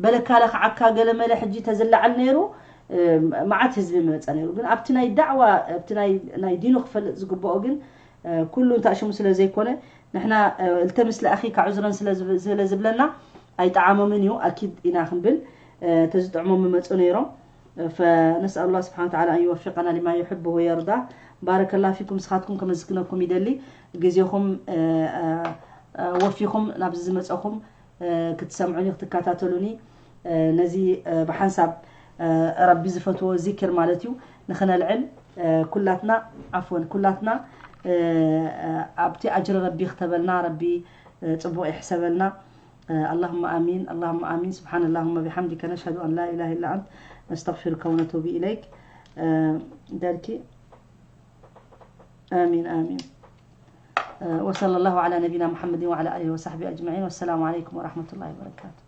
በለካ ለክዓካ ገለመለ ሕጂ ተዝላዓል ነይሩ። መዓት ህዝቢ መፀ ነይሩ ግን ኣብቲ ናይ ዳዕዋ ኣብቲ ናይ ዲኑ ክፈልጥ ዝግብኦ ግን ኩሉ እንታሽሙ ስለ ዘይኮነ ንሕና እልተ ምስለ ኣኺካ ዑዝረን ስለ ዝብለና ኣይጠዓሞምን እዩ ኣኪድ ኢና ክንብል ተዝጥዕሞም መፁ ነይሮም። فنسأل الله سبحانه وتعالى أن يوفقنا لما يحبه ويرضاه. بارك الله فيكم ስኻትኩም ከመስግነኩም ይደሊ ግዜኹም ወፊኹም ናብዚ ዝመፀኹም ክትሰምዑኒ ክትከታተሉኒ ነዚ ብሓንሳብ ረቢ ዝፈትዎ ዚክር ማለት እዩ ንኽነልዕል ኩላትና ዓፍወን ኩላትና ኣብቲ ኣጅሪ ረቢ ክተበልና ረቢ ፅቡቕ ይሕሰበልና። اللهم آمين اللهم آمين سبحان اللهم بحمدك نشهد أن لا إله إلا أنت نستغفرك ونتوب إليك. ደርኪ آمين آمين. وصلى الله على نبينا محمد وعلى آله وصحبه أجمعين والسلام عليكم ورحمة الله وبركاته.